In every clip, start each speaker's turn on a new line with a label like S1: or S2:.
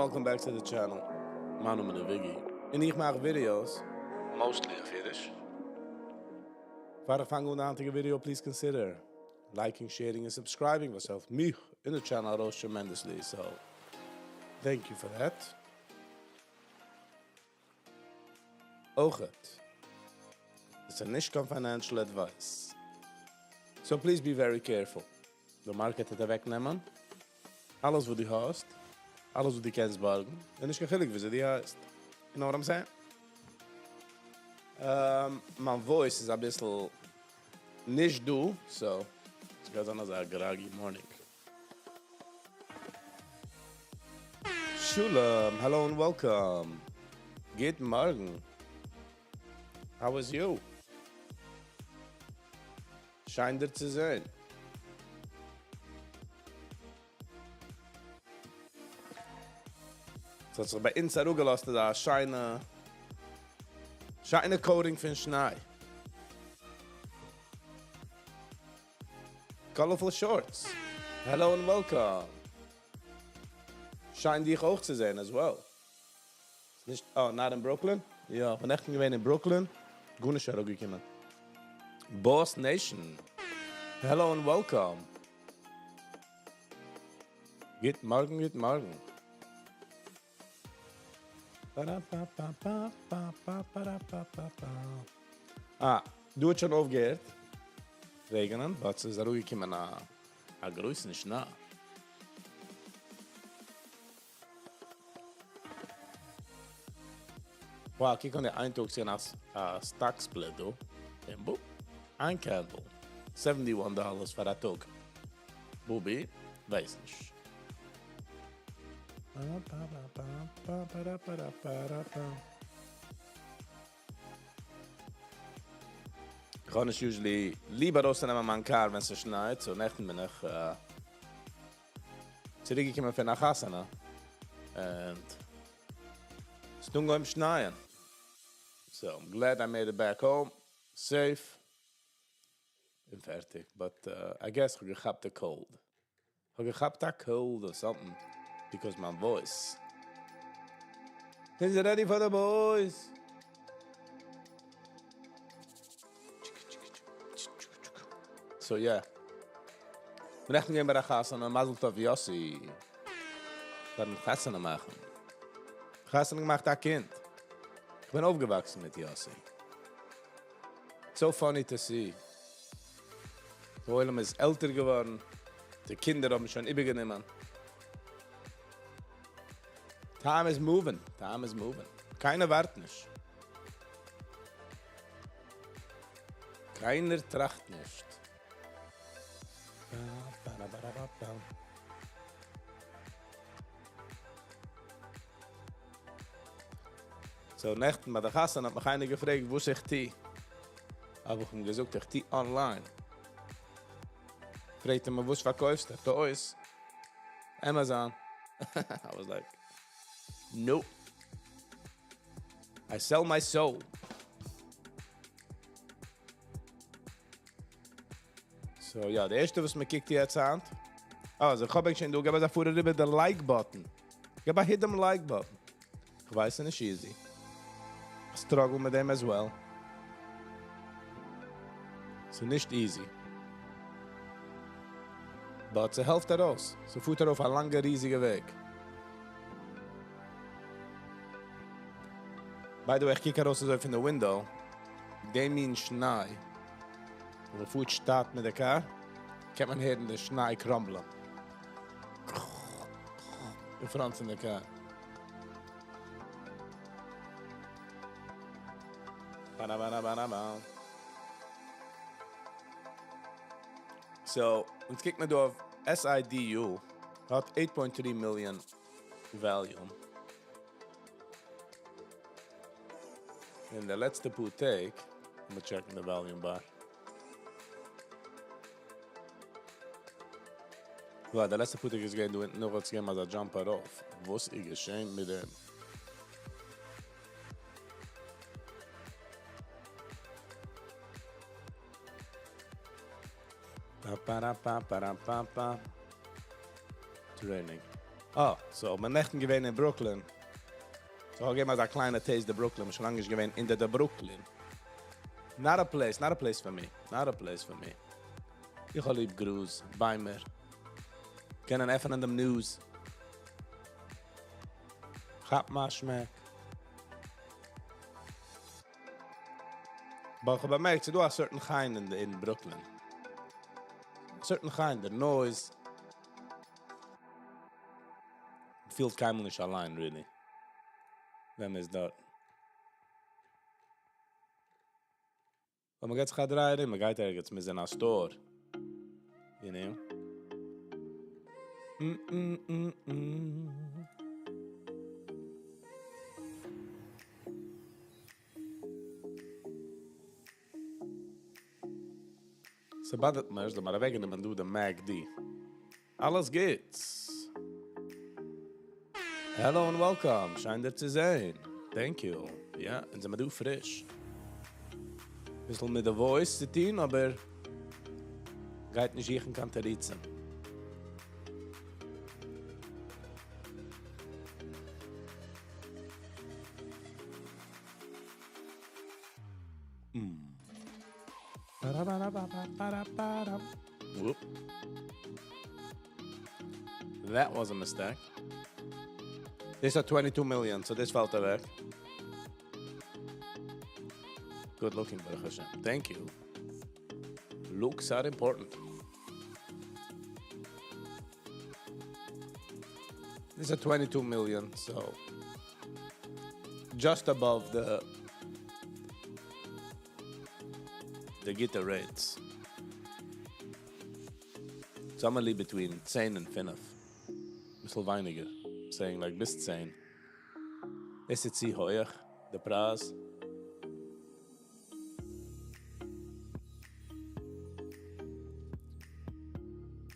S1: Welcome back to the channel. מיין נאמען איז וויגי און איך מאך ווידיאוס mostly אויף אידיש. פאר איך פאנג אן די היינטיגע ווידיאו please consider liking, sharing און subscribing וואס העלפט מיך און די channel ארויס tremendously so thank you for that. אויכעט איז עס נישט קיין financial advice so please be very careful. די market וועט אוועקנעמען אלעס וואס דו האסט, אלעס וואס דו קענסט בארגן, און נישט קיין חילוק וויאזוי דו הייסט. You know what I'm saying? מיין voice איז אביסל נישט דא, so ס'גייט זיין אזא groggy morning. שלום, hello און welcome. גוט מארגן. How is you? שיין דיר צו זען. ס'האט זיך ביי אונז אראפגעלאזט אזא שיינע שיינע coating פון שניי. Colorful Shorts, hello און welcome. שיין דיך אויך צו זען as well. נישט, אה, not אין ברוקלין? יא, כ'בין נעכטן געווען אין ברוקלין, גארנישט אראפגעקומען. Boss Nation, hello און welcome. גוט מארגן, גוט מארגן. אה, דא האט שוין אויפגעהערט רעגענען, but ס'איז אראפגעקומען א גרויסן שניי. Wow, קוק אן די איין טאג צו א stock split דא, און בופ, איין candle, seventy one dollars פאר א טאג. בובי, ווייס נישט. איך האב נישט usually ליב ארויסצונעמען מיין קאר ווען ס'שנייט, so נעכטן בין איך צוריקגעקומען פון א חתונה, און ס'האט אנגעהויבן שנייען, so I'm glad I made it back home safe, און פערטיג, but I guess כ'האב געכאפט א cold, כ'האב געכאפט א cold or something, because מיין voice איז ready for the boys. So yeah. כ'בין נעכטן געווען ביי א חתונה, מזל טוב יאסי פארן חתונה מאכן. חתונה געמאכט א קינד. כ'בין אויפגעוואקסן מיט יאסי. So funny to see. די עולם איז עלטער געווארן, די קינדער האבן שוין איבערגענומען. Time is moving, time is moving. קיינער ווארט נישט. קיינער טראכט נישט. So נעכטן ביי די חתונה האט מיך איינער געפרעגט וואס איך טו. האב איך אים געזאגט איך טו online. פרעגט ער מיר וואס פארקויפסטו? Toys. Amazon. I was like, nope. I sell my soul. So יא, די ערשטע וואס מען קוקט יעצט היינט, אה, אז איך האב שוין דא, געב א פאר אריבער די like button. געב א hit דעם like button. איך ווייס ס'איז נישט easy. איך struggle מיט דעם as well. ס'איז נישט easy. But ס'העלפט ארויס. ס'פירט ארויף א לאנגע ריזיגע וועג. By the way, איך קוק ארויס אזוי פון די window. דעם מין שניי. ווען מ'פארט שטאט מיט די קאר, קען מען הערן די שניי crumble'ען. אין front פון די קאר. So, אונז קוקט מען דא אויף SIDU, האט eight point three million volume. אין די לעצטע פאר טעג, לאמיר check'ן די volume bar. וואו, די לעצטע פאר טעג איז געווען דא אונטן, נאך האט עס געגעבן אזא jump ארויף. וואס איז געשען מיט דעם? פא פא פא פא פא פא. Training. אה, so, מיר נעכטן געווען אין Brooklyn. So, איך געב אזא קליינע taste די Brooklyn, מיר שוין לאנג נישט געווען אין די Brooklyn. Not a place, not a place for me. Not a place for me. איך האב ליב גראז, ביימער. קענען עפענען דעם news. כאפ מיר א שמעק. אבער איך האב באמערקט, ס'איז דא א certain חן אין Brooklyn. A certain חן, the noise. פילט קיינמאל נישט אליין, really. ווען מ'איז דארט. ווען מ'גייט זיך א דריי ארום, מ'גייט ערגעץ, מ'איז אין א store. You know? Mm. ס'bother ט מיר, זאל מיר אוועקגענומען דא דעם MACD. אלעס גוטס. Hello and welcome. שיין דיר צו זען. Thank you. יא, אונז זעמיר דא פריש. ביסל מיט די voice צו טון, אבער גייט נישט זוכן קיין תירוצים. Mm. Whoop. That was a mistake. דאס האט 22 million, so דאס פאלט אוועק. Good looking, ברוך השם. Thank you. Looks are important. This is 22 million, so just above the גוטע rates. Somewhere between 10 און 5. ביסל ווייניגער. Saying like ביז 10. איז עס צו הויך, די פרייז?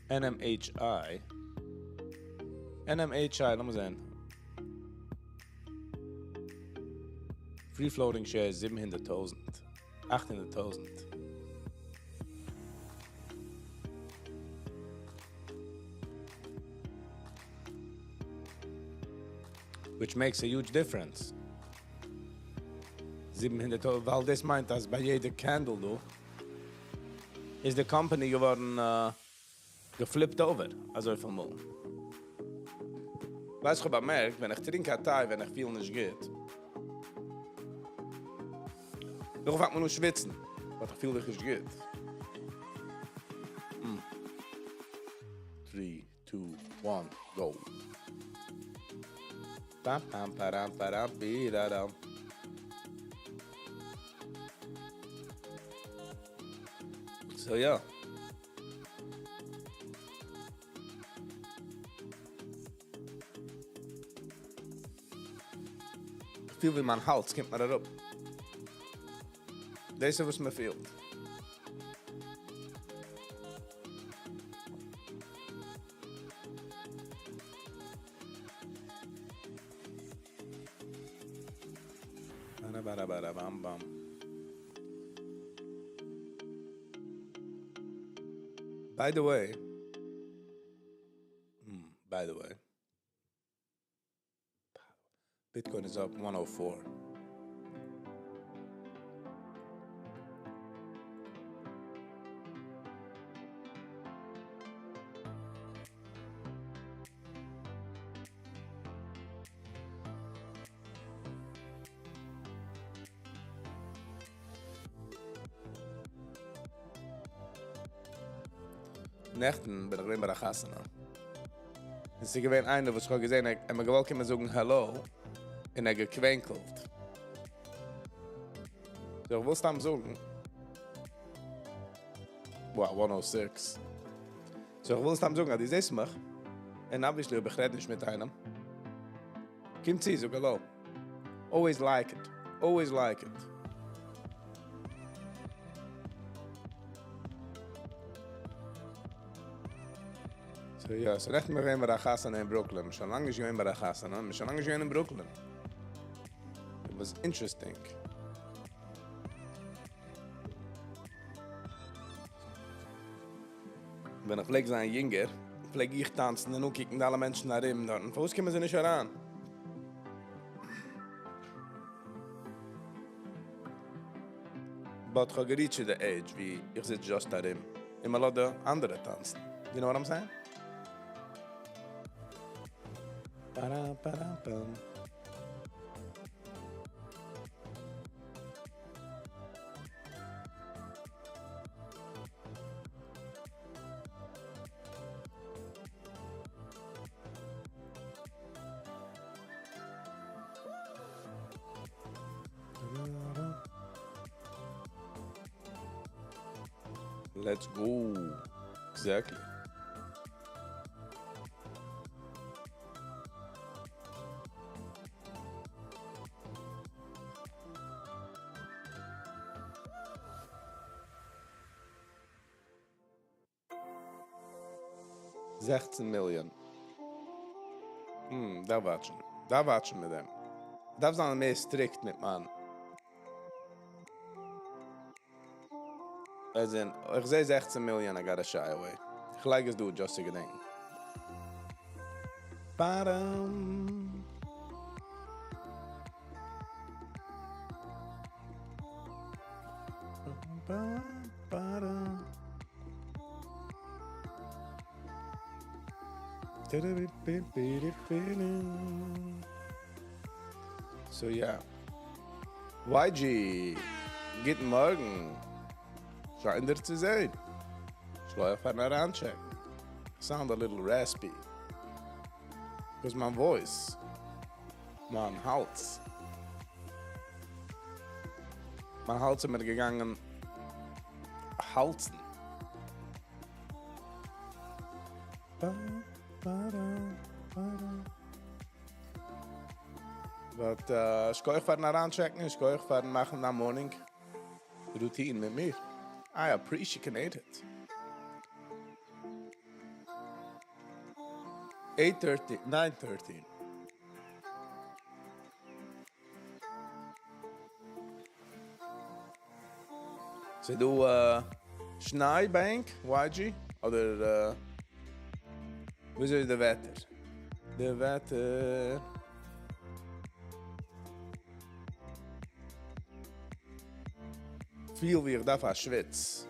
S1: NMHI. NMHI, לאמיר זען. Free floating shares 700.000. 800.000. Which makes a huge difference. 700, ווייל דאס מיינט, אז ביי יעדע candle דא, איז די company געווארן גע flipped over, אזוי פיל מאל. ווייסט, איך האב באמערקט, ווען איך טרינק א טיי, ווען איך פיל נישט גוט, דאך פאנגט מען אן שוויצן, ווייל איך פיל זיך נישט גוט. 3, 2, 1, go. Pam, pam, param, param, piraram. So yeah. איך פיל ווי מיין האלז קומט מיר אראפ. דאס איז וואס מיר פעלט. Bam, bam. By the way, by the way, Bitcoin is up 104. נעכטן בין איך געווען ביי א חתונה. עס איז געווען איינער, וואס איך האב געזען, ער האט מיר געוואלט קומען זאגן hello, און ער געקווענקלט. So, איך וויל סתם זאגן, wow, 106. So, איך וויל סתם זאגן, אז דו זעסט מיך, און obviously, אויב איך רעד נישט מיט איינעם, קום צו, זאג hello. Always like it. Always like it. So יא, so נעכטן מיר געווען ביי א חתונה אין Brooklyn. שוין לאנג נישט געווען ביי א חתונה, מיר שוין לאנג נישט געווען אין Brooklyn. It was interesting. ווען איך פלעג זיין יונגער, פלעג איך טאנצן און אנקוקן די אלע מענטשן ארום דארטן, פארוואס קומען זיי נישט אריין? But כ'האב געריטשט די עידזש ווי איך זיץ just ארום און מ'לאזט די אנדערע טאנצן. You know what I'm saying? פאראם פאראם פאם. Let's go. Exactly. 16 מיליאן. דארף watch ן. דארף watch ן מיט דעם. דארף זיין מער strict מיט מיין. As in, איך זע 16 מיליאן, I gotta shy away. איך לייג עס דא, just צו געדענקען. Ba-dum. Ba, ba-dum. So yeah. YG, גוטן מארגן. שיין דיר צו זען. שכוח פארן אריינטשעקן. Sound a little raspy. Because my voice, מיין האלז. מיין האלז איז מיר געגאנגען האלזן. Ba, ba, da, ba, da. But שכוח פארן אריינטשעקן, שכוח פארן מאכן א morning routine מיט מיר. I appreciate it. 8:30, 9:13. ס'דא שניי ביי ענק, YG? אדער וויאזוי איז די וועטער? די וועטער. פיל ווי איך דארף א שוויץ.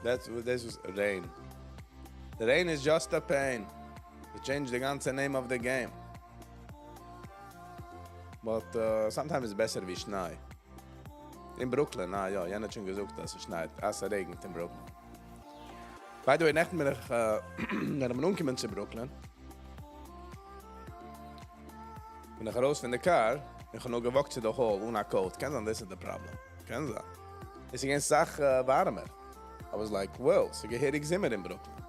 S1: That's what this is rain. The rain is just a pain. They changed the גאנצע name of the game. But sometimes it's בעסער ווי שניי. אין Brooklyn, אה יא, יענער האט שוין געזאגט, אז עס שנייט, אז עס רעגנט אין Brooklyn. By the way, נעכטן בין איך, ווען איך בין אנגעקומען צו Brooklyn, בין איך ארויס פון די car, איך האב נאר גע walk ט צו די hall אן א coat. קען זיין, דאס איז די problem. קען זיין. עס איז געווען סאך ווארעמער. I was like, well, ס'איז געהעריג זומער אין Brooklyn.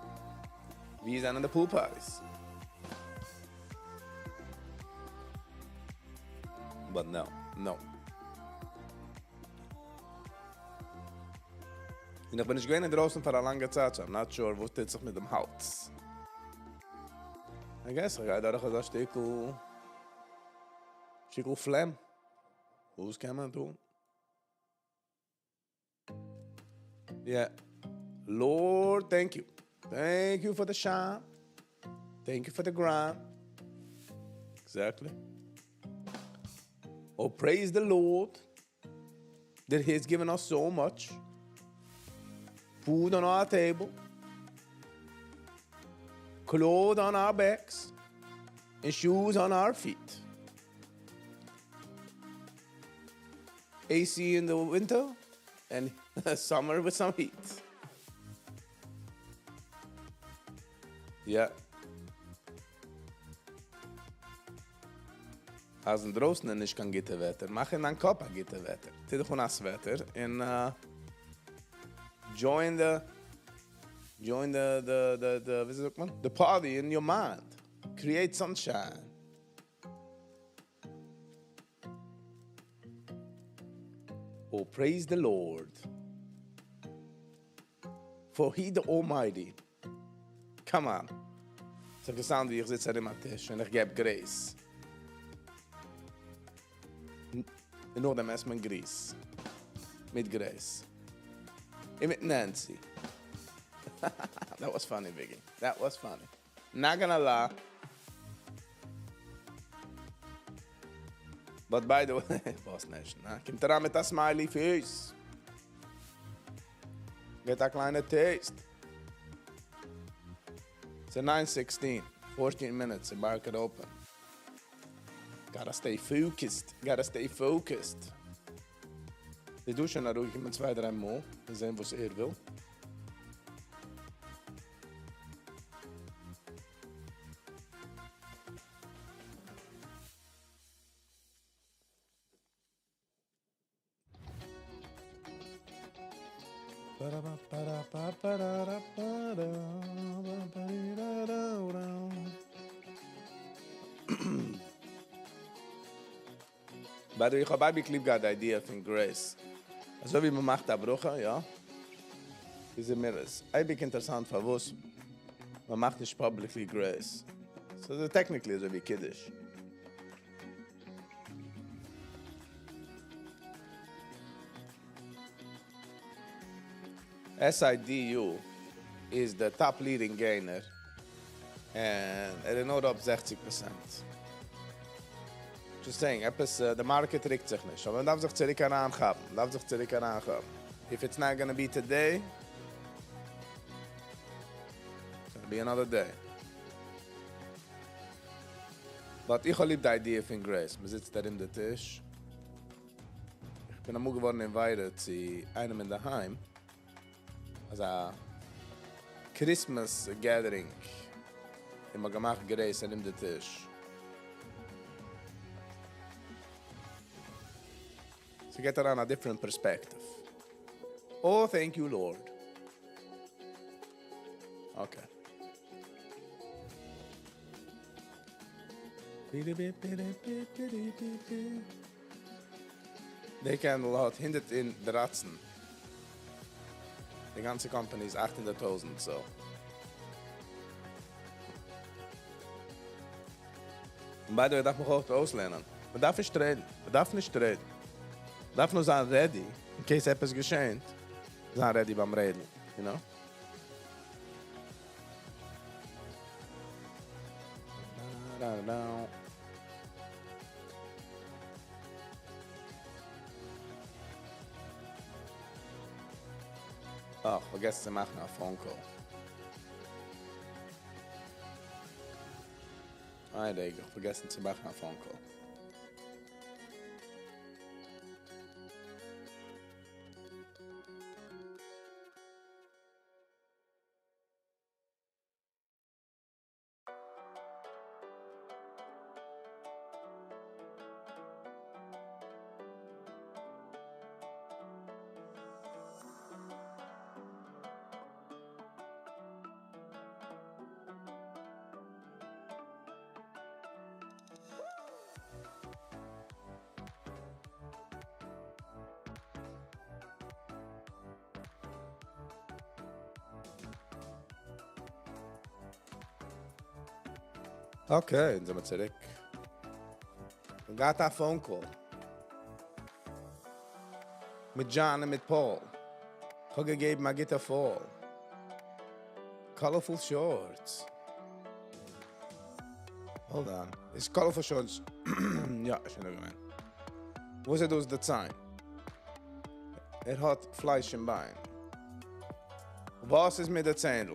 S1: ווי זענען די pool parties? But no, no. און איך בין נישט געווען אינדרויסן פאר א לאנגע צייט, so I'm not sure וואס טוט זיך מיט דעם האלז. I guess איך גיי דורך אזא שטיקל פלעם. וואס קען מען טון? Yeah. Lord, thank you. Thank you for the shine. Thank you for the grind. Exactly. Oh, praise the Lord that He has given us so much. Food on our table, clothes on our backs, and shoes on our feet. AC in the winter and summer with some heat. Yeah. אז אינדרויסן איז נישט קיין גוטע וועטער, מאך אין דיין קאפ א גוטע וועטער. טו דיך אן א sweater און join the, ווי זאגט מען? The party in your mind. Create sunshine. Oh, praise the Lord. For he the Almighty. Come on. ס'האט גע sound ווי איך זיץ ארום א טיש און איך געב grace. און נאכדעם עסט מען גריס. מיט grace. און מיט Nancy. That was funny, Biggie. That was funny. Not gonna lie. But by the way, וואס נישט, נא? קומט אריין מיט א smiley face. Get א קליינע taste. It's a 9:16, 14 minutes in market open. Gotta stay focused. Gotta stay focused. די דא שוין אראפגעקומען צוויי דריי מאל, און זען וואס ער וויל. By the way, איך האב אייביג ליב געהאט די idea פון grace. אזוי ווי מען מאכט א ברכה, יא? איז מיר עס אייביג אינטערעסאנט פארוואס מען מאכט נישט publicly grace. ס'איז technically אזוי ווי קידוש. SIDU איז די top leading gainer און ער איז נאר up 60%. Just saying, עפעס, די market רוקט זיך נישט, אבער מען דארף זיך צוריק אריינכאפן, מען דארף זיך צוריק אריינכאפן. If it's not gonna be today, it's gonna be another day. But איך האב ליב די idea פון grace. מען זיצט ארום די טיש. איך בין אמאל געווארן invited צו איינעם אינדערהיים. אזא Christmas gathering. און מ'האט געמאכט grace ארום די טיש. ס'געט אריין א different perspective. Oh, thank you, Lord. Okay. די candle האט 113. די גאנצע company איז 800.000, so. און by the way, דארף מען אויך אויסלערנען. מען דארף נישט רעדן. מען דארף נישט רעדן. מען דארף נאר זיין ready, in case עפעס געשעט, זיין ready ביים רעדן, you know? Da, da, da. אך, פארגעסן צו מאכן א phone call. איין רגע, פארגעסן צו מאכן א phone call. Okay, זענען מיר צוריק. Got a phone call. מיט John און מיט Paul. איך האב געגעבן א גוטע fall. Colorful shorts. Hold on. איז colorful shorts. יא, שוין געווען. וואס איז דאס די ציין? ער האט פלייש אין ביין. וואס איז מיט די צענדל?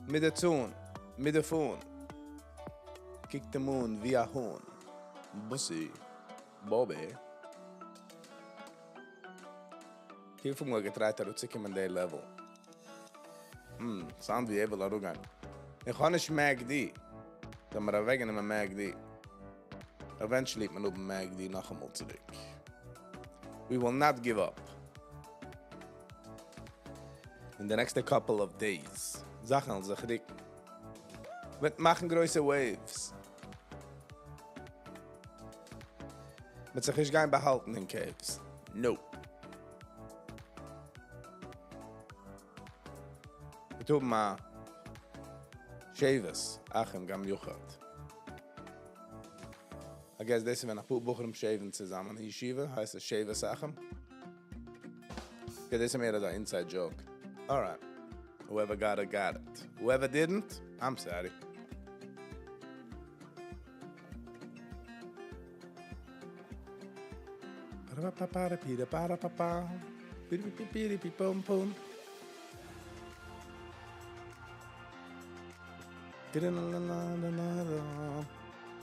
S1: מיט די צאן, מיט די phone. קוקט אים אן ווי א האן. בוסי, Bobby. וויפיל מאל גע try ט אראפצוקומען די level? Sound ווי ער וויל אראפגיין. איך האב נישט MACD. זאל מיר אוועקנעמען MACD. Eventually מען האבן MACD נאכאמאל צוריק. We will not give up. In the next couple of days. זאכן וועלן זיך רוקן. וועט מאכן גרויסע waves. מ'וועט זיך נישט גיין באהאלטן אין caves. No. מיר טוען מיר שבת אחים גם יחד. I guess דאס איז ווען א פאר בחורים shave ן צוזאמען אין ישיבה, הייסט עס שבת אחים. Okay, דאס איז מער אזא inside joke. Alright. Whoever got it, got it. Whoever didn't, I'm sorry.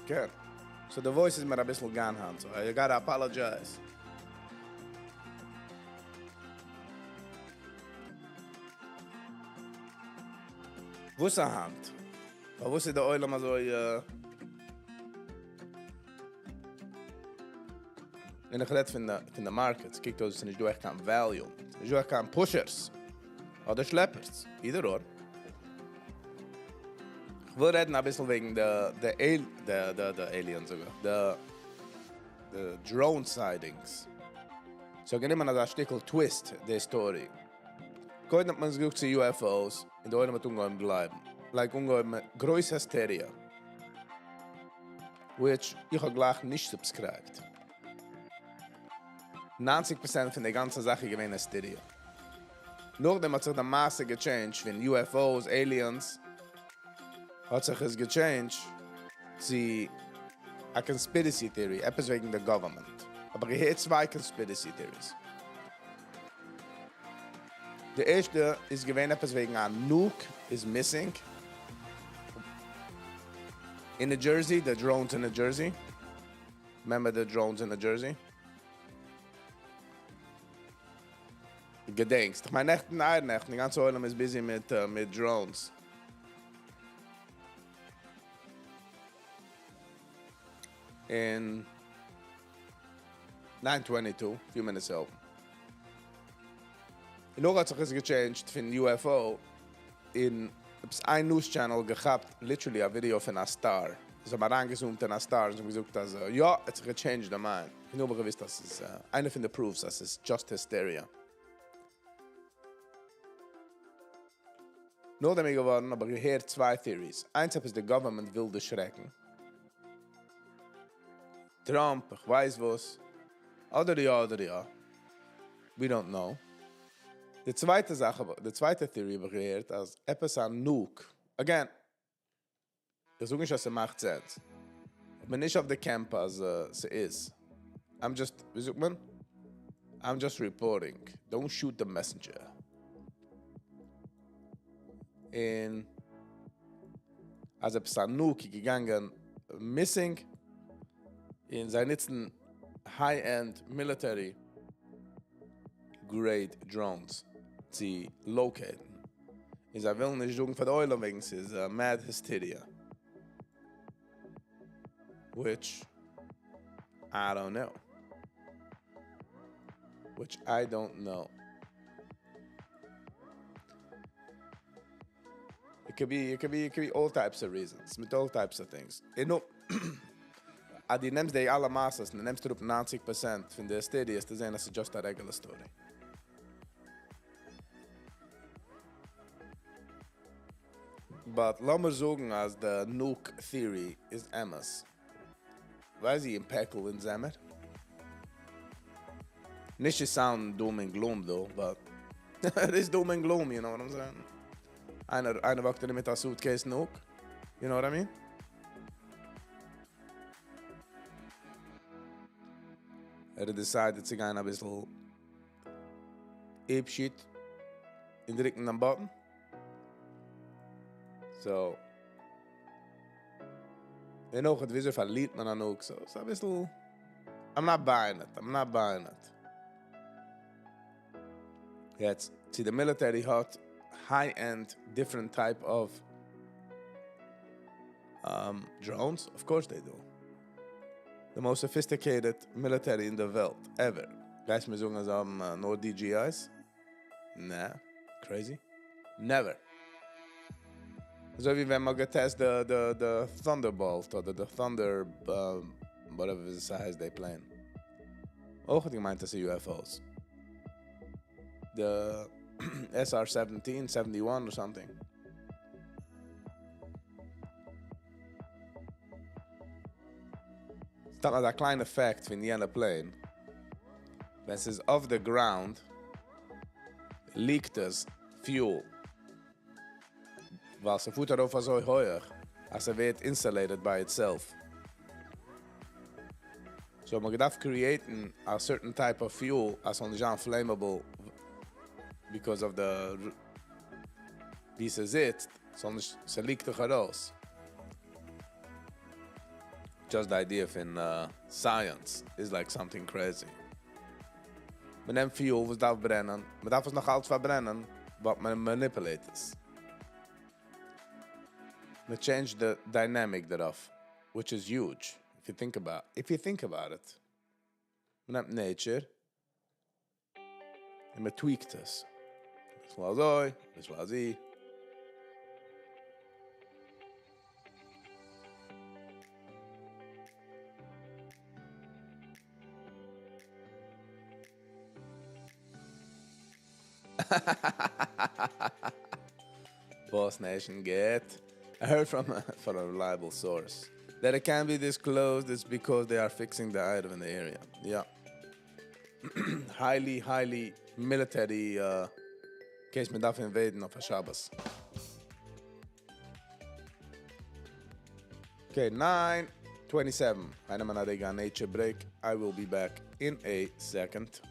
S1: כן. So the voice איז מיר אביסל gone היינט, so I gotta apologize. וואס א היינט? פארוואס איז די עולם אזוי און איך רעד פון די פון די markets, קוקט אויס עס איז נישט דא עכט קיין volume, עס איז נישט דא עכט קיין pushers אדער שלעפערס, either or. איך וויל רעדן אביסל וועגן די די די די די aliens זאג איך, די די drone sightings. ס'האט גענומען אזא שטיקל twist די story. קודם האט מען עס געזאגט צו UFOs און די עולם האט אנגעהויבן גלייבן, like אנגעהויבן גרויס hysteria. Which איך האב גלייך נישט subscribed. 90% פון די גאנצע זאך איז געווען hysteria. נאכדעם האט זיך די מעשה גע change ט פון UFOs, aliens, האט זיך עס גע change ט צו א conspiracy theory, עפעס וועגן די government. האב איך געהערט צוויי conspiracy theories. די ערשטע איז געווען עפעס וועגן א nuke איז missing אין New Jersey, די drones אין New Jersey. Remember the drones אין New Jersey? געדענקסט? איך מיין נעכטן, אייערנעכטן, די גאנצע עולם איז busy מיט מיט drones. אין 9:22, few minutes ago. און נאך האט זיך עס גע change ט פון UFO אין עפעס איין news channel געכאפט literally א ווידעא פון א star. זיי האבן אריינגע zoom ט אין א star און זיי האבן געזאגט אז יא, ער האט זיך גע change ט די mind. און האב איך געוואוסט אז ס'איז איינע פון די proofs אז ס'איז just hysteria. נאכדעם איז געווארן האב איך געהערט צוויי theories. איינס עפעס די government וויל דערשרעקן טראמפ, איך ווייס וואס. אדער יא אדער יא. We don't know. די צווייטע זאך, די צווייטע theory האב איך געהערט אז עפעס א nuke, again, איך זאג נישט אז ס'מאכט sense. איך בין נישט אויף די camp אז ס'איז. I'm just, ווי זאגט מען? I'm just reporting. Don't shoot the messenger. און אז עפעס א nuke איז געגאנגען missing און זיי נוצן high-end military grade drones צו locate ן. און זיי ווילן נישט זאגן פאר די עולם וועגן ס'איז mad hysteria. Which I don't know. Which I don't know. It could be, it could be, it could be all types of reasons, מיט all types of things. און נו, אז דו נעמסט די אלע מעשות און דו נעמסט אראפ 90% פון די hysteria, וועסטו זען אז ס'איז just א regular story. But לאמיר זאגן אז די nuke theory איז אמת. ווייס איך אין פעקל אין זעמער? נישט צו sound doom and gloom דא, but it is doom and gloom, you know what I'm saying? איינער, איינער walk ט ארום מיט א suitcase nuke, you know what I mean? ער האט decided צו גיין אביסל apeshit און דרוקן דעם button. So, און אויך וויאזוי פארלירט מען א nuke, so ס'איז אביסל, I'm not buying it, I'm not buying it. יעצט, צו די military האט high-end different type of drones? Of course they do. The most sophisticated military אין די וועלט, ever. גייסט מיר זאגן אז זיי האבן נאר DJIs? Nah, crazy? Never. אזוי ווי ווען מ'האט גע test די די די Thunderbolt אדער די Thunder whatever ס'הייסט די plane. אויך האט געמיינט אז ס'איז UFOs. די SR-17, 71 or something. סתם אזא קליינע fact פון יענע plane. ווען ס'איז off the ground, ליגט עס fuel. ווייל ס'פארט ארויף אזוי הויך, אז ס'ווערט insulated by itself. So מען דארף create ן a certain type of fuel, אז ס'זאל נישט זיין flammable because of the ווי ס'זיצט, ס'זאל נישט, ס' leak ט דאך ארויס. Just the idea פון science is like something crazy. מען נעמט fuel וואס דארף ברענען, מען דארף עס נאך אלץ פארברענען, but מען manipulate עס. מען change the dynamic דערויף, which is huge, if you think about it. מען נעמט nature און מען tweak ט עס. ביסל אזוי, ביסל אזוי. Boss Nation get. I heard from a reliable source that it can't be disclosed. It's because they are fixing the item in the area. Yeah. Highly, highly military case מען דארף invade ן אויף א שבת. Okay, 9:27. איינער מאן א nature break. I will be back in a second.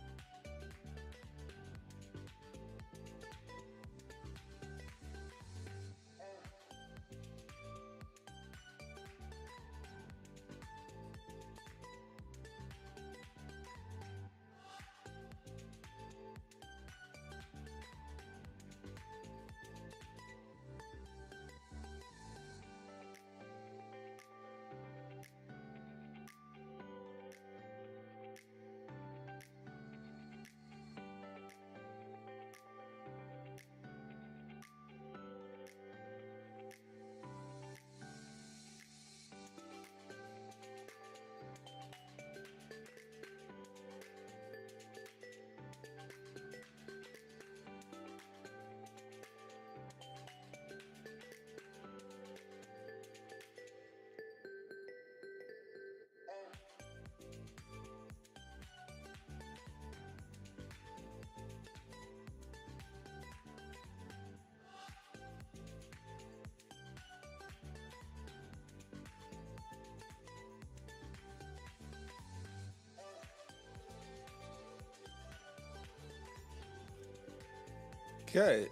S1: Okay,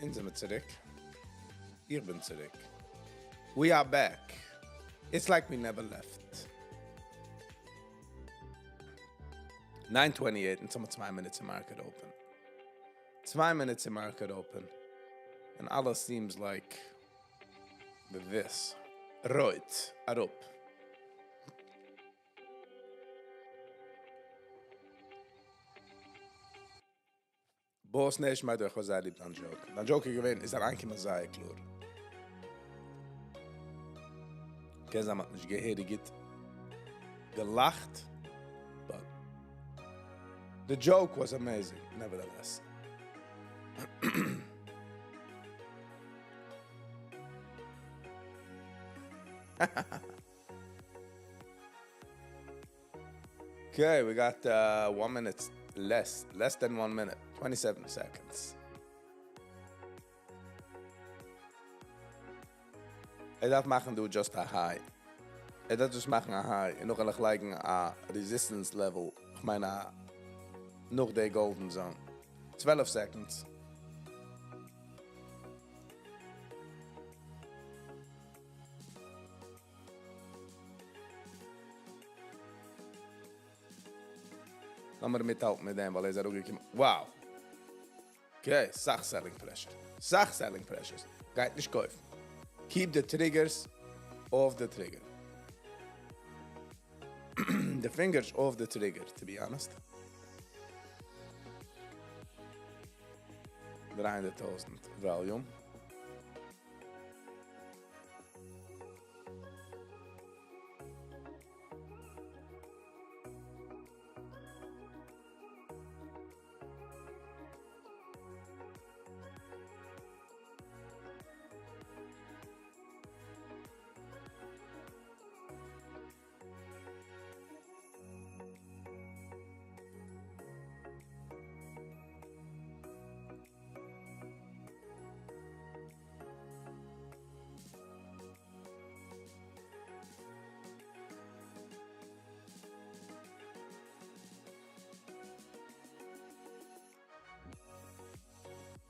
S1: אונז זעמיר צוריק. איך בין צוריק. We are back. It's like we never left. 9:28 און 2 minutes to market open. 2 minutes to market open. And alles seems like this. רויט, אראפ. Boss Nation, מיין איך, וואס זייער ליב דיין joke. דיין joke געווען, איז אריינגעקומען זייער קלאר. קען זיין, מ'האט נישט געהעריג געלאכט, but the joke was amazing, nevertheless. Okay, we got 1 minute less, less than 1 minute, 27 seconds. ער דארף מאכן דא just a high. ער דארף just מאכן א high. און נאך וועל איך לייגן א resistance level. איך מיין, נאך די golden zone. 12 seconds. לאמיר מיטהאלטן מיט דעם, ווייל ער איז אראפגעקומען. Wow. Okay, סאך selling pressure. סאך selling pressures. גייט נישט קויפן. Keep the triggers off the trigger. The fingers off the trigger, to be honest. 300.000 volume.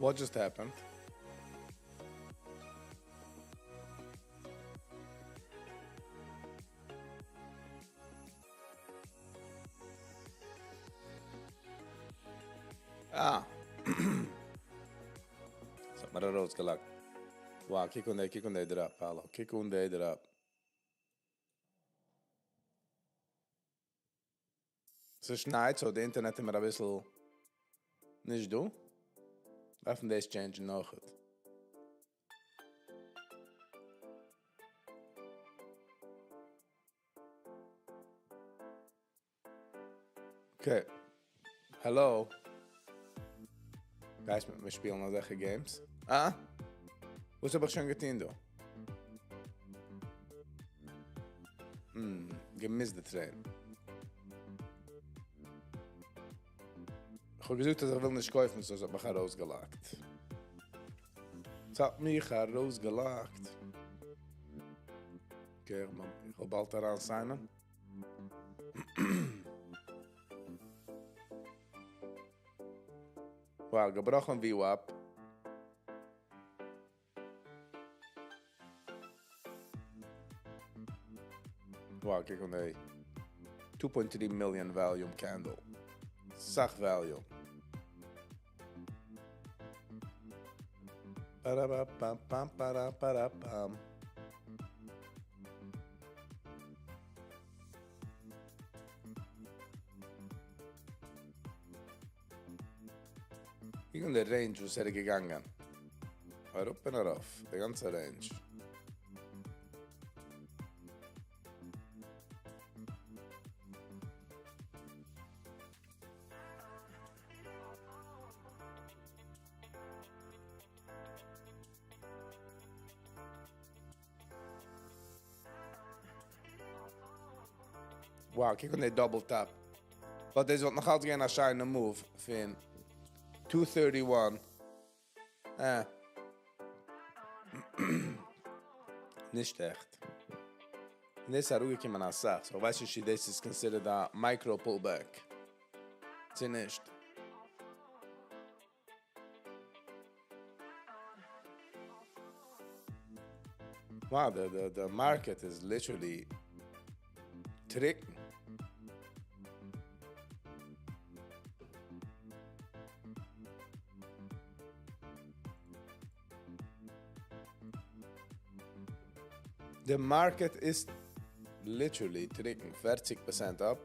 S1: What just happened? אה! ס'האט מיר ארויסגעלאגט. Wow, קוק אן די, קוק אן די drop, האלא, קוק אן די drop. ס'שנייט, so די אינטערנעט איז מיר אביסל נישט דא. דארף מען דאס change ן נאכעט. Okay. Hello. גייסט מיט מיר שפילן אזעלכע games? אה? וואס האב איך שוין געטון דא? געמיסט די train. איך האב געזאגט אז איך וויל נישט קויפן, so עס האט מיך ארויסגעלאקט. עס האט מיך ארויסגעלאקט. Okay, איך וועל באלד אריין sign ען. Wow, געבראכן VWAP. Wow, קוק אן די 2.3 million volume candle. סאך volume. פאראפאפאפאם פאראפאראפאם. קוק אן די range וואס ער איז געגאנגען. אראפ און ארויף, די גאנצע range. Wow, קוק אן די double top. But דאס וואלט נאך אלץ געווען א שיינע move פון 231. אה. נישט עכט. און דאס איז אראפגעקומען אסאך, so איך ווייס נישט צו דאס איז considered א micro pullback. צו נישט. Wow, the market is literally טרוקן. The market איז literally טרוקן, 40% up.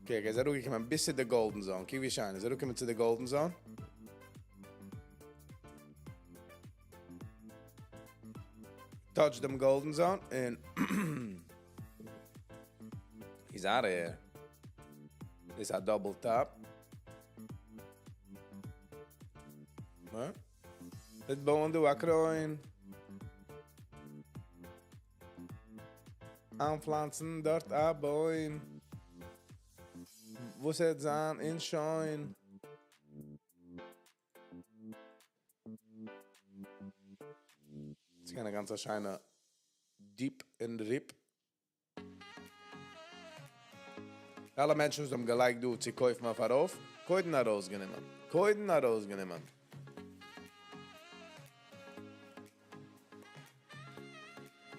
S1: Okay, ער איז אראפגעקומען ביז צו די golden zone. קוק ווי שיין, איז אראפגעקומען צו די golden zone. Touch דעם golden zone and he's out of here. This is a double top. Huh? מיר בויען דא א קרוין. אנפלאנצן דארט א בוים. וואס וועט זיין אין שוין? ס'איז געווען א גאנץ א שיינע dip און rip. אלע מענטשן וואס האבן געלייגט דא צו קויפן אויף ארויף, קודם ארויסגענומען. קודם ארויסגענומען.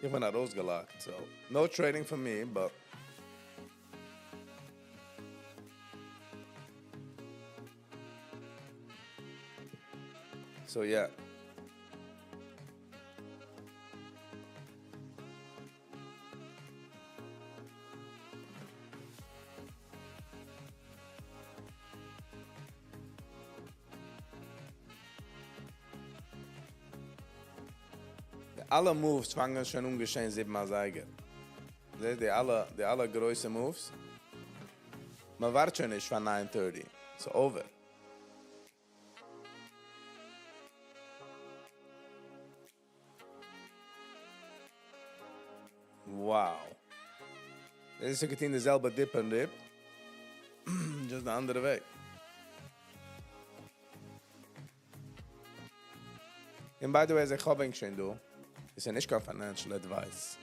S1: איך בין ארויסגעלאקט, so no trading for me, but so yeah. די אלע moves פאנגען שוין אן געשען 7 אזייגער. זעסט די אלע גרויסע moves? מען ווארט שוין נישט פאר 9:30. It's over. Wow. דאס איז געטון די זעלבע dip און rip. Just די אנדערע וועג. And by the way, איך האב ענק שוין דא. איז נישט קיין financial advice.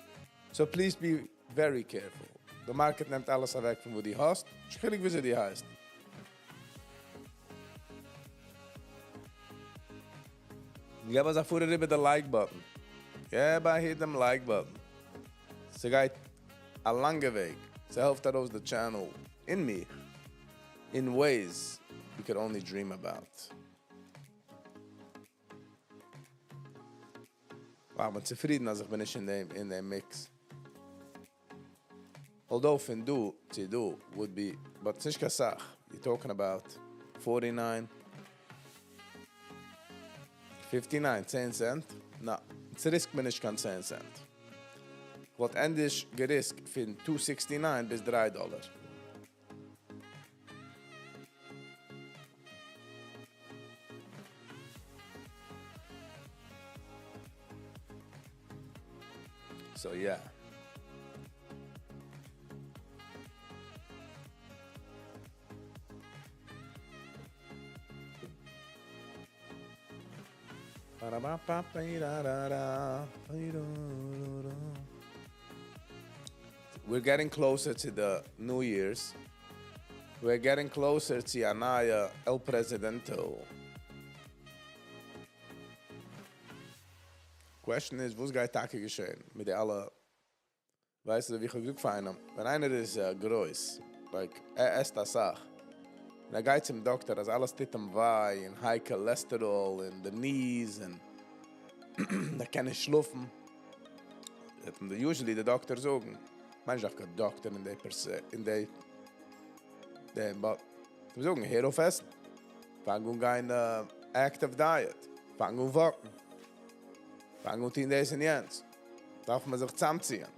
S1: So please be very careful. The market נעמט אלעס אוועק פון וואו דו האסט. נישט חילוק וויאזוי דו הייסט. געב אזא פאר אריבער די like button. געב א hit דעם like button. ס'גייט א לאנגע וועג. ס'העלפט ארויס די channel און מיך in ways you could only dream about. Wow, כ'בין צופרידן אז איך בין נישט אין דעם אין דעם mix. Although פון דא צו דא would be, but ס'נישט קיין סאך. You're talking about 49, 59, 10 cent. נא, risk מען נישט קיין 10 cent. וואלט ענדערש גע risk פון 269 ביז 3 דאלאר. So yeah. We're getting closer to the New Year's. We're getting closer to א נייע El Presidento. Question is, וואס גייט טאקע געשען מיט די אלע, ווייסטו, ווי איך האב געזאגט פאר איינעם, ווען איינער איז גרויס, like, ער עסט א סאך, און ער גייט צום דאקטער, אז אלעס טוט אים וויי, און high cholesterol, און די knees, און ער קען נישט שלאפן, וועט אים usually דער דאקטער זאגן, מיין נישט דווקא דאקטער אין די per se, אין די, דעם, but, זיי זאגן, הער אויף עסן, פאנג אן גיין active diet, פאנג אן walk ן, פאנג אן טון דאס און יענץ, דארף מען זיך צאמציען.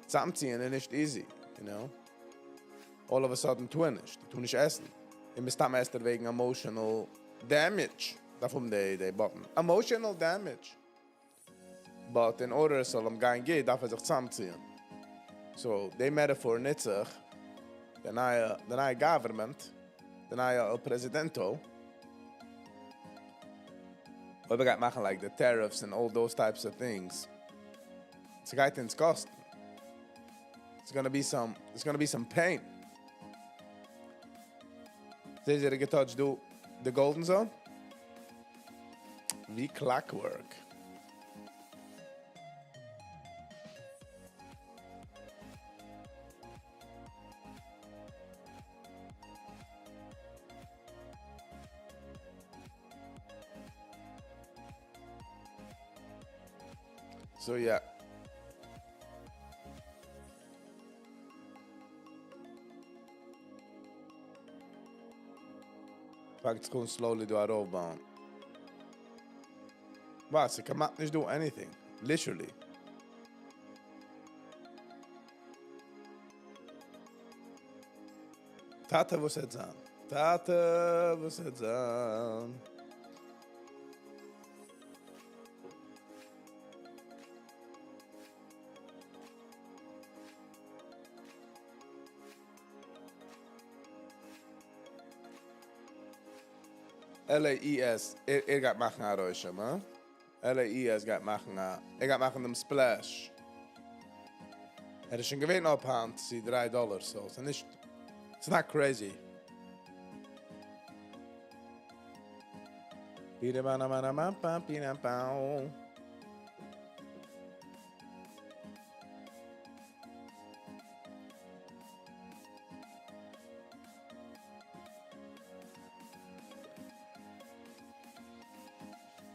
S1: צאמציען איז נישט easy, you know? All of a sudden טו ער נישט, טו נישט עסן. און מסתם עסט ער וועגן emotional damage. דארף האבן די די button. Emotional damage. But in order עס זאל אים גיין גוט, דארף ער זיך צאמציען. So, די metaphor נוץ איך, די נייע, די נייע government, די נייע El Presidento, אויב ער גייט מאכן like the tariffs and all those types of things, ס'גייט אונז קאסטן. It's gonna be some, it's gonna be some pain. זעהסט ווי ער האט גע touch ט דא די golden zone? ווי clockwork. So yeah. פאנגט זיך אן slowly דא ארויפבויען. וואס? ס'קען נישט do anything. Literally. טאטע, וואס וועט זיין? טאטע, וואס וועט זיין? LAES, ער גייט מאכן א רושם, הא? LAES גייט מאכן א, ער גייט מאכן דעם splash. ער איז שוין געווען up היינט צו 3 דאלאר, so ס'איז נישט, it's not crazy.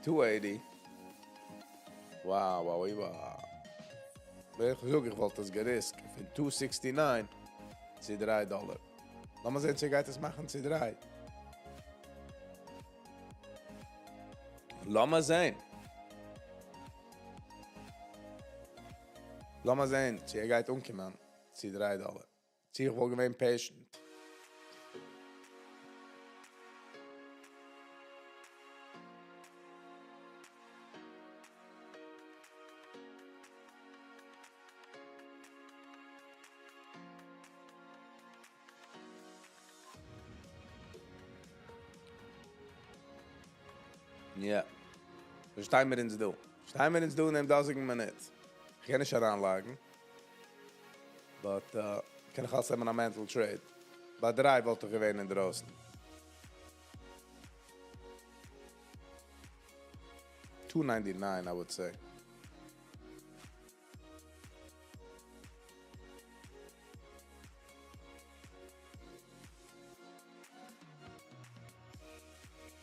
S1: 280. Wow. איך זאג, איך וואלט עס גע risk פון 269 צו 3 דאלאר. לאמיר זען, צו גייט עס מאכן צו 3. לאמיר זען. לאמיר זען, צו ער גייט אנקומען צו 3 דאלאר. צו איך וואלט געווען patient. Yeah. וואו שטייען מיר אונז דא? שטייען מיר אונז דא אין דעם דאזיגן מינוט. איך קען נישט אריינלייגן. But, קען איך אלץ האבן א mental trade. ביי 3 וואלט איך געווען אינדרויסן. 299 I would say.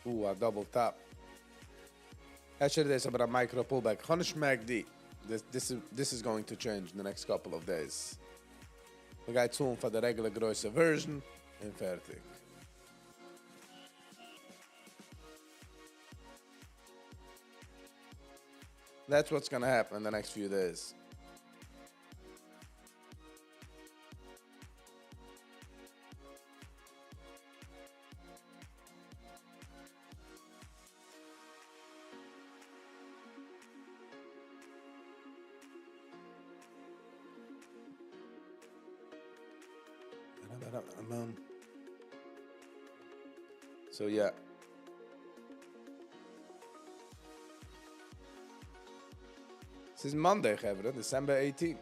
S1: Ooh, א double top. אפשר איז דאס אבער א micro pullback. איך האב נישט MACD. This, this, is, this is going to change in the next couple of days. מ'גייט צאלן פאר די regular גרויסע version און פערטיג. That's what's gonna happen in the next few days. So yeah. ס'איז Monday, חברה, December 18.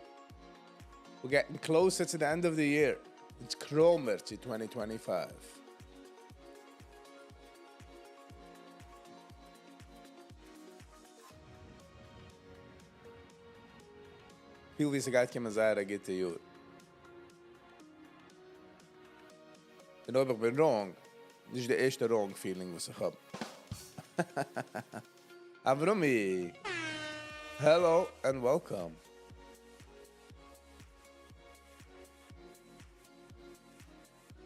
S1: We're getting closer to the end of the year. It's קרובער to 2025. פיל ווי ס'גייט קומען זייער א גוטע יאר. און אויב איך בין wrong, נישט די ערשטע wrong feeling וואס איך האב. Avrumi, hello and welcome.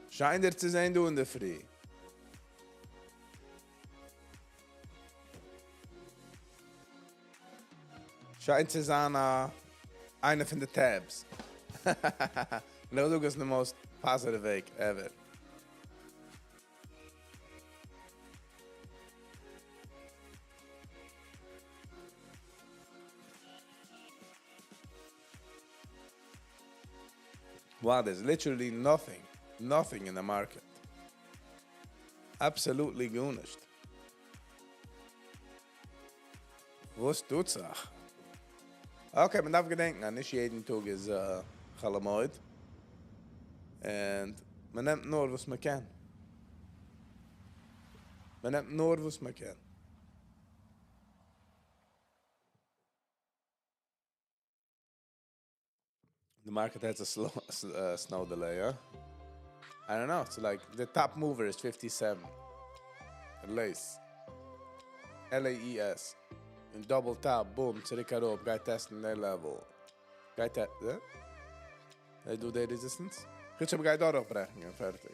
S1: שיין דיר צו זען דא אינדערפרי. שיין צו זיין איינע פון די tabs. און איך זאג עס in the most positive way ever. Wow, there's literally nothing, nothing in the market. Absolutely גארנישט. וואס טוט זיך? Okay, מען דארף געדענקען, אז נישט יעדן טאג איז חול המועד. און מען נעמט נאר וואס מען קען. מען נעמט נאר וואס מען קען. The market has a slow snow delay, huh? I don't know. It's like the top mover is 57. Lace. L-A-E-S. און double top, boom, צוריק אראפ, גייט טעסטן די level. גייט yeah? They do the resistance. גוט, אבער גייט דורכברעכן און פערטיג.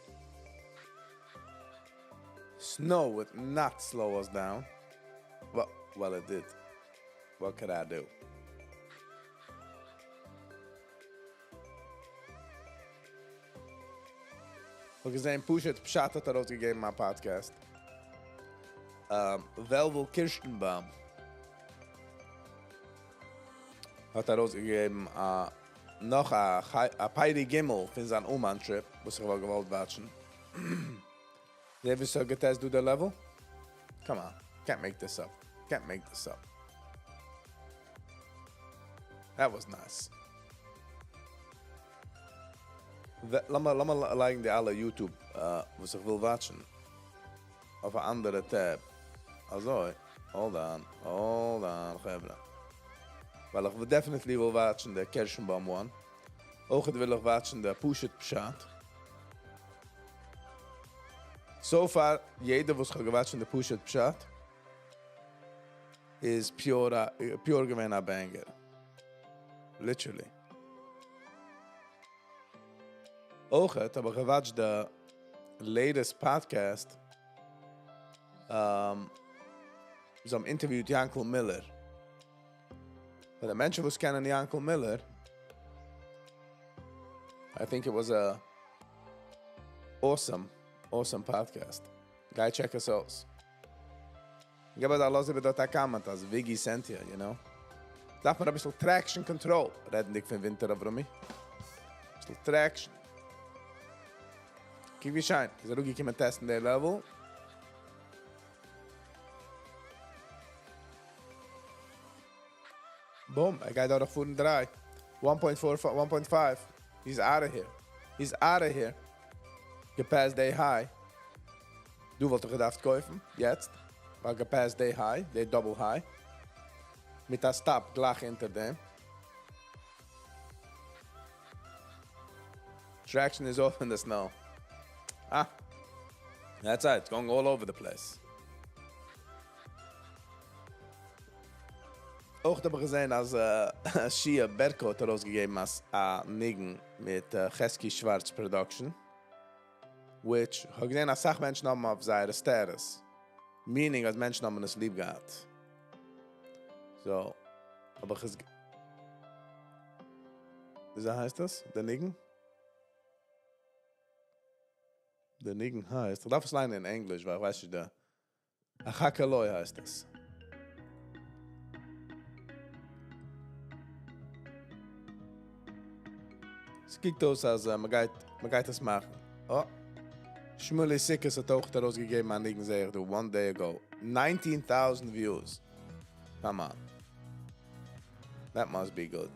S1: Snow would not slow us down. Well, it did. What could I do? כ'האב געזען, פשוט פשט האט ארויסגעגעבן א podcast. Velvel Kirschenbaum האט ארויסגעגעבן נאך א פרק ג' פון זיין אומאן trip, וואס איך וואלט געוואלט watch ן. דער וואס האט געטעסט דא די level? Come on, can't make this up. Can't make this up. That was nice. לאמיר לאמיר לייגן די אלע YouTube, וואס איך וויל watch ן, אויף אן אנדערע tab. אזוי, hold on, hold on, חברה. ווייל איך וויל definitely וויל watch ן די Kirschenbaum one. אויך וויל איך watch ן די פשוט פשט. So far, יעדער וואס איך האב גע watch ט אין די פשוט פשט, איז pure, pure געווען א banger. Literally. אויך האב איך גע watch ט the latest podcast. זיי האבן interviewed Yankel Miller. פאר די מענטשן וואס קענען Yankel Miller, I think it was a awesome, awesome podcast. גיי check עס אויס. גיב א לאז איבער דארט א comment, אז Viggy sent you. דארף מען א ביסל traction control, רעדנדיג פון ווינטער, אברומי. א ביסל traction. קוק ווי שיין. איז ער געקומען טעסטן די level. Boom, ער גייט דורך פארן 3. 1.4, 1.5. He's out of here. He's out of here. גע pass ט די high. דא וואלט איך געדארפט קויפן, יעצט. ווייל גע pass ט די high, די double high. מיט א stop גלייך אונטער דעם. Traction is off in the snow. Ah, that's it. It's going all over the place. אויך האב איך געזען אז שיע בערקא האט ארויסגעגעבן א ניגון מיט חזקי שווארץ production, which איך האב געזען אסאך מענטשן האבן אויף זייערע status, meaning אז מענטשן האבן עס ליב געהאט. So, האב איך עס. וויאזוי הייסט עס? די ניגון? די ניגון הייסט, איך דארף עס ליינען אין ענגליש ווייל איך ווייס נישט די. אחכה לו הייסט עס. עס קוקט אויס אז מען גייט מען גייט עס מאכן. אה! שמואלי סוכות האט אויך ארויסגעגעבן א ניגון זעה איך דא, one day ago, 19 טויזנט views. Come on. That must be good.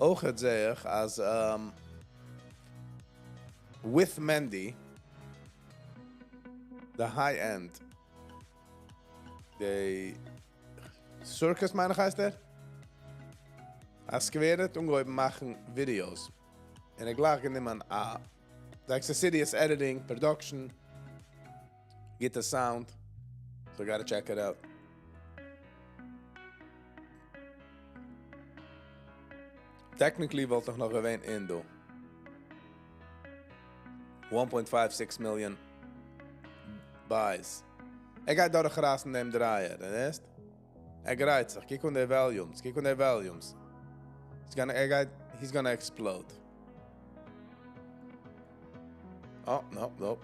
S1: אויכעט זעה איך אז with Mendy, די high end, די Circus מיין איך הייסט ער, א סקווערער האט אנגעהויבן מאכן ווידיאוס, און ער גלייך גענומען א like ס'איז serious editing, production, גוטע sound, so gotta check it out. Technically וואלט איך נאך געווען אין דא. 1.56 מיליאן buys. ער גייט דורכרייסן דעם דרייער, דו זעסט? ער גרייט זיך, קוק אן די volumes, קוק אן די volumes. He's gonna, ער גייט, he's gonna explode. אה, no, no.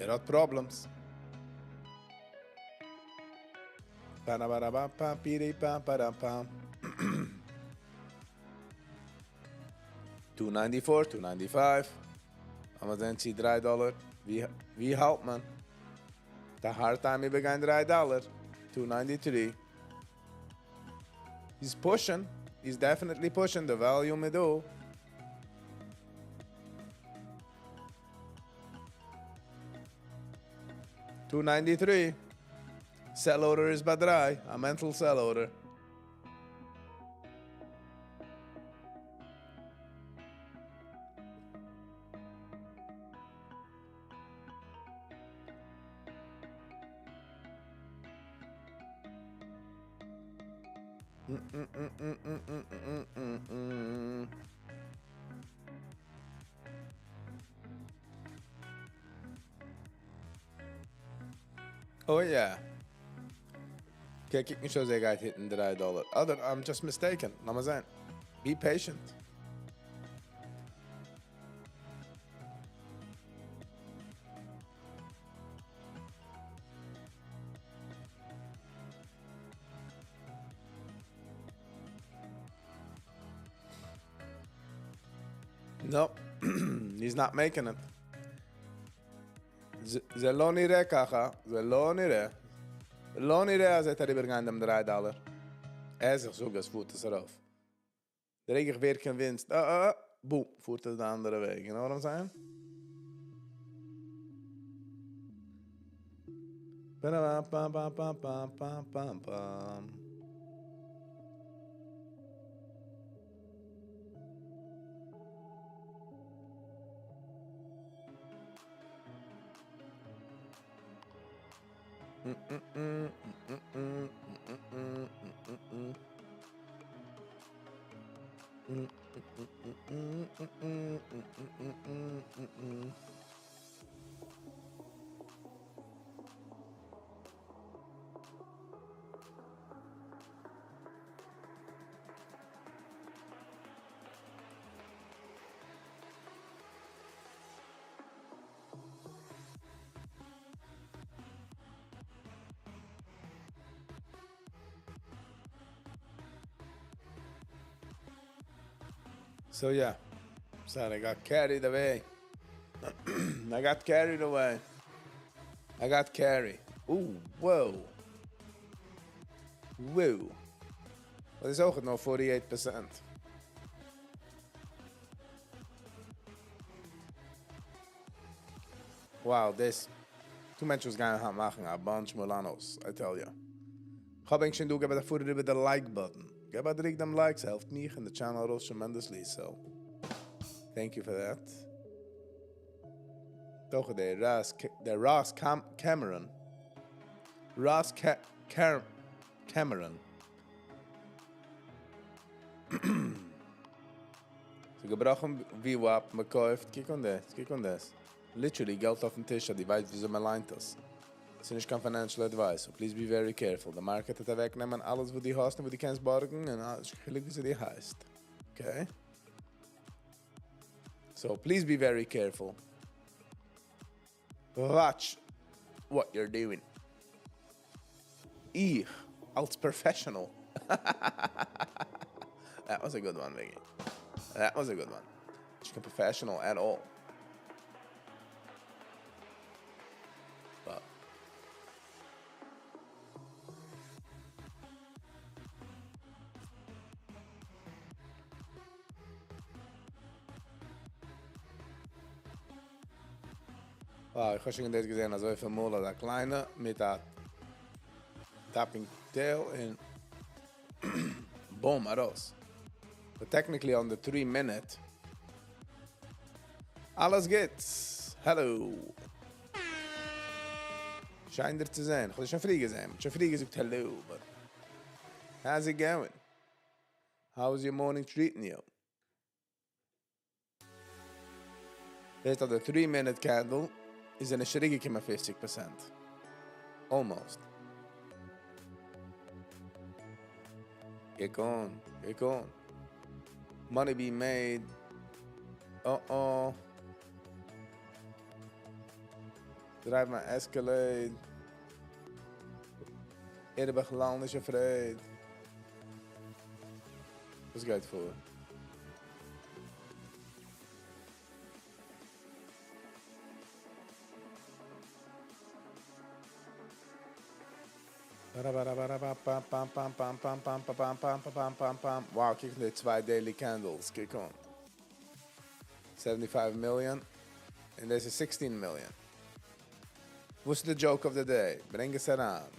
S1: ער האט problems. פאראבאראבאפא פירי פא פאראפא. 294, 295. לאמיר זען צו דריי דאלער. ווי ווי האלט מען? די hard time איבערגיין דריי דאלער. 293. He's pushing. He's definitely pushing. The volume איז דא. 293. Sell order איז ביי דריי. א mental sell order. Oh yeah. Okay, קוקט נישט אויס ער גייט hit ן דריי דאלער. אדער I'm just mistaken. לאמיר זען. Be patient. No, he's not making it. זה לא נראה ככה, זה לא נראה. לא נראה אז ער וועט אריבערגיין דעם דריי דאלער. אז איך זאג עס פארט עס ארויף. די רגע איך ווער convinced, אה אה אה, boom, פארט עס די אנדערע וועג. You know what I'm saying? פאראפאפאפאפאפאפאפאם. So yeah, sorry, I got carried away. I got carried away. I got carried. Ooh, whoa. Whoa. דאס איז אויך נאר 48%. Wow, this. Two מענטשן גייען מאכן a bunch Mulanos, I tell you. כ'האב ענק שוין דא, געב א פאר אריבער די like button. געב א דריק דעם like, ס'העלפט מיך און די channel ארויס tremendously, so thank you for that. דאך דער Ross, דער Ross Cameron. Ross Cameron. ס'איז געבראכן VWAP, מ'קויפט, קוק אן דאס, קוק אן דאס. Literally געלט אויפן טיש אז דו ווייסט וויאזוי מען ליינט עס. ס'איז נישט קיין financial advice, so please be very careful. די market וועט אוועקנעמען אלעס וואס דו האסט און וואס דו קענסט בארגן, און נישט קיין חילוק וויאזוי דו הייסט. Okay? So please be very careful. Watch what you're doing. איך, אלס professional. That was a good one, Viggy. That was a good one. נישט קיין professional at all. But Wow, איך האב שוין דאס געזען אזויפיל מאל אז א קליינע מיט א topping tail און boom, ארויס. But technically on the 3 minute אלעס גוט. Hello. שיין דיר צו זען. איך האב דיך שוין פרי געזען. שוין פרי געזאגט hello, but how's it going? How is your morning treating you? דאס אז די 3 minute candle איז ער נישט צוריקגעקומען 50%. Almost. קוק אן, קוק אן. Money be made. Uh-oh. Drive my Escalade. ער בכלל נישט afraid. וואס גייט פאר? Pam, pam, pam, pam, pam, pam, pam, pam, pam. Wow, קוק די צוויי daily candles. קוק אן. 75 million. And there's a 16 million. וואס איז the joke of the day? ברענג עס אריין.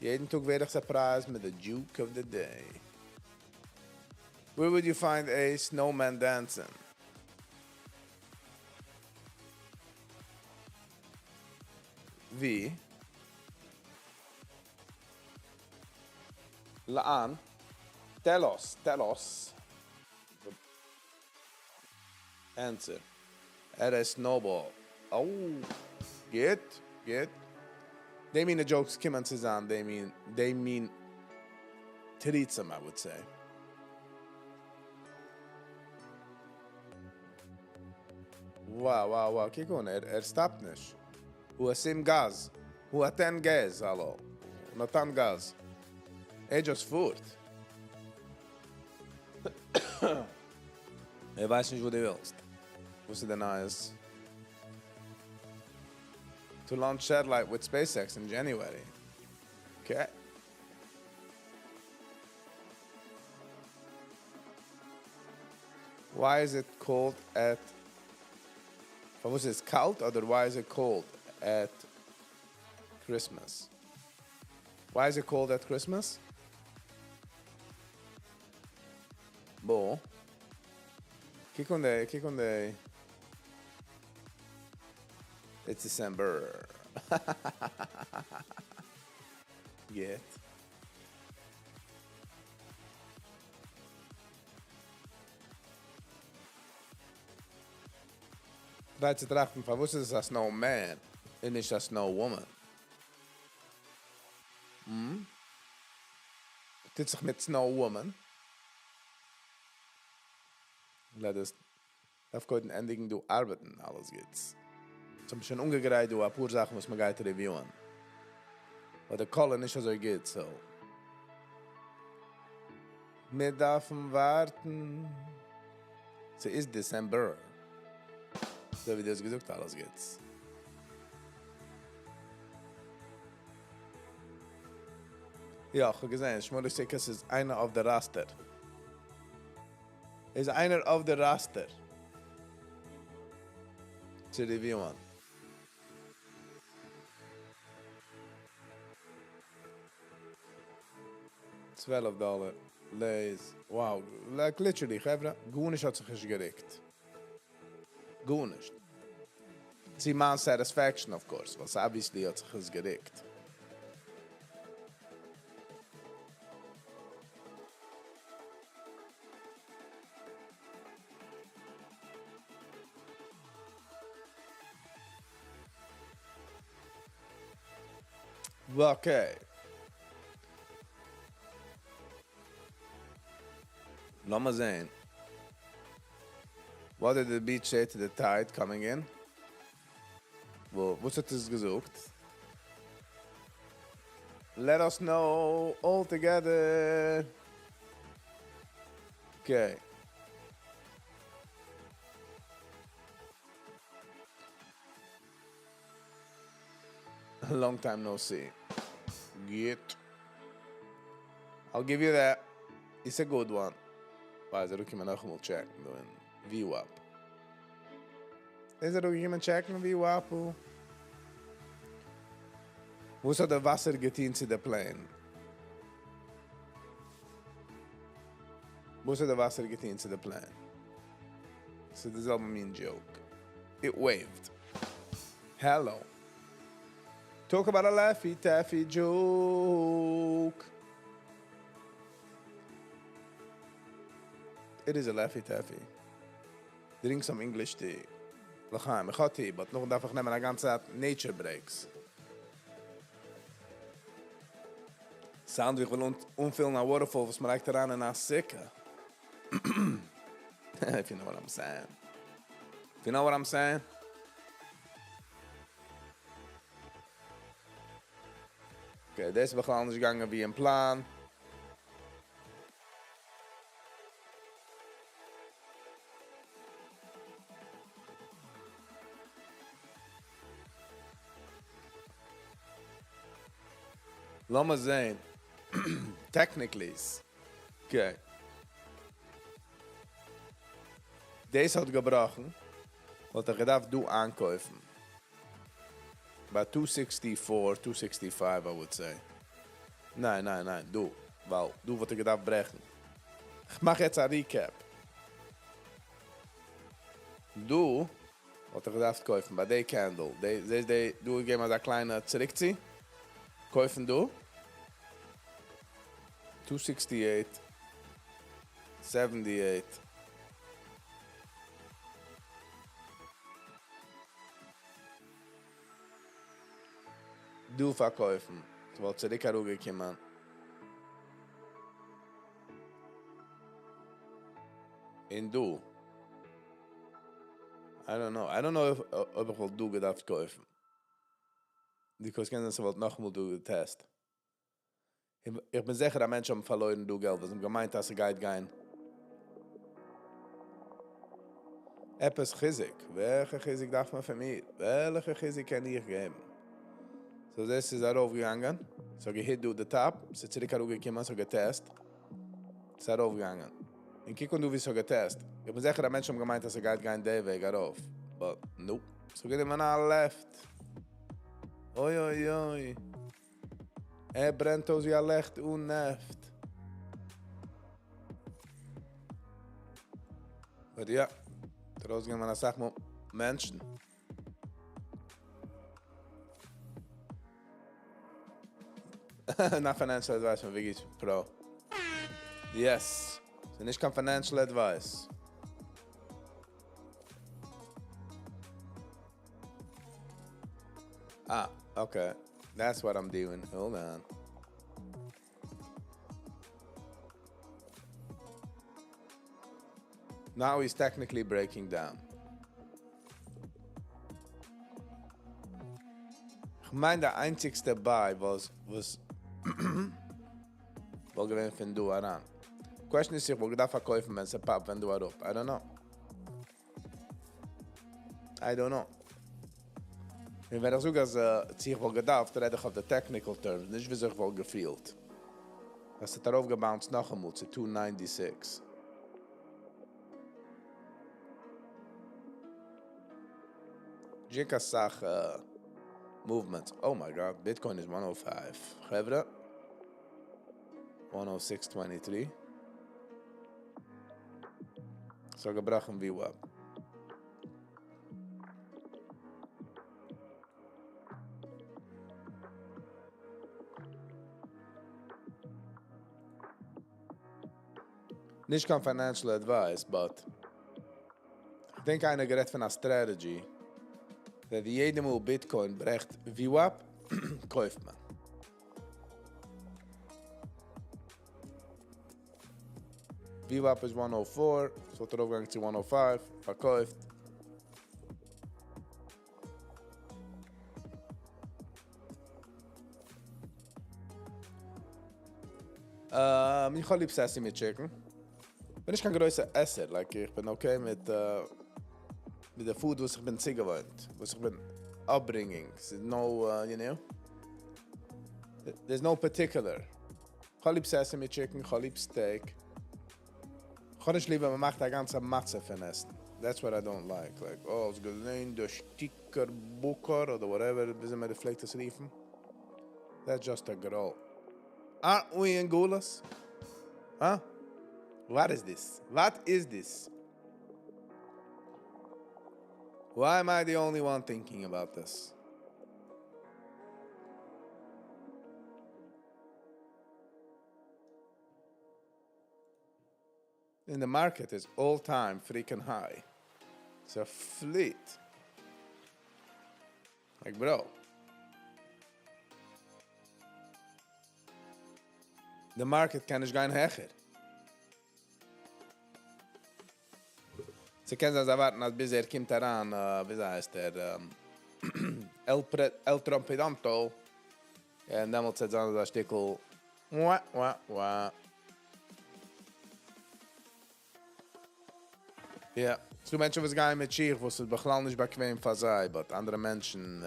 S1: יעדן טאג ווער איך surprised מיט the joke of the day. Where would you find a snowman dancing? ווי? לאן? Tell us, tell us. Answer. At a snowball. Oh, גוט, גוט. They mean the jokes קומען צוזאם. They mean תירוצים, I would say. Wow. קוק אן, ער stop ט נישט. הוא אשים גז. הוא נתן גז, הלו. הוא נתן גז. ער just פארט. ער ווייסט נישט, וואו דו ווילסט. וואס איז די נייעס? To launch satellite with SpaceX in January. Okay. Why is it cold at... וואס איז קאלט אדער why is it cold at Christmas? Why is it cold at Christmas? Bo. קוק אן די, קוק אן די. It's December. גוט. Try צו טראכטן, פארוואס איז עס א snowman און נישט א snow woman? טוט זיך מיט snow woman? Let us דארף קודם ענדיגן דא ארבעטן, אלעס גוטס. מיר האבן שוין אנגעגרייט דא א פאר זאכן וואס מען גייט review ען. אבער די color נישט אזוי גוט, so. מיר דארפן ווארטן. ס'איז December. אזוי ווי דו האסט געזאגט, אלעס גוטס. יא, איך האב געזען, שמואל סיקעס איז איינער אויף די roster. איז איינער אויף די roster. צו review ען. 12 דאלער, Lay's, wow, like literally, חברה, גארנישט האט זיך נישט גערוקט. גארנישט. צו מיין satisfaction, of course, ווייל obviously האט זיך עס גערוקט. Okay. לאמיר זען. What did the beach say to the tide coming in? וואו, וואס האט עס געזאגט? Let us know all together. Okay. Long time no see. Get. I'll give you that. It's a good one. ווייל ער קומט נאכאמאל check ן דא אין VWAP. איז ער געקומען check ן VWAP? וואס האט דער וואסער געטון צו דער plane? וואס האט דער וואסער געטון צו דער plane? ס'איז די זעלבע מין joke. It waved. Hello. Talk about a laffy taffy joke. It is a laffy taffy. Drink some English tea. לחיים, איך האב tea, but נאך דארף איך נעמען א גאנצע צייט nature breaks. Sound ווי איך וויל אנפילן א waterfall, וואס מען לייגט אריין אין א סוכה. If you know what I'm saying. If you know what I'm saying. Okay, דאס איז בכלל נישט געגאנגען ווי אין פלאן. לאמיר זען. Technically. Okay. דאס האט געבראכן. וואלט איך געדארפט דא איינקויפן. ביי 264, 265, I would say. ניין, ניין, ניין, דא. ווייל דא וואלט איך געדארפט ברעכן. איך מאך יעצט א recap. דא וואלט איך געדארפט קויפן ביי די candle. די, זעסט די, דא געגעבן אזא קליינע צוריקצי. קויפן דא. 268, 78. דא פארקויפן. ס'וואלט צוריק אראפגעקומען. און דא. I don't know. I don't know if אויב איך וואלט דא געדארפט קויפן. Because קען זיין ס'וואלט נאכאמאל דא גע test. איך בין זיכער, אז מענטשן האבן פארלוירן דא געלט, וואס האבן געמיינט, אז ס'גייט גיין. עפעס חיזוק. וועלכע חיזוק דארף מען פון מיר? וועלכע חיזוק קען איך געבן? So, דאס איז ארויפגעגאנגען. ס'האט גע hit דא the top. ס'איז צוריק אראפגעקומען, ס'האט גע test. ס'איז ארויפגעגאנגען. און קוק אן דא, ווי ס'האט גע test. איך בין זיכער, אז מענטשן האבן געמיינט, אז ס'גייט גיין דער וועג ארויף. But, nope. ס'האט גענומען א left. אוי, אוי, אוי. ער ברענט אויס ווי א לעכט אן נעפט. But yeah, ארויסגענומען א סאך מענטשן. Not financial advice פון Viggy Pro. Yes. ס'איז נישט קיין financial advice. Ah, okay. That's what I'm doing. Hold on. Now he's technically breaking down. איך מיין, דער איינציגסטע buy וואס וואלט געווען פון דא אריין. Question איז, איך וואלט געדארפט פארקויפן, ווען עס pop ט, ווען דא אראפ. I don't know. I don't know. און ווען איך זאג, אז איך וואלט געדארפט, רעד איך אויף די technical terms, נישט ווי איך וואלט געפילט. עס האט ארויפגע bounced נאכאמאל צו 296. נישט קיין סאך movement. Oh my God, Bitcoin is 105. חברה. 106.23. ס'האט געבראכן VWAP. נישט קיין financial advice, but איך דענק איינער גערעדט פון א strategy, that יעדע מאל Bitcoin ברעכט VWAP, קויפט מען. VWAP איז 104, ס'וואלט ארויפגעגאנגען צו 105, פארקויפט. איך האב ליב sesame chicken. בין נישט קיין גרויסער עסער, like איך בין okay מיט, מיט די food וואס איך בין צוגעוואוינט, וואס איך בין upbringing. ס'איז no, there's no particular. איך האב ליב sesame chicken, איך האב ליב steak. איך האב נישט ליב ווען מען מאכט א גאנצע מצב פון עסן. That's what I don't like. Like, oh, עס געליינט די שטיקער בקר אדער whatever, וויאזוי מען פלעגט עס רופן. That's just a גרויל. Aren't we in גלות? Huh? What is this? What is this? Why am I the only one thinking about this? In the market is all-time freaking high. It's a fleet. Like, bro. The market קען נישט גיין העכער. זיי קענען זיי ווארטן, אז ביז ער קומט אריין, ווי הייסט ער, El, El Trumpidanto. און דעמאלטס וועט זיין אזא שטיקל, ווא, ווא, ווא. Yeah, ס'דא מענטשן וואס גייען מיט שיך, וואס איז בכלל נישט באקוועם פאר זיי, but אנדערע מענטשן,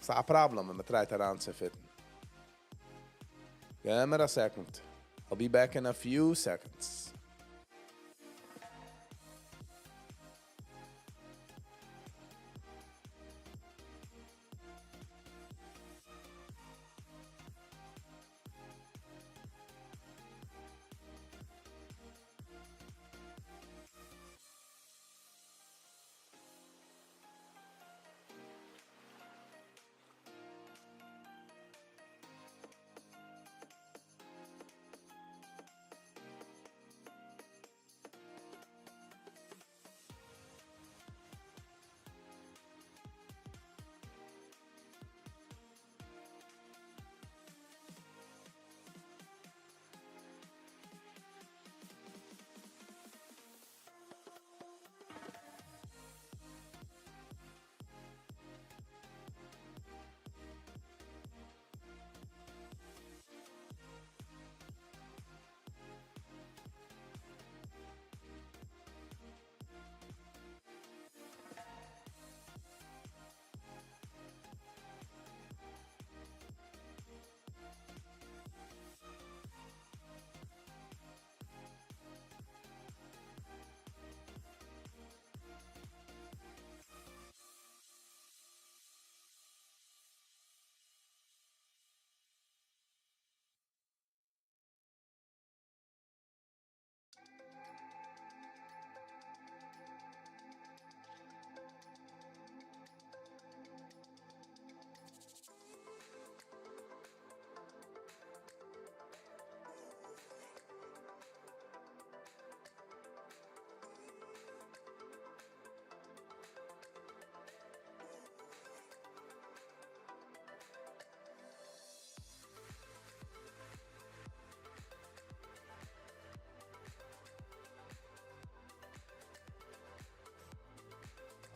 S1: ס'איז א פראבלעם, ווען מען try ט אריינצו fit ן. גיב מיר א second. I'll be back in a few seconds.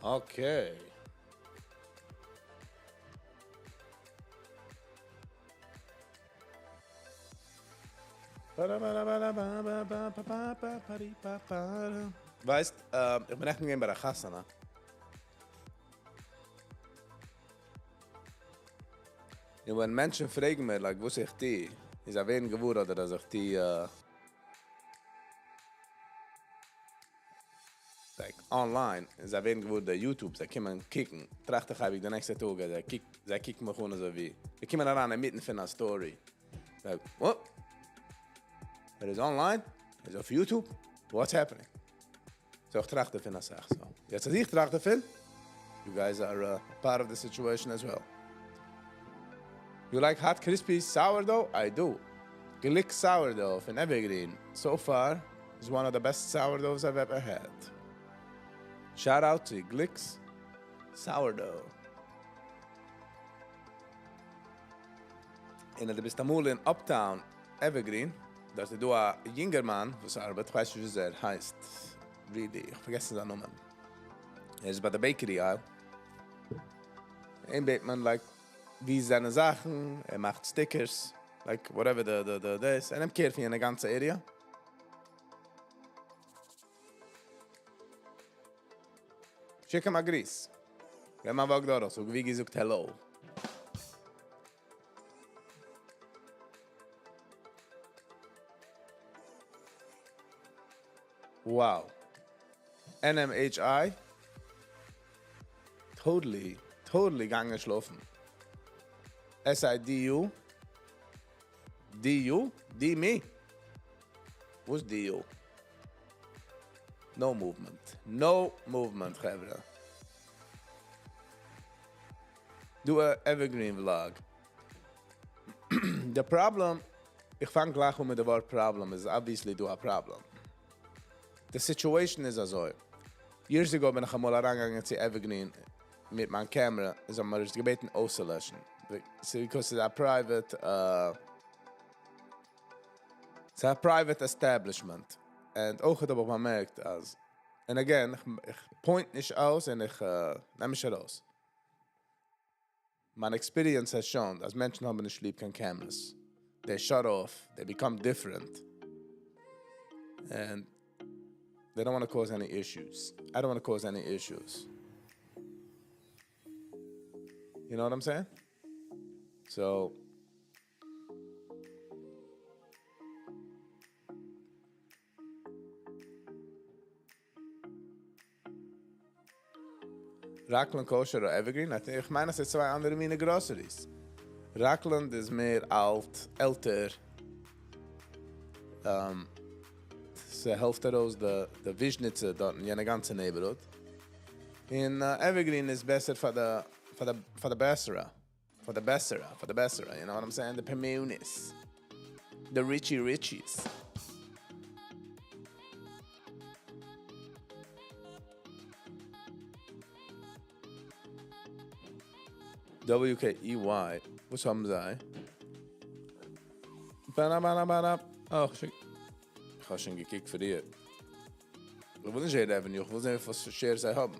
S1: Okay. ווייסט, איך בין נעכטן געווען ביי א חתונה. און ווען מענטשן פרעגן מיר, like, וואס איך טו, איז זיי ווערן געוואר אדער אז איך טו, Like online, און זיי ווערן געוואר די YouTube, זיי קומען קוקן, טראכט איך אייביג די נעקסטע טאג אז זיי קוק, זיי קוקן מיך אן אזוי ווי, זיי קומען אריין אינמיטן פון א story, like, what? ער איז online? ער איז אויף YouTube? What's happening? So איך טראכט דערפון אסאך, so יעצט אז איך טראכט דערפון, you guys are part of the situation as well. You like hot crispy sourdough? I do. Glick sourdough פון Evergreen, so far is one of the best sourdoughs I've ever had. Shout out to Glick's Sourdough. און אז דו ביסט אמאל אין Uptown Evergreen, דארט איז דא א יונגערמאן וואס ארבעט, איך ווייס נישט וויאזוי ער הייסט, really, איך האב פארגעסן זיין נאמען. ער איז ביי די bakery aisle. אים בעט מען like ווי זענען זאכן, ער מאכט stickers, like whatever די די די דאס, ער נעמט care פון יענע גאנצע area. שיק אים א גריס. ווען מען walk דורך, זאג ווי געזאגט hello. Wow. NMHI? Totally, totally געגאנגען שלאפן. SIDU? DU? D me? וואס DU? No movement. No movement, חברה. Do a evergreen vlog. The problem, איך פאנג גלייך אן מיט די ווארט problem, איז obviously דא א problem. The situation איז אזוי. Years ago בין איך אמאל אריינגעגאנגען צו Evergreen מיט מיין camera, איז האבן מיר עס געבעטן אויסצולעשן. So because it's a private, it's a private establishment. And אויך האב איך באמערקט אז, and again, איך point נישט אויס און איך נעם נישט ארויס. מיין experience has shown, אז מענטשן האבן נישט ליב קיין cameras. They shut off, they become different. And they don't want to cause any issues. I don't want to cause any issues. You know what I'm saying? So, Rockland Kosher אדער Evergreen? I think, איך מיין, עס איז צוויי אנדערע מיני groceries. Rockland איז מער אלט, עלטער. ס'העלפט ארויס די וויזשניצע דארט אין יענע גאנצע neighborhood. און Evergreen איז בעסער פאר די בעסערע. פאר די בעסערע, פאר די בעסערע, you know what I'm saying? The Pomonis. The Richie Richies. WKEY, וואס האבן זיי? באנא באנא באנא. אה, איך האב שוין געקוקט פאר דיר. איך וויל נישט זען revenue, איך וויל זען וויפיל shares זיי האבן.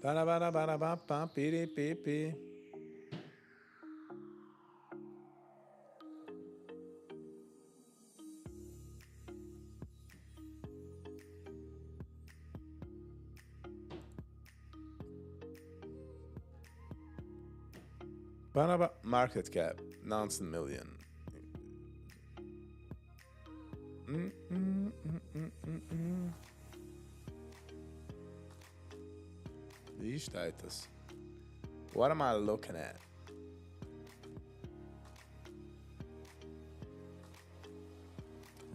S1: באנא באנא באנא בא בא פירי פי פי. באנא בא market cap 19 מיליאן. ווי שטייט עס? What am I looking at?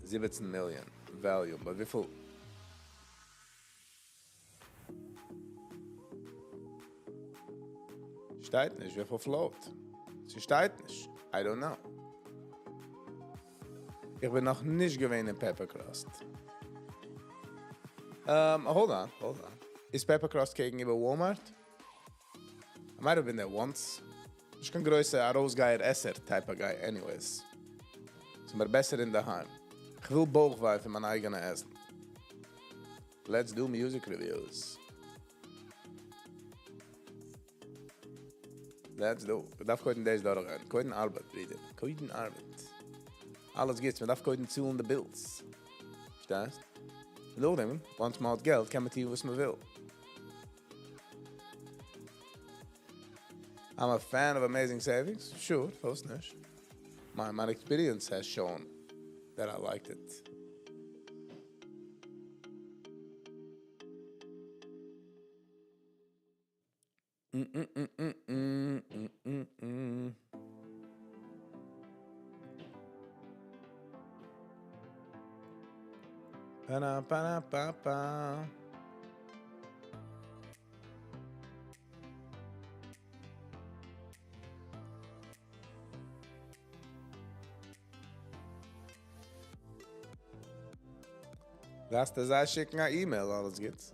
S1: 17 מיליאן value, but וויפיל? שטייט נישט, וויפיל float? ס'שטייט נישט. I don't know. איך בין נאך נישט געווען אין Pepper Crust. Hold on, hold on. איז Pepper Crust קעגנאיבער Walmart? I might have been there once. נישט קיין גרויסע ארויסגייער עסער type of guy anyways. ס'איז מיר בעסער אין דער היים. איך וויל בויכוויי פון מיין אייגענע עסן. Let's do music reviews. Let's do. איך דארף קודם דאס דורכגיין. קודם ארבעט, ברודער. קודם ארבעט. אלעס גוט, מען דארף קודם צאלן די bills. פארשטייסט? נאכדעם, once מען האט געלט, קען מען טון וואס מען וויל. I'm a fan of Amazing Savings. Sure, פארוואס נישט? מיין מיין experience has shown that I liked it. דארפסטו זיי שיקן א email, אלעס גוטס.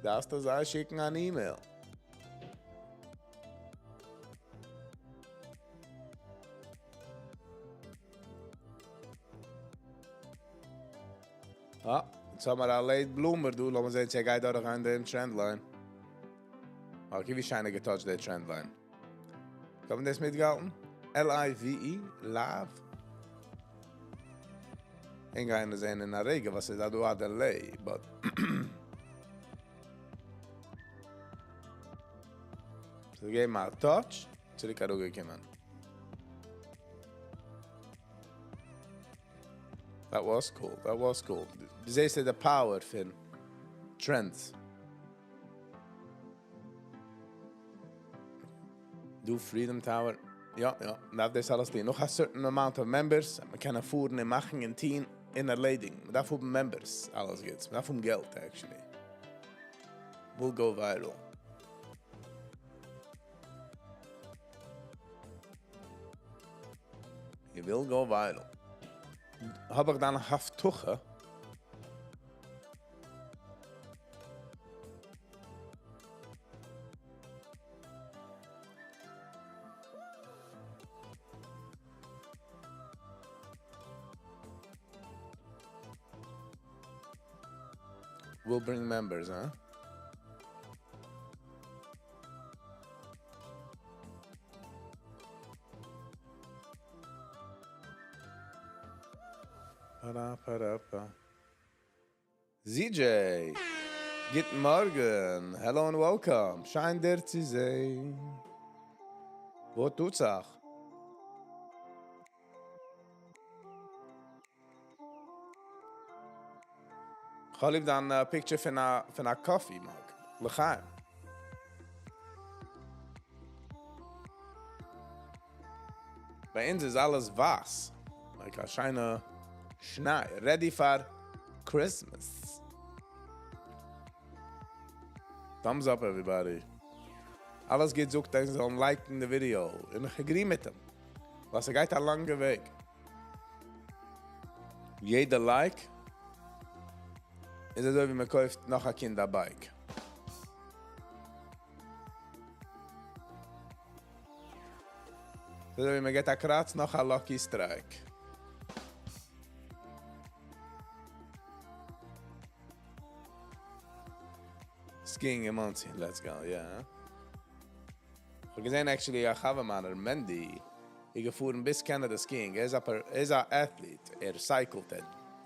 S1: דארפסטו זיי שיקן אן email. אה, יעצט האבן מיר א late bloomer דא, לאמיר זען צו ער גייט דורכגיין דעם trend line. Okay, ווי שיין ער געטאטשט די trend line. האבן דאס מיטגעהאלטן? L-I-V-E, live. און גייען מיר זען אין א רגע וואס איז דא דא א delay, but ס'איז געגעבן א touch, צוריק אראפגעקומען. That was cool, that was cool. דו זעסט the power פון trends. דא Freedom Tower, יא, יא, מ'דארף דאס אלעס טון. נאך א certain amount of members, מען קען פארן און מאכן און טון און ערלעדיגן. מען דארף האבן members, אלעס גוטס. מען דארף האבן געלט, actually. We'll go viral. You will go viral. האב איך דיין הבטחה? We'll bring members, huh? Pa-da-pa-da-pa. ZJ, גוטן מארגן. Hello and welcome. שיין דיר צו זען. וואס טוט זיך? איך האב ליב דיין picture פון א coffee mug. לחיים. ביי אונז איז אלעס ווייס. Like א שיינע שניי. Ready for Christmas. Thumbs up everybody. אלעס גוט זאגט אז זאלן לייק ן די ווידיאו. און איך agree מיט אים. ווייל ס'גייט א לאנגע וועג. יעדע like איז אזוי ווי מען קויפט נאך א קינד א bike. אזוי ווי מען געט א קראץ נאך א lucky strike. Skiing אין מאנסי, let's go, יא. איך האב געזען actually א חבר מיינער, מענדי, איז געפארן ביז Canada skiing. ער איז א, ער איז א athlete, ער cycle ט, ער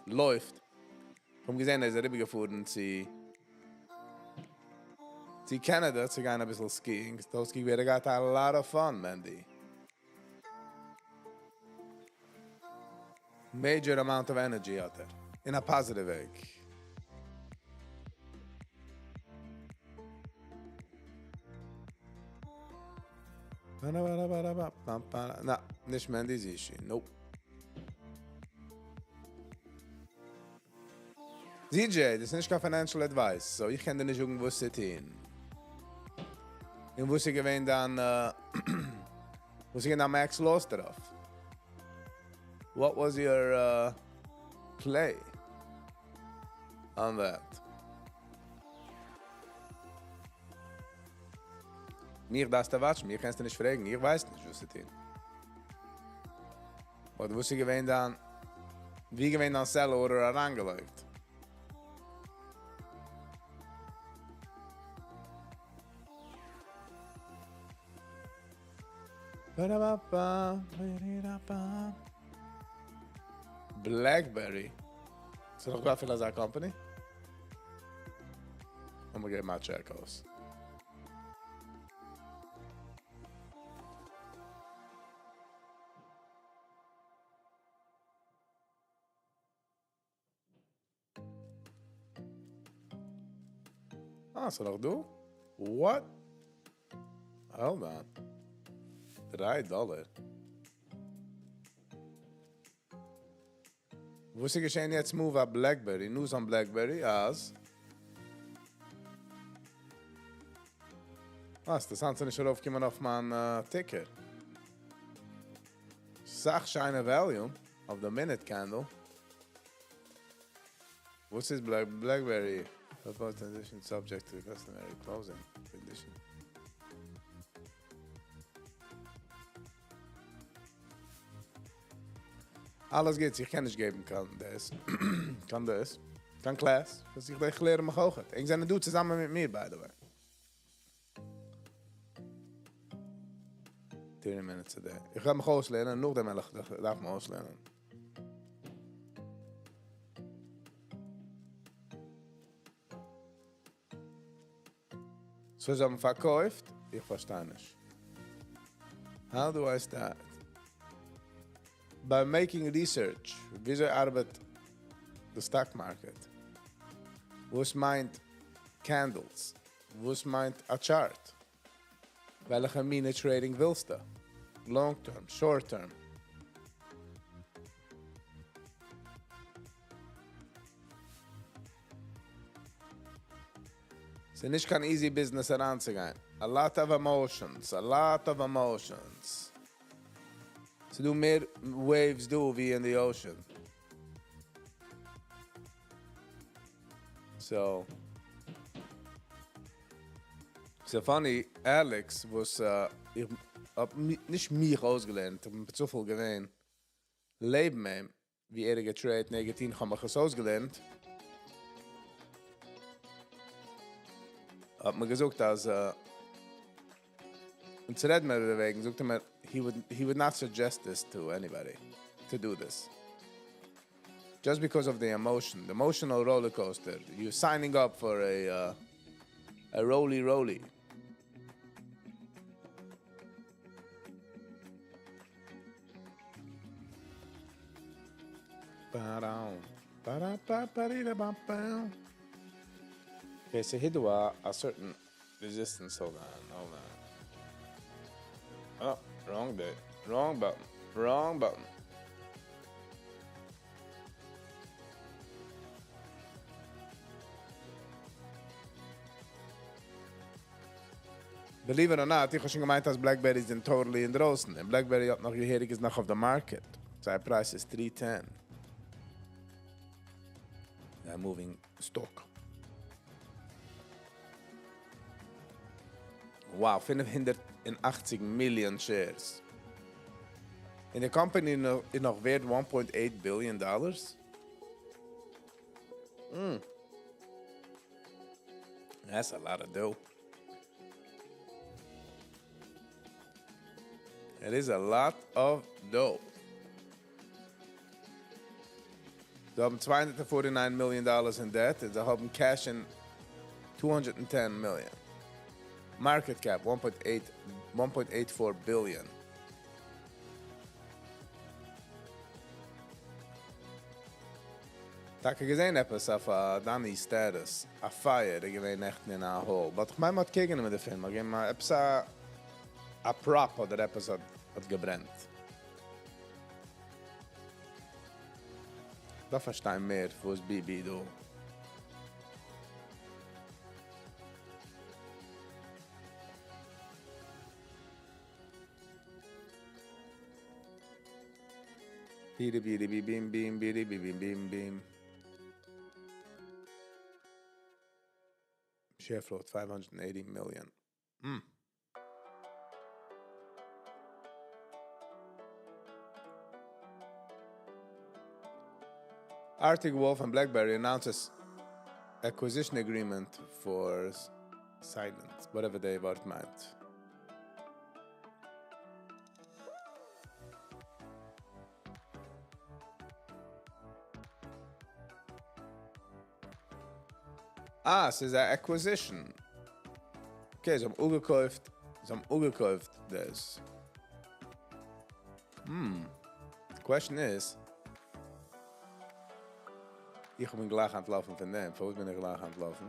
S1: לויפט. איך האב געזען, ער איז אריבערגעפארן צו Canada צו גיין אביסל skiing. דאס גיב ער געהאט a lot of fun, מענדי. Major amount of energy האט ער. אין א positive וועג. נא, נישט מענדי זישי. Nope. ZJ, דאס איז נישט קיין financial advice, so איך קען דיר נישט זאגן וואס צו טון. און וואס איז געווען דיין, וואס איז געווען דיין max loss דערויף? What was your play on that? מיך דארפסטו watch ן, מיר קענסטו נישט פרעגן, איך ווייס נישט וואס צו טון. But וואס איז געווען דיין, ווי געווען דיין sell order אריינגעלייגט? Ba-da-ba-ba, ba-da-ba. BlackBerry. איז נאך דא אפילו אזא company? I'm gonna get my check אויס. אה, ס'איז נאך דא? What? Hold on. 3 דאלער. וואס איז געשען יעצט move אויף BlackBerry, news on BlackBerry, אז... וואס, דאס האט נישט ארויפגעקומען אויף מיין ticker. סאך שיינע volume of the minute candle. וואס איז BlackBerry? Proposed transition subject to customary closing condition. אלעס גוט, איך קען נישט געבן קיין דאס. קיין דאס. קיין class. וואס איך לערן מיך אויך. איך זענען דא צוזאמען מיט מיר, by the way. 30 minutes a day. איך וועל מיך אויסלערנען, נאכדעם וועל איך, דארף מען אויסלערנען. So, זיי האבן פארקויפט? איך פארשטיי נישט. How do I start? By making research. וויאזוי ארבעט the stock market? וואס מיינט candles? וואס מיינט a chart? וועלכע מינע trading ווילסטו? Long term, short term? ס'איז נישט קיין easy business אריינצוגיין. A lot of emotions, a lot of emotions. ס'דא מער waves דא ווי in the ocean. So funny, Alex וואס איך האב נישט מיך אויסגעלערנט, איך בין צופאל געווען לעבן אים, ווי ער גע trade, נעגאטיוו, האב איך עס אויסגעלערנט. האט מיר געזאגט, אז און צו רעדן מיר דערוועגן, זאגט ער מיר, he would not suggest this to anybody, to do this. Just because of the emotion, the emotional roller coaster. You're signing up for a roly roly. Ba-dum, ba-da-ba-ba-dee-da-ba-ba. Okay, so here do a certain resistance. Hold on, hold on. Oh, wrong day. Wrong button. Wrong button. Believe it or not, איך האב שוין געמיינט, אז BlackBerry זענען totally אינדרויסן. און BlackBerry האט נאך געהעריג איז נאך אויף the market. זיין price איז 310. They're moving stock. Wow, 580 million shares. און די company איז נאך ווערט 1.8 billion dollars. That's a lot of dough. It is a lot of dough. זיי האבן 249 million dollars in debt און זיי האבן cash in 210 million. Market cap 1.8, 1.84 billion. טאקע געזען עפעס אויף Danny status, א fire איז געווען נעכטן אין א hall. But איך מיין, מ'האט קעגן מיט די פירמע, געגעבן עפעס א prop אדער עפעס האט געברענט. דארף פארשטיין מער, וואס BB דא. Bidi bidi bi bim bim bidi bi bim bim bim. Share float 580 million. Arctic Wolf and BlackBerry announces acquisition agreement for Cylance, whatever they ווארט מיינט. אה, ס'איז אן acquisition. Okay, זיי האבן אפגעקויפט, זיי האבן אפגעקויפט דאס. The question is, איך בין גלייך אנטלאפן פון דעם. פארוואס בין איך גלייך אנטלאפן?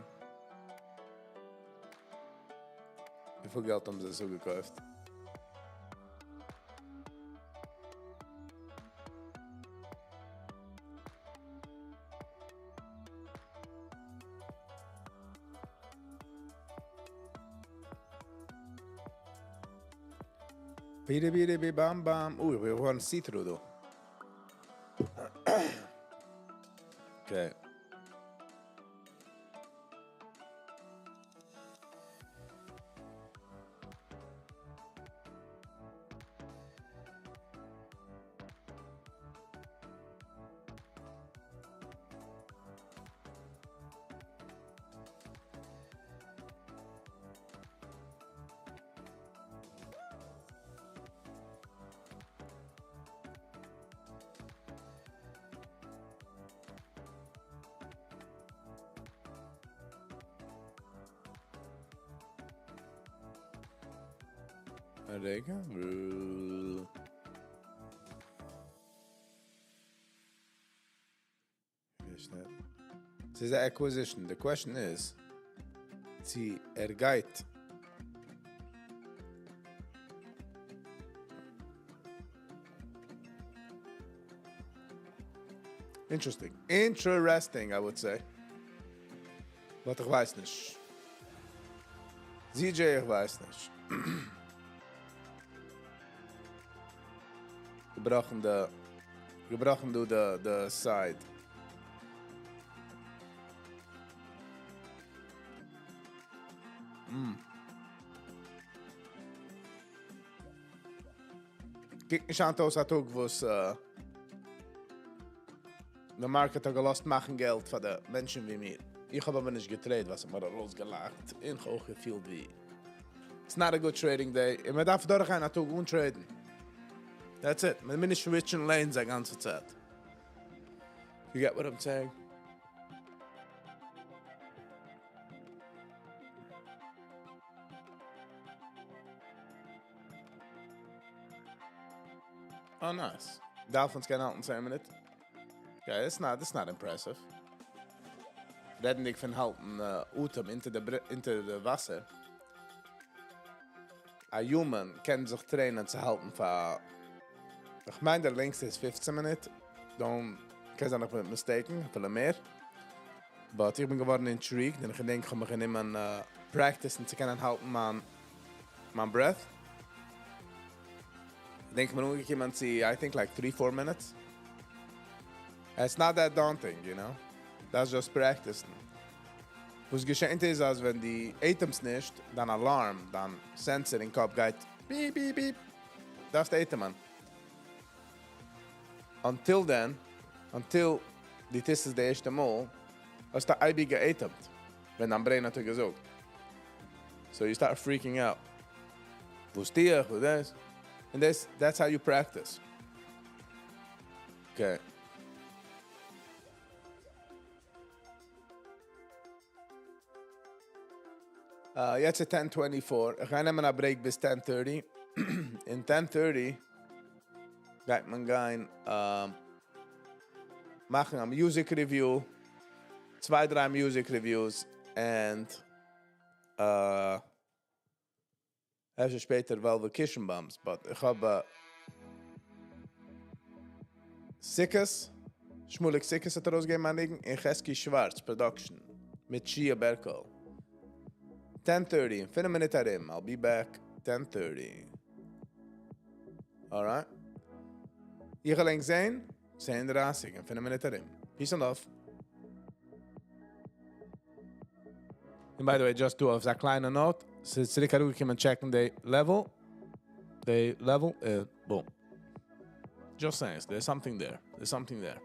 S1: וויפיל געלט האבן זיי עס אפגעקויפט? בידי בידי בי באם באם. אוי, איך בין געווארן see-through דא. Okay. א רגע. ס'איז א acquisition. The question איז צו ער גייט. Interesting. Interesting, I would say. But איך ווייס נישט. ZJ, איך ווייס נישט. געבראכן די, געבראכן דא די side. קוקט נישט היינט אויס א טאג וואס די market האט געלאזט מאכן געלט פאר די מענטשן ווי מיר. איך האב אבער נישט גע trade, וואס האט מיר ארויסגעלאכט און איך אויך געפילט ווי it's not a good trading day. און מען דארף דורכגיין א טאג אן trade ן. That's it. מען מוז נישט switch ן lanes א גאנצע צייט. You get what I'm saying? Oh, nice. Dolphins קענען האלטן 10 מינוט. Okay, it's not impressive. רעדנדיג פון האלטן אטעם אונטער די וואסער. א human קען זיך train ען צו האלטן פאר, איך מיין דער לענגסטע איז 15 מינוט. Don't, קען זיין איך בין mistaken, אפילו מער. But איך בין געווארן intrigued, און איך געדענק איך האב מיך גענומען practice צו קענען האלטן מיין breath. איך דענק איך בין אנגעקומען צו, I think like 3-4 minutes. It's not that daunting, you know? That's just practicing. וואס געשעט איז, אז ווען דו אטעמסט נישט, דיין alarm, דיין sensor אין קאפ גייט beep, beep, beep. דארפסט אטעמען. Until then, until דו טוסט עס די ערשטע מאל, האסטו אייביג געאטעמט, ווען דיין brain האט דיר געזאגט. So you start freaking out. וואס טו איך, וואס דאס? And that's how you practice. Okay. יעצט איז 10:24. איך גיי נעמען א break ביז 10:30. אין 10:30 גייט מען גיין מאכן א music review. צוויי, דריי music reviews. And אפשר שפעטער וועלוול קישנבוים'ס, but איך האב סוכות, שמוליק סוכות האט ארויסגעגעבן א ניגון, און חזקי שווארץ production מיט שיע בערקל. 10:30, אין 5 מינוט ארום, I'll be back 10:30. Alright. איך וועל ענק זען, 10:30, אין 5 מינוט ארום. Peace and love. And by the way, just to אויף א קליינע note, ס'איז צוריק אראפגעקומען check ן די level. The level, boom. Just saying, there's something there. There's something there.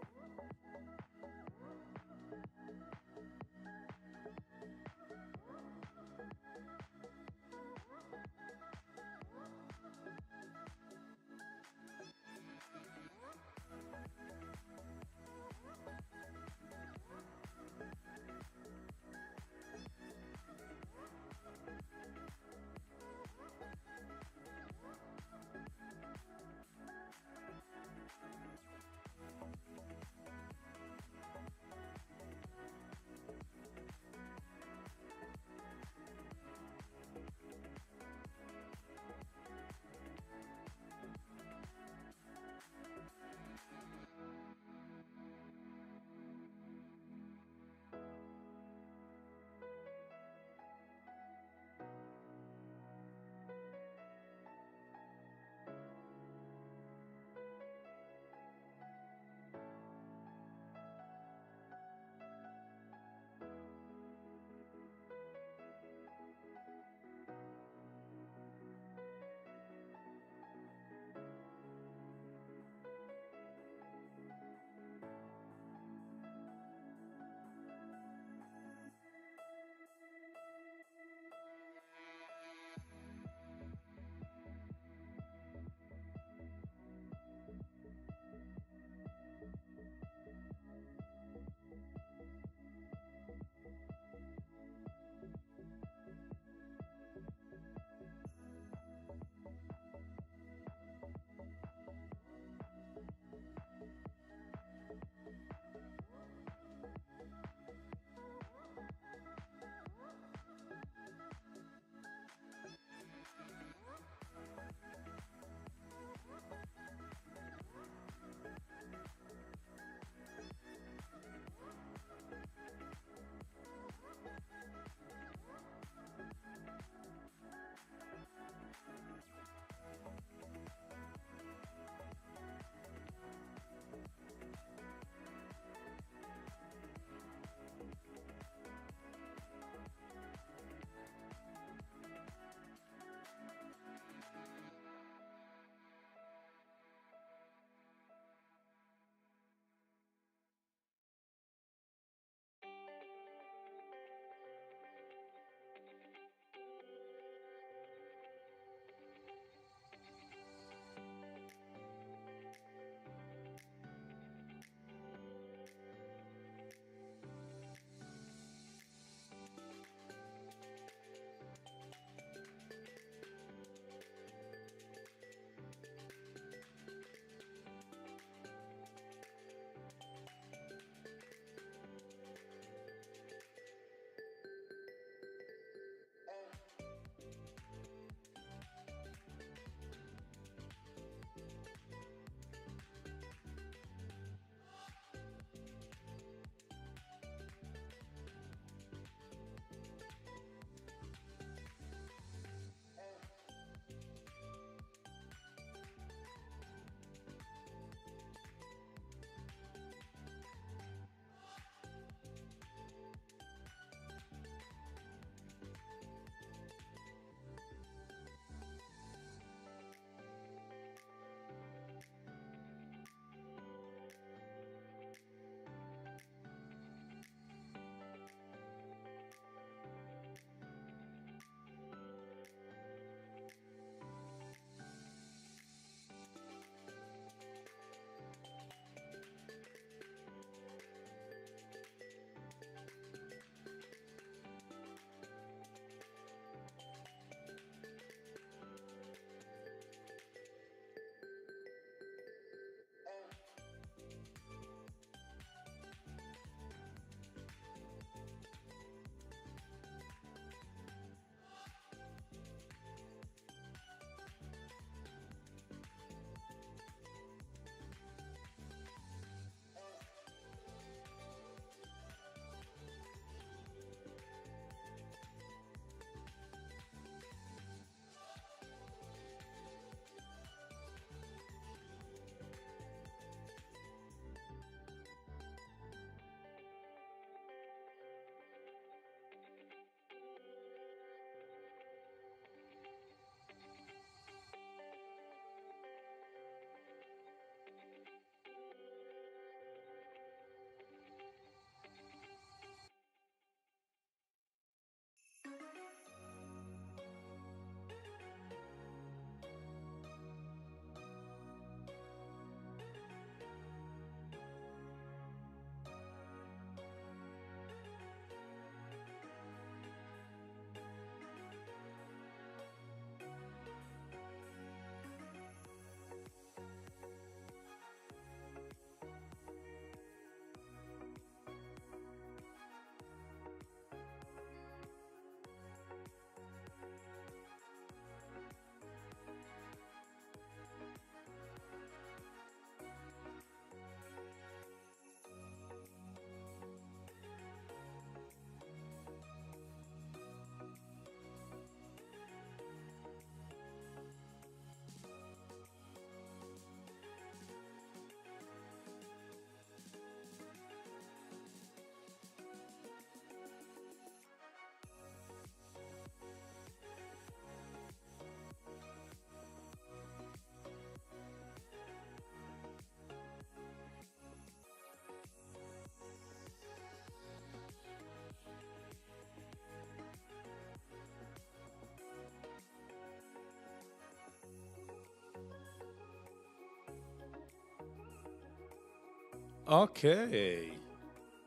S1: Okay.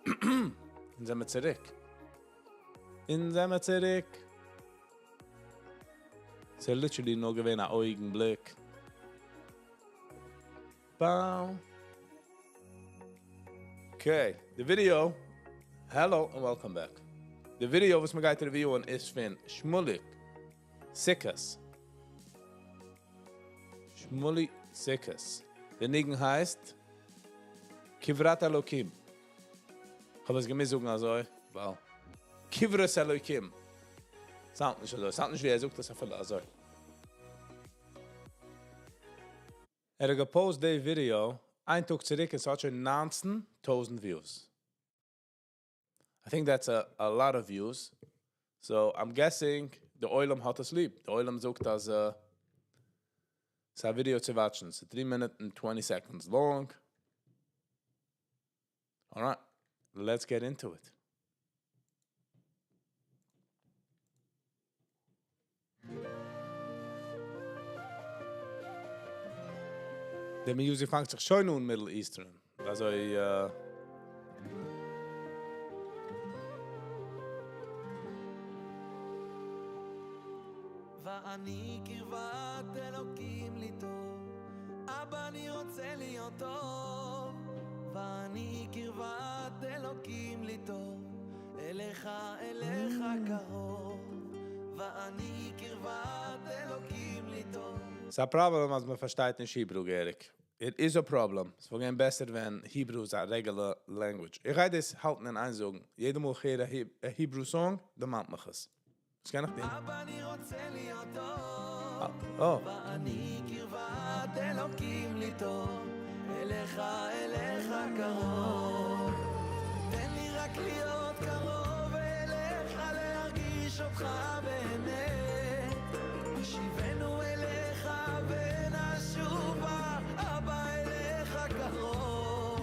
S1: אונז זעמיר צוריק. אונז זעמיר צוריק. ס'איז literally נאר געווען א אויגנבליק. Bow. Okay, די video. Hello and welcome back. די video וואס מ'גייט review ען איז פון שמוליק סוכות. שמולי סוכות. די ניגון הייסט קברת אלוקים. כ'האב עס געמוזט זאגן אזוי, ווייל קברת אלוקים sound נישט אזוי, sound נישט ווי ער זאגט עס אפילו אזוי. ער האט גע post די ווידעא איין טאג צוריק און ס'האט שוין 19,000 views. I think that's a lot of views. So I'm guessing די עולם האט עס ליב. די עולם זאגט אז ס'איז א ווידעא צו watch ן. ס'איז 3 minutes and 20 seconds long. Alright, let's get into it. די music פאנגט זיך שוין אן Middle Eastern. אזוי
S2: ואני קרבת אלוקים לי טוב, אבא אני רוצה להיות טוב, ואני קרבת אלוקים לי טוב, אליך אליך קרוב, ואני קרבת אלוקים לי טוב.
S1: ס'איז א פראבלעם אז מ'פארשטייט נישט Hebrew, געהעריג. It is a problem. ס'וואלט געווען בעסער ווען Hebrew איז א regular language. איך גיי דאס האלטן אין איין זאגן. יעדע מאל איך הער א Hebrew song, דערמאנט מיך עס. וואס קען איך טון?
S2: אבא אני רוצה להיות טוב,
S1: Oh.
S2: ואני קרבת אלוקים לי טוב, אליך אליך קרוב. תן לי רק להיות קרוב אליך, להרגיש אותך באמת. השיבנו אליך ונשובה, אבא אליך קרוב.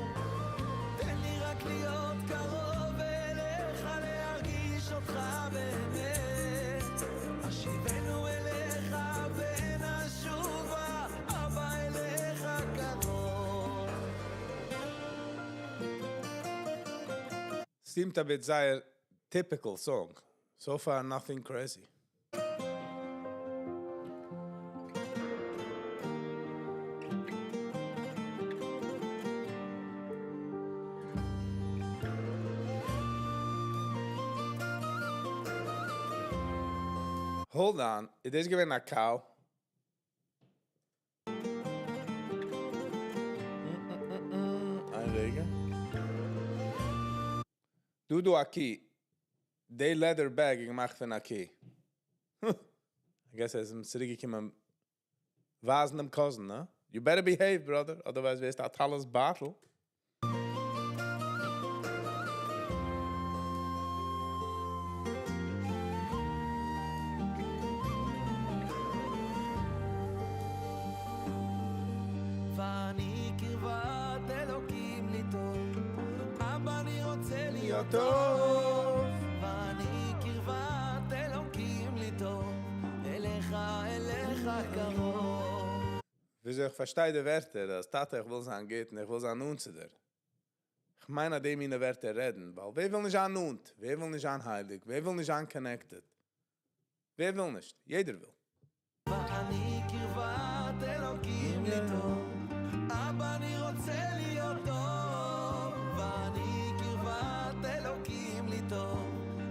S2: תן לי רק להיות קרוב אליך, להרגיש אותך באמת. השיבנו אליך ונשובה, אבא אליך קרוב.
S1: Seemed a bit זייער typical song. So far nothing crazy. Hold on, איז דאס געווען א cow? איין רגע. דא דא א קי. די leather bag געמאכט פון א קי. I guess ער איז אים צוריקגעקומען ווייזן דעם cousin, ne? You better behave, brother, otherwise ווערסטו א טלית בייטל.
S2: ואני קרבת אלוקים לי טוב, אבא אני רוצה להיות
S1: טוב.
S2: ואני קרבת אלוקים לי טוב, אליך אליך קרוב.
S1: וויאזוי איך פארשטיי די ווערטער, אז טאטע איך וויל זיין גוט און איך וויל זיין נאנט צו דיר. איך מיין אז די מינע ווערטער רעדן, ווייל ווער וויל נישט זיין נאנט? ווער וויל נישט זיין הייליג? ווער וויל נישט זיין connected? ווער וויל נישט? יעדער וויל.
S2: ואני קרבת אלוקים לי טוב, אבא אני רוצה להיות טוב, ואני קרבת אלוקים לי טוב,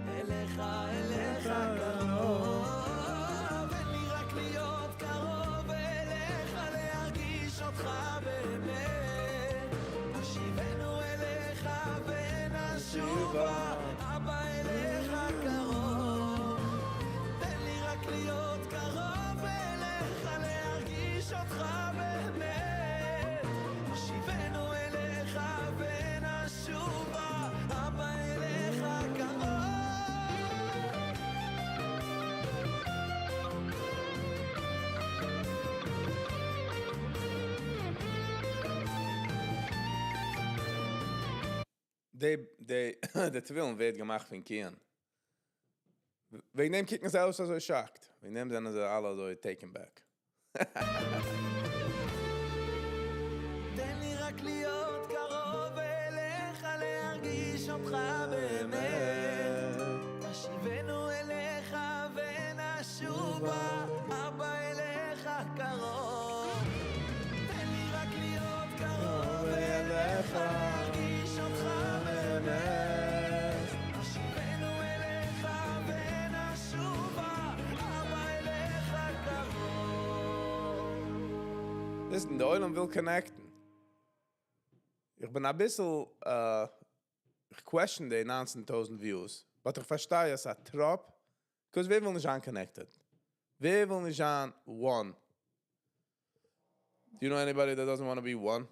S2: אליך אליך קרוב. תן לי רק להיות קרוב אליך, להרגיש אותך באמת. השיבנו אליך ונשובה, אבא אליך קרוב. תן לי רק להיות קרוב אליך, להרגיש אותך באמת. השיבנו אליך ונשובה, אבא אליך קרוב.
S1: די, די, די תפילין ווערט געמאכט פון קיען. וועגן דעם קוקן זיי אויס אזוי shocked. וועגן דעם זענען זיי אלע אזוי taken back.
S2: תן לי רק להיות קרוב. אותך באמת. השיבנו אליך ונשובה, אבא אליך קרוב. תן לי רק להיות קרוב אליך, להרגיש אותך באמת. השיבנו אליך ונשובה, אבא אליך קרוב.
S1: Listen, די עולם וויל connect ן. איך בין א ביסל, איך question די 19,000 views, but איך פארשטיי אז א טראפ, because ווער וויל נישט זיין connected? ווער וויל נישט זיין one? Do you know anybody that doesn't want to be one?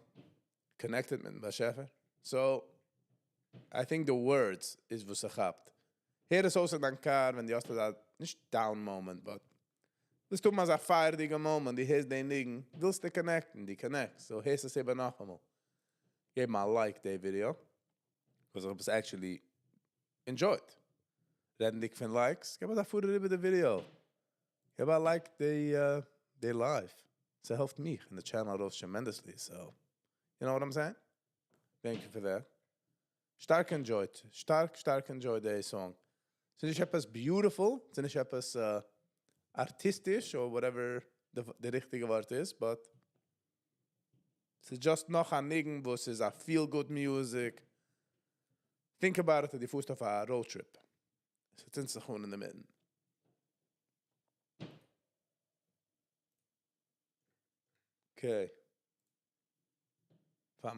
S1: Connected מיטן באשעפער? So, I think the words איז וואס ער כאפט. הער עס אויס אין דיין קאר, ווען דו האסט אזא, נישט down moment, but דאס טוט מען אזא פייערדיגע moment, דו הערסט די ניגון, ווילסטו connect ן, דו connect, so הערסט עס איבער נאכאמאל. געב מיר א like די video, because איך האב עס actually enjoyed. רעדנדיג פון likes, געב א פאר איבער די video. געב א like די live. ס'העלפט מיך אין די channel ארויס tremendously, so you know what I'm saying? Thank you for that. שטארק enjoyed. שטארק, שטארק enjoyed די song. ס'איז נישט עפעס beautiful, ס'איז נישט עפעס ארטיסטיש or whatever די ריכטיגע ווארט איז, but ס'איז just נאך א ניגון, וואס איז א feel good music. Think about it, דו פארסט אויף א road trip. ס'צינדט זיך אן אין די מיטן. Okay. פאר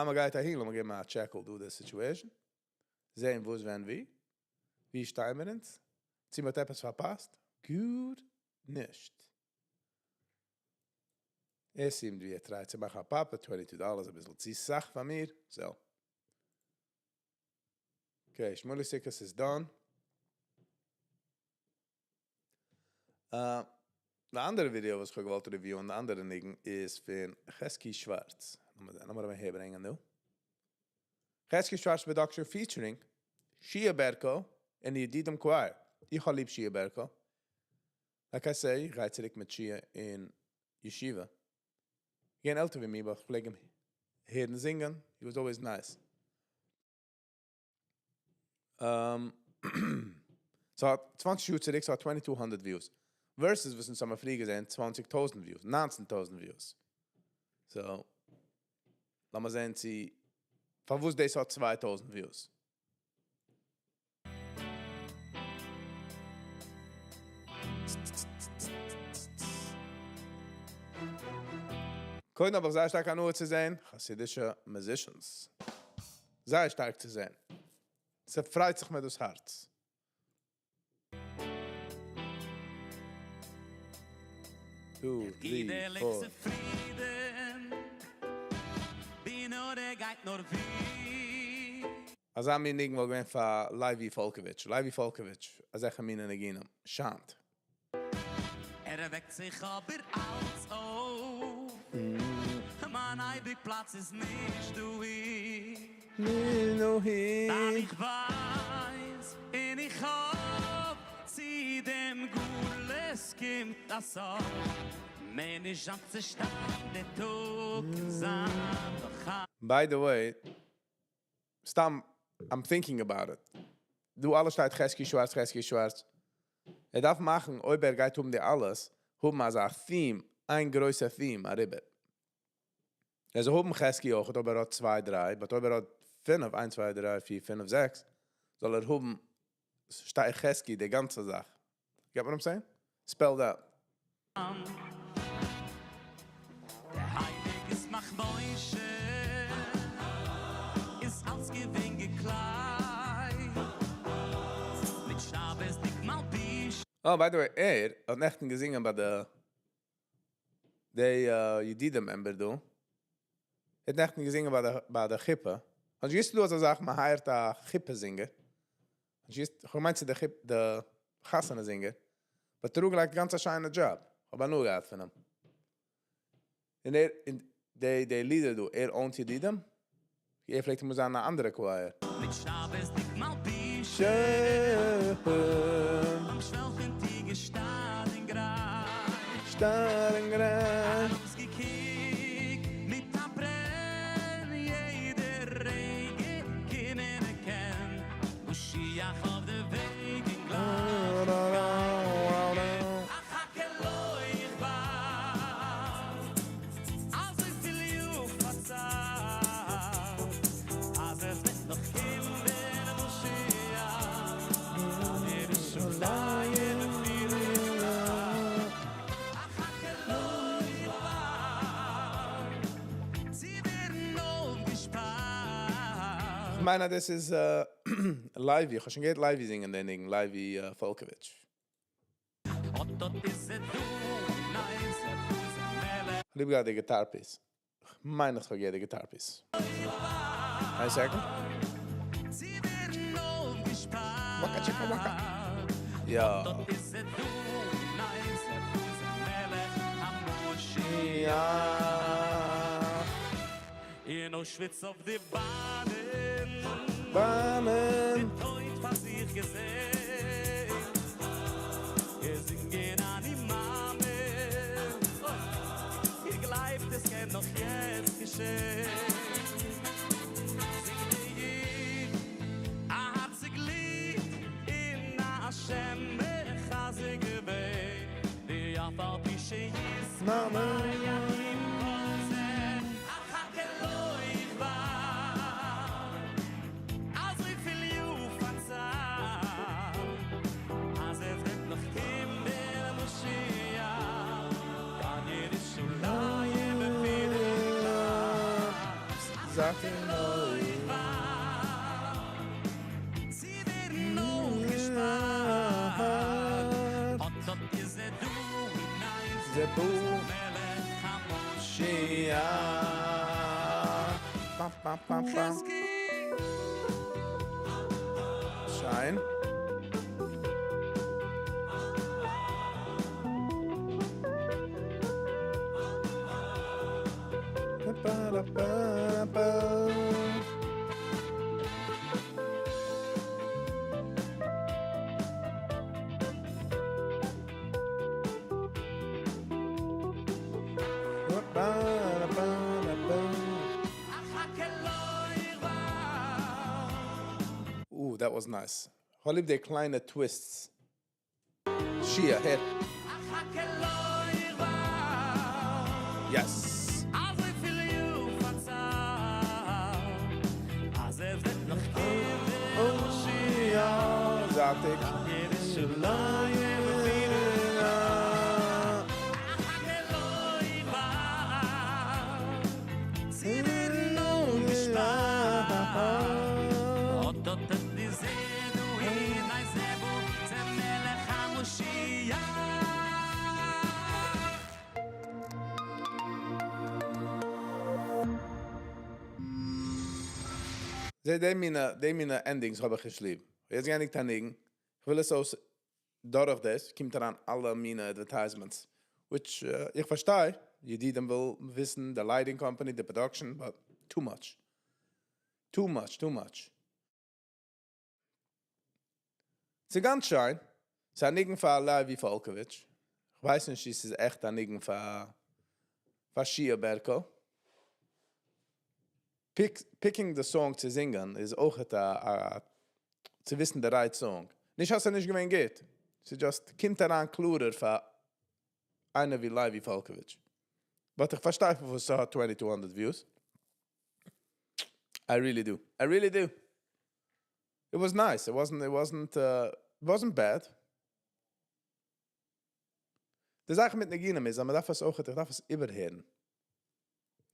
S1: מ'גייט אהין, לאמיר געבן א check דא די situation. זען וואו, ווען, ווי. ווי שטייען מיר אונז? צי מ'האט עפעס פארפאסט? גוט נישט. עס seemed ווי ער try ט צו מאכן א פאפע, 22 דאלער, א ביסל צו סאך פאר מיר. So. Okay, Shmuley Sikkes is done. די אנדערע video, וואס איך האב געוואלט review ען, די אנדערע ניגון, איז פון Chesky Schwarz. לאמיר אים אהערברענגען, דא. Chesky Schwarz Production featuring Shia Berko און די ידידים Choir. איך האב ליב Shia Berko. Like I say, איך גיי צוריק מיט Shia אין ישיבה. געווען עלטער ווי מיר, אבער איך פלעג אים הערן זינגען. He was always nice. So 20 יאר צוריק, ס'האט 2200 views. Versus וואס אונז האבן פריער געזען, 20.000 views, 19.000 views. So, לאמיר זען, צי, פארוואס דאס האט 2000 views. קודם האב איך זייער שטארק הנאה צו זען, חסידישע musicians. זייער שטארק צו זען. ס'פרייט זיך מיר דאס הארץ. Two, three, four.
S2: צופרידן, ווי נאר ער גייט נאר ווי.
S1: אזא מין ניגון וואלט געווען פאר Levi Falkovich. Levi Falkovich, אזעלכע מיני ניגונים. שאנט.
S2: ער וועקט זיך אבער אלץ אויף. מיין אייביג פלאץ איז נישט דאהי.
S1: נישט
S2: דאן איך ווייס, און איך האף, צו דעם גלות קומט א סוף. מער נישט אפצושטיין, דער טאג זיין דאך
S1: By the way, סתם, I'm thinking about it. דא אלעס שטייט Chesky Schwarz, Chesky Schwarz. ער דארף מאכן, אויב ער גייט האבן די אלעס, האבן אזא theme, איין גרויסע theme, אריבער. אלזא האבן Chesky אויך, אויב ער האט 2, 3, but אויב ער האט 5, 1, 2, 3, 4, 5, 6, זאל ער האבן, שטייט Chesky די גאנצע זאך. Get what I'm saying? Spelled out.
S2: דער הייליגע ישמח משה איז אלץ געווען געקליידט מיט שבת'דיג מלבוש.
S1: Oh, by the way, ער האט נעכטן געזינגען ביי די ידידים member דא. ער האט נעכטן געזינגען ביי די חופה. האסט געוואוסט דו אזא זאך, מען hire ט א חופה singer? האסט געוואוסט, איך מיין צו די חתונה singer. But ער האט געלייגט גאנץ א שיינע job. האב הנאה געהאט פון אים. און ער, אין די לידער דא, ער own ט ידידים? ער פלעגט אמאל זיין אן אנדערע choir.
S2: מיט שבת'דיג מלבוש.
S1: שיין.
S2: ביים שוועל פון טיר געשטאנען גרייט.
S1: שטאנען גרייט.
S2: ארויסגעקוקט מיט א ברען, יעדער רגע קומען קען.
S1: מיין אז דאס איז לייבי, איך האב שוין געהערט לייבי זינגען די ניגון, לייבי פאלקאוויטש. ליב געהאט די guitar piece. כ'מיין אז כ'האב געהערט די guitar piece. איין second. וואקא טשיקא וואקא. יא. יא.
S2: אין אוישוויץ אויף די באנען.
S1: באנען.
S2: די טויט פאר זיך געזען. געזינגען אני מאמין. אוי, איר גלייבט עס קען נאך יעצט געשען. זינגט די איד א הארציג ליד אין השם מחזק געווען. די אף על פי שישמע עם כל זה אחכה לו יכבר. אזויפיל יאר פאר צייט אז עס וועט נאך קומען משיח קיין ירושלים בפירוק
S1: זאגט
S2: לא יכבר צו ווערן אויפגעשפארט אט אט איז ער דא ניין
S1: זה בו
S2: מלך המשיח
S1: פאם פאם פאם פאם. שיין. Ooh, that was nice. כ'האב ליב די קליינע twists. שיע, הער. Yes!
S2: אזויפיל יאר פאר צייט אז עס וועט נאך קומען משיח.
S1: זייטיג.
S2: ירושלים בפירוק. אחכה לו יכבר. צו ווערן אויפגעשפארט. אט אט אט איז ער דא הנה זה בא זה מלך המשיח.
S1: זע די מינע, די מינע endings האב איך נישט ליב. יעצט געענדיגט א ניגון, איך וויל עס אויס דורך דאס, קומט אריין אלע מינע advertisements, which איך פארשטיי, ידידים וויל וויסן, די lighting company, די production, but too much. Too much, too much. ס'איז גאנץ שיין. ס'איז א ניגון פאר לייבי פאלקאוויטש. כ'ווייס נישט צו ס'איז עכט א ניגון פאר פאר שיע בערקא. Pick, picking the song צו זינגען איז אויכעט א א צו וויסן די right song. נישט אז ס'איז נישט געווען גוט. ס'איז just קומט אריין קלארער פאר איינער ווי לייבי פאלקאוויטש. But איך פארשטיי פארוואס ס'האט 2200 views. I really do. I really do. It was nice. It wasn't, it wasn't, it wasn't bad. די זאך מיט ניגונים איז, אז מ'דארף עס אויך, איך דארף עס איבערהערן.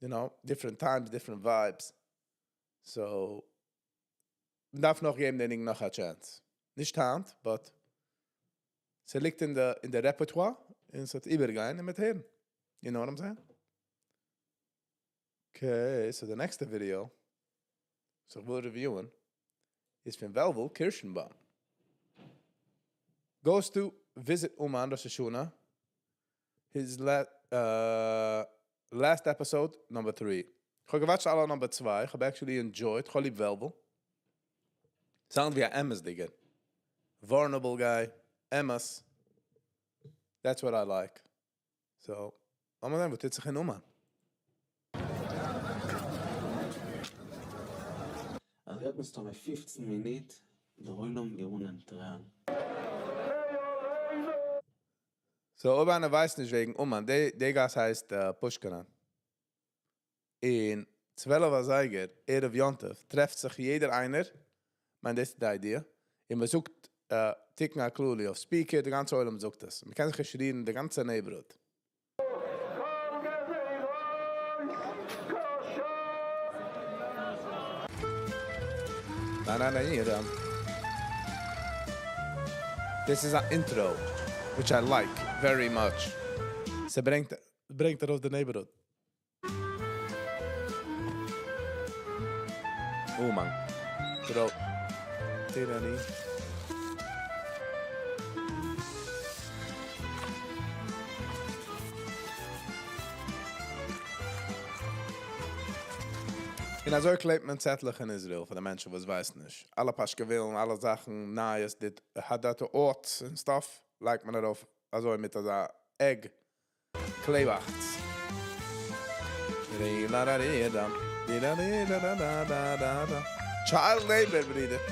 S1: You know, different times, different vibes. So, מ'דארף נאך געבן די ניגון נאך א chance. נישט היינט, but ס'ליגט אין די, אין די repertoire, און ס'וועט איבערגיין און מ'וועט הערן. You know what I'm saying? Okay, so the next video, so איך וויל review ען, איז פון וועלוול קירשנבוים. Goes to visit Uman Rosh Hashanah. His last episode, number 3. איך האב גע watch ט אלע number 2. איך האב actually enjoyed. איך האב ליב וועלוול. Sound ווי א אמת'דיגער. Vulnerable guy. אמת. That's what I like. So, לאמיר זען, וואס טוט זיך אין אומאן.
S3: אז געבט מסתמא 15 מינוט, דער עולם גערונען טרערן.
S1: So, אויב איינער ווייסט נישט וועגן אומאן, די גאס הייסט פושקינא. אין 12 אזייגער, ערב יום טוב, טרעפט זיך יעדער איינער, מיין דאס איז די idea, און מען זאגט תיקון הכללי אויף speaker, די גאנצע עולם זאגט עס. מען קען זיך נישט רירן, די גאנצע neighborhood. This is an intro, which I like very much. ס'ברענגט ברענגט ארויס די neighborhood. אומאן. Bro. Tyranny. און אזוי קלעבט מען צעטלעך אין Israel, פאר די מענטשן וואס ווייסן נישט. אלע פאשקעווילן, אלע זאכן, נייעס, די הודעות און stuff, לייגט מען ארויף אזוי מיט אזא egg קלעבאכץ. Child labor, ברודער.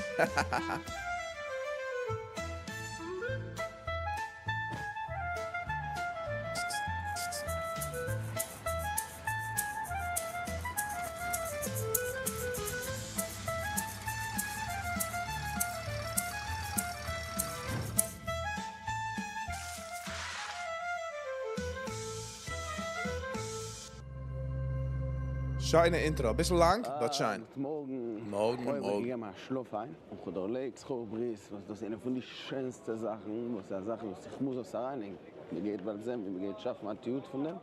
S1: שיינע intro, אביסל לאנג, but שיין.
S3: גוט מארגן.
S1: מארגן,
S3: אוי,
S1: מארגן.
S3: געגעבן א שלאף איין, און כ'האב דערלייגט זכור ברית, וואס דאס איז איינע פון די שענסטע זאכן, וואס איז א זאך וואס איך מוז עס אריינלייגן. מען גייט באלד זען ווי מען גייט שאפן א תיעוד פון דעם.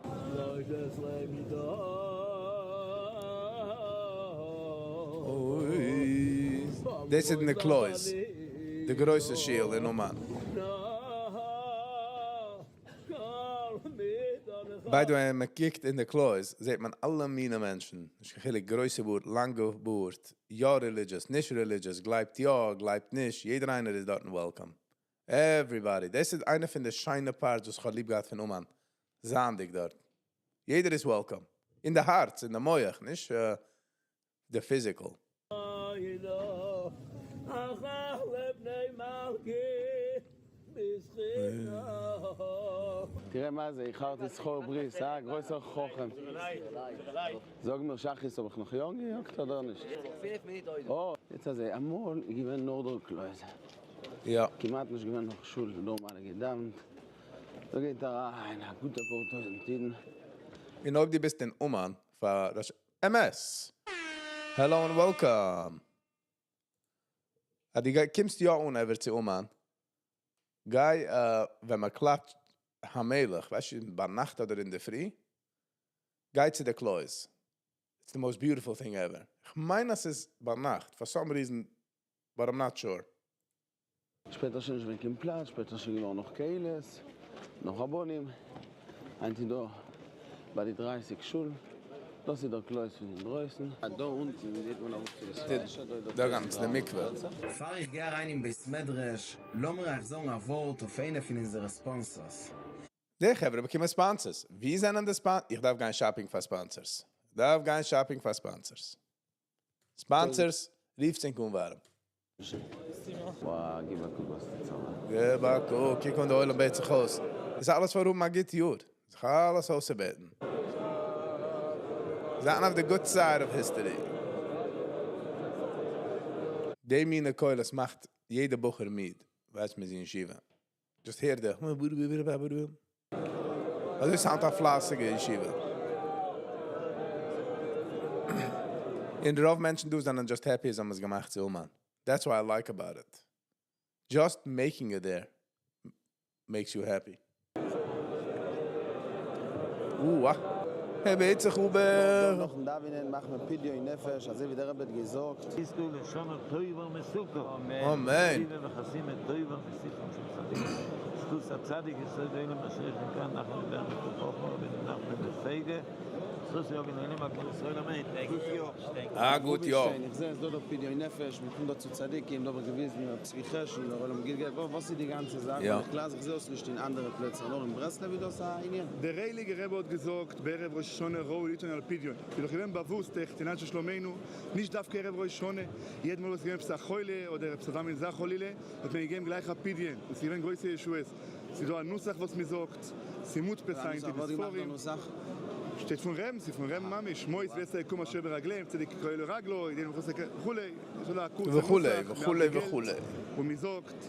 S1: אוי. דאס איז אין די קלויז, די גרויסע שול אין אומאן. By the way, מען קוקט אין די קלויז, זעט מען אלע מיני מענטשן. נישט קיין חילוק, גרויסע בארד, לאנגע בארד, יא religious, נישט religious, גלייבט יא, גלייבט נישט, יעדער איינער איז דארטן welcome. Everybody. דאס איז איינע פון די שיינע parts וואס איך האב ליב געהאט פון אומאן. זייענדיג דארט. יעדער איז welcome. אין די הארץ, אין די מח, נישט די physical.
S3: תראה מה זה, איחרתי זכור ברית, אה? גרויסער חכם. זאג מיר שחרית, האב איך נאך יא געיאגט אדער נישט? Oh, יעצט אזוי, אמאל איז געווען נאר דער קלויז.
S1: יא.
S3: כמעט נישט געווען נאך שול, דא האבן אלע געדאווענט. דא גייט אריין א גוטע פאר טויזנט אידן.
S1: און אויב דו ביסט אין אומאן פאר ראש אמת. Hello and welcome. אז דו קומסט יא אן ever צו אומאן, גיי ווען מען קלאפט המלך, ווייסט שוין ביינאכט אדער אינדערפרי, גיי צו די קלויז. It's the most beautiful thing ever. איך מיין אז ס'איז ביינאכט, for some reason, but I'm not sure.
S3: שפעטער שוין נישט געווען קיין פלאץ, שפעטער שוין געווארן נאך קהילות, נאך רבנים. היינט איז דא ביי די 30 שול, דאס איז דער קלויז פון אינדרויסן. דא אונטן גייט מען אראפ צו די סטעישאן, דא איז דער
S1: דא גאנץ די מקווה.
S4: פאר איך גיי אריין אין בית מדרש, לאמיר אייך זאגן א ווארט אויף איינע פון אונזערע sponsors.
S1: די חברה באקומען sponsors. ווי זענען די sponsors? איך דארף גיין shopping פאר sponsors. דארף גיין shopping פאר sponsors. Sponsors, רופט ענק אן ווארעם.
S3: וואו, גיב א קוק וואס טוט זיך דא.
S1: גיב א קוק, קוק אן די עולם בעט זיך אויס. איז אלעס פאר האבן א גוט יאר. זיך אלעס אויסצובעטן. זיין אויף די good side of history. די מינע קולות מאכט יעדער בחור מיד. ווייסט מיר זי אין ישיבה. Just hear the אזוי sound א פלייסיגע ישיבה. און רוב מענטשן דא זענען just happy אז האבן עס געמאכט צו אומאן. That's what I like about it. Just making it there makes you happy. Ooh, hey, בעט זיך איבער.
S3: נאכן דאווענען מאכט מען פדיון נפש, אזוי ווי דער רבי האט געזאגט.
S5: יזכו לשנה טובה ומתוקה.
S1: אמן.
S5: כתיבה וחתימה טובה מסיחם של צדיק. זכות הצדיק יסוד עולם אשר כאן אנחנו נדע מתוכו ונחמן בפייגה. זכות יוגן עולם הכל ישראל אמן. גוט יאר.
S1: אה, גוט יאר.
S3: איך זע עס דא דא פדיון נפש, מען קומט דא צו צדיקים, דא ווערט געוויזן רב צבי חשין, דער עולם גיט געלט. וואס איז די גאנצע זאך?
S1: יא.
S3: איך גלייך זיך זע עס נישט אין אנדערע פלעצער, נאר אין ברסלב איז דאס א ענין.
S6: דער הייליגער רבי האט געזאגט בערב ראש השנה ראוי ליתן על פדיון. איז דאך געווען באוואוסט איך תנאי של שלומנו, נישט דווקא ערב ראש השנה, יעדע מאל וואס איז געווען עפעס א חולה אדער עפעס אזא מין זאך חלילה, האט מען געגעבן גלייך א פדיון, און ס'איז געווען גרויסע ישועות. ס'איז דא א נוסח וואס מען זאגט, ס'מודפס היינט אין די ספרים. שטייט פון רבי'ן, ס'איז פון רבי'ן ממש, שמות ועשר יקום אשר ברגליהם, צדיק יקרא לו רגלו, ידינו מחוסר וכולי, יש לו הקורס
S1: וכולי,
S6: הנוסח,
S1: וכולי
S6: מעט געלט,
S1: וכולי.
S6: און מען זאגט,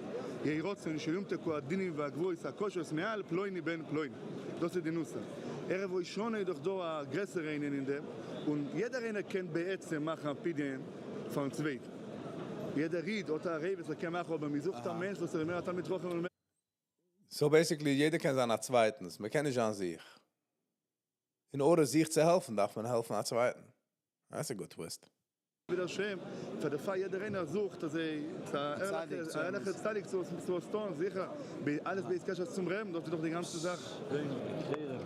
S6: יהי רצון שיומתקו הדינים והגבורות הקושיות מעל פלוני בן פלוני. דאס איז די נוסח. ערב ראש השנה איז דאך דא א גרעסערע ענין אין דעם, און יעדער איינער קען בעצם מאכן א פדיון פארן צווייטן. יעדער איד האט א עריבות ער קען מאכן אבער מען זוכט א מענטש וואס איז מער א תלמיד חכם און.
S1: So basically יעדער קען זיין א צווייטנס, מען קען נישט זיין זיך. אין order זיך צו העלפן דארף מען העלפן א צווייטן. That's a good twist.
S6: ווי דער שם, פאר דערפאר יעדער איינער זוכט אזוי צו א ערליכע צדיק צו וואס טון, זיכער אלעס בהתקשרות צום רעבן, דאס איז דאך די גאנצע זאך.
S5: זוהי מחרם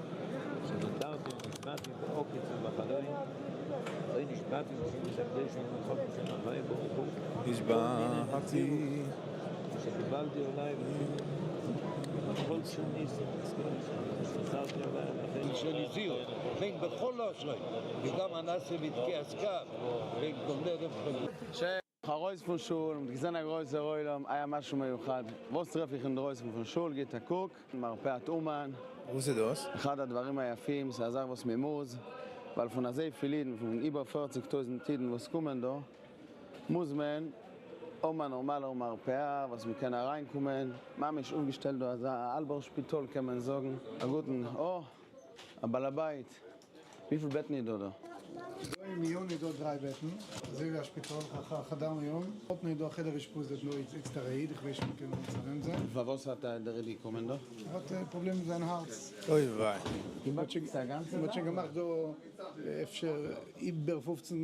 S5: שנותרתי ונשבעתי בעוקץ ובחלון, אוי נשבעתי בשמות הקדושים ובכל שם הוויה ברוך הוא,
S1: נשבעתי.
S5: שקיבלתי עלי וכל שום ניסים שנותרתי עלי
S7: של בין בכל לשון, וגם הנאסי מתקי אסקר, בין גומר
S3: ארויס פון שול, מ'האט געזען א גרויסער עולם, היה משהו מיוחד. וואס טרעף איך אינדרויסן פון שול? גיט א קוק, מרפאת אומן.
S1: וואס איז דאס?
S3: אחד הדברים היפים, ס'איז א זאך וואס מ'מוז, ווייל פון אזויפיל אידן, פון איבער פערציג טויזנט אידן וואס קומען דא, מוז מען האבן א נארמאלער מרפאה וואס מ'קען אריינקומען, ממש אויפגעשטעלט דא אזא האלבער שפיטאל קען מען זאגן. א גוטן, אה! א בעל הבית. וויפיל בעטן איז דא דא?
S8: דא אין מיון איז דא דריי בעטן, אזוי ווי א שפיטאל, א חדר מיון, דארטן איז דא א חדר אשפוז דארט נאר איז איצט א איד, איך ווייס נישט מ'קען מצלם זיין.
S3: פארוואס האט דער איד געקומען דא?
S8: ער האט פראבלעם מיט זיין הארץ.
S1: אוי וויי.
S8: מ'האט שוין געמאכט דא אפשר איבער 15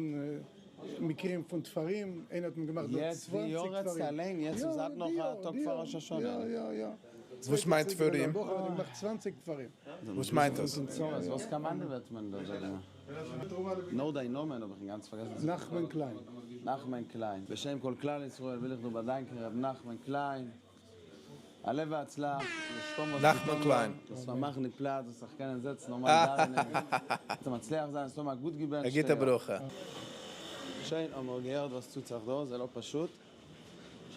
S8: מקרים פון תפרים, איינער האט מיר געמאכט דא
S3: יעצט די
S8: 20
S3: יאר רעדסטו
S8: תפרים.
S3: אליין, יעצט איז זייט נאך א טאג פאר ראש השנה.
S8: יא יא יא.
S1: וואס מיינט תפרים?
S8: א בחור האט געמאכט 20 תפרים.
S1: וואס מיינט דאס?
S3: וואס קאמאנדעוועט מען דא? נאר דיין נאמען האב איך אינגאנצן פארגעסן.
S8: נחמן קליין.
S3: נחמן קליין. בשם כל כלל ישראל וויל איך דא באדאנקען ר' נחמן קליין. עלה והצלח.
S1: נחמן קליין.
S3: דאס פארמאכן די פלאץ, דאס זיך קענען זעצן נארמאל דאווענען. זאל מצליח זיין, ס'זאל האבן א גוט געבענטשטע
S1: א גוטע
S3: יאר.
S1: ברכה.
S3: שיין האבן מיר געהערט וואס טוט זיך דא, זה לא פשוט.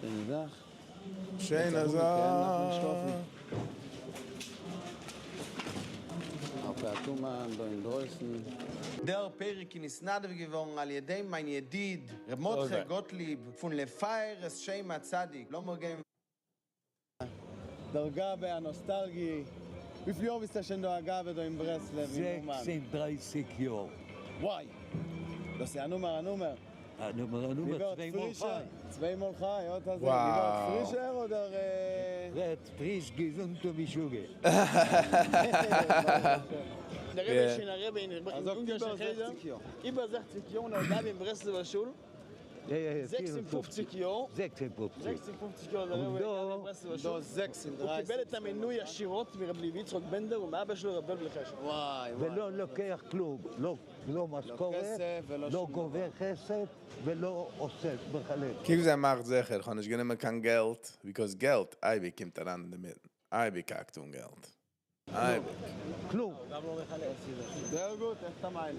S3: שיינע זאך.
S1: שיינע זאך.
S3: מרפאת אומן דא אינדרויסן. דער פרק איז נתנדב געווארן על ידי מיין ידיד ר' מרדכי גאטליב פון לפאר את שם הצדיק. לאמיר גיין. דער גבאי הנוסטלגי, וויפיל יאר ביסטו שוין דא א גבאי דא אין ברסלב אין אומאן?
S7: 36 יאר.
S3: וואי! דאס איז א נומער א נומער.
S7: א נומער א נומער, צוויי מאל חי.
S3: צוויי מאל חי, אט אזוי. געווארט פרישער אדער?
S7: ווערט פריש געזונט און משוגע.
S9: דער רבי איז שוין א רבי אין אונגארישן חדר איבער זעכציק יאר און ער איז גבאי אין ברסלב'ער שול. 56 יאר. 56 יאר דער רבי גבאי אין ברסלב'ער שול. הוא קיבל את המינוי ישירות מרב לוי יצחק בנדר ומאבא שלו רב דוב לחשק.
S7: ולא לוקח כלום, לא משכורת, לא גובה כסף ולא עושה, מחלק.
S1: קוק ווי זיי מאכט זיכער, איך האב נישט גענומען קיין געלט, because געלט אייביג קומט אריין אינדערמיטן, אייביג קאקט אן געלט, אייביג.
S7: כלום.
S3: זייער גוט, איך תמיין.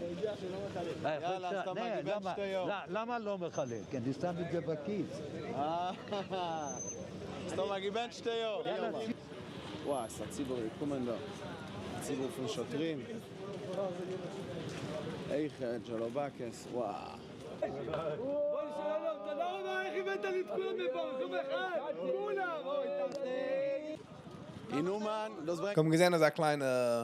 S3: יאללה, סתם א געבענטשטע יאר.
S7: למה לא מחלק? אני שם את זה בכיס.
S3: סתם א געבענטשטע יאר. וואי, ס'א ציבור געקומען דא. ציבור פון שוטרים. איך, ג'לובקס, וואו.
S10: תודה רבה, איך הבאת לי את כולם לפה? במקום אחד! כולם! אוי, תעשה!
S3: אין אומאן, דאס ברענגט...
S1: איך האב געזען, אז א קליינע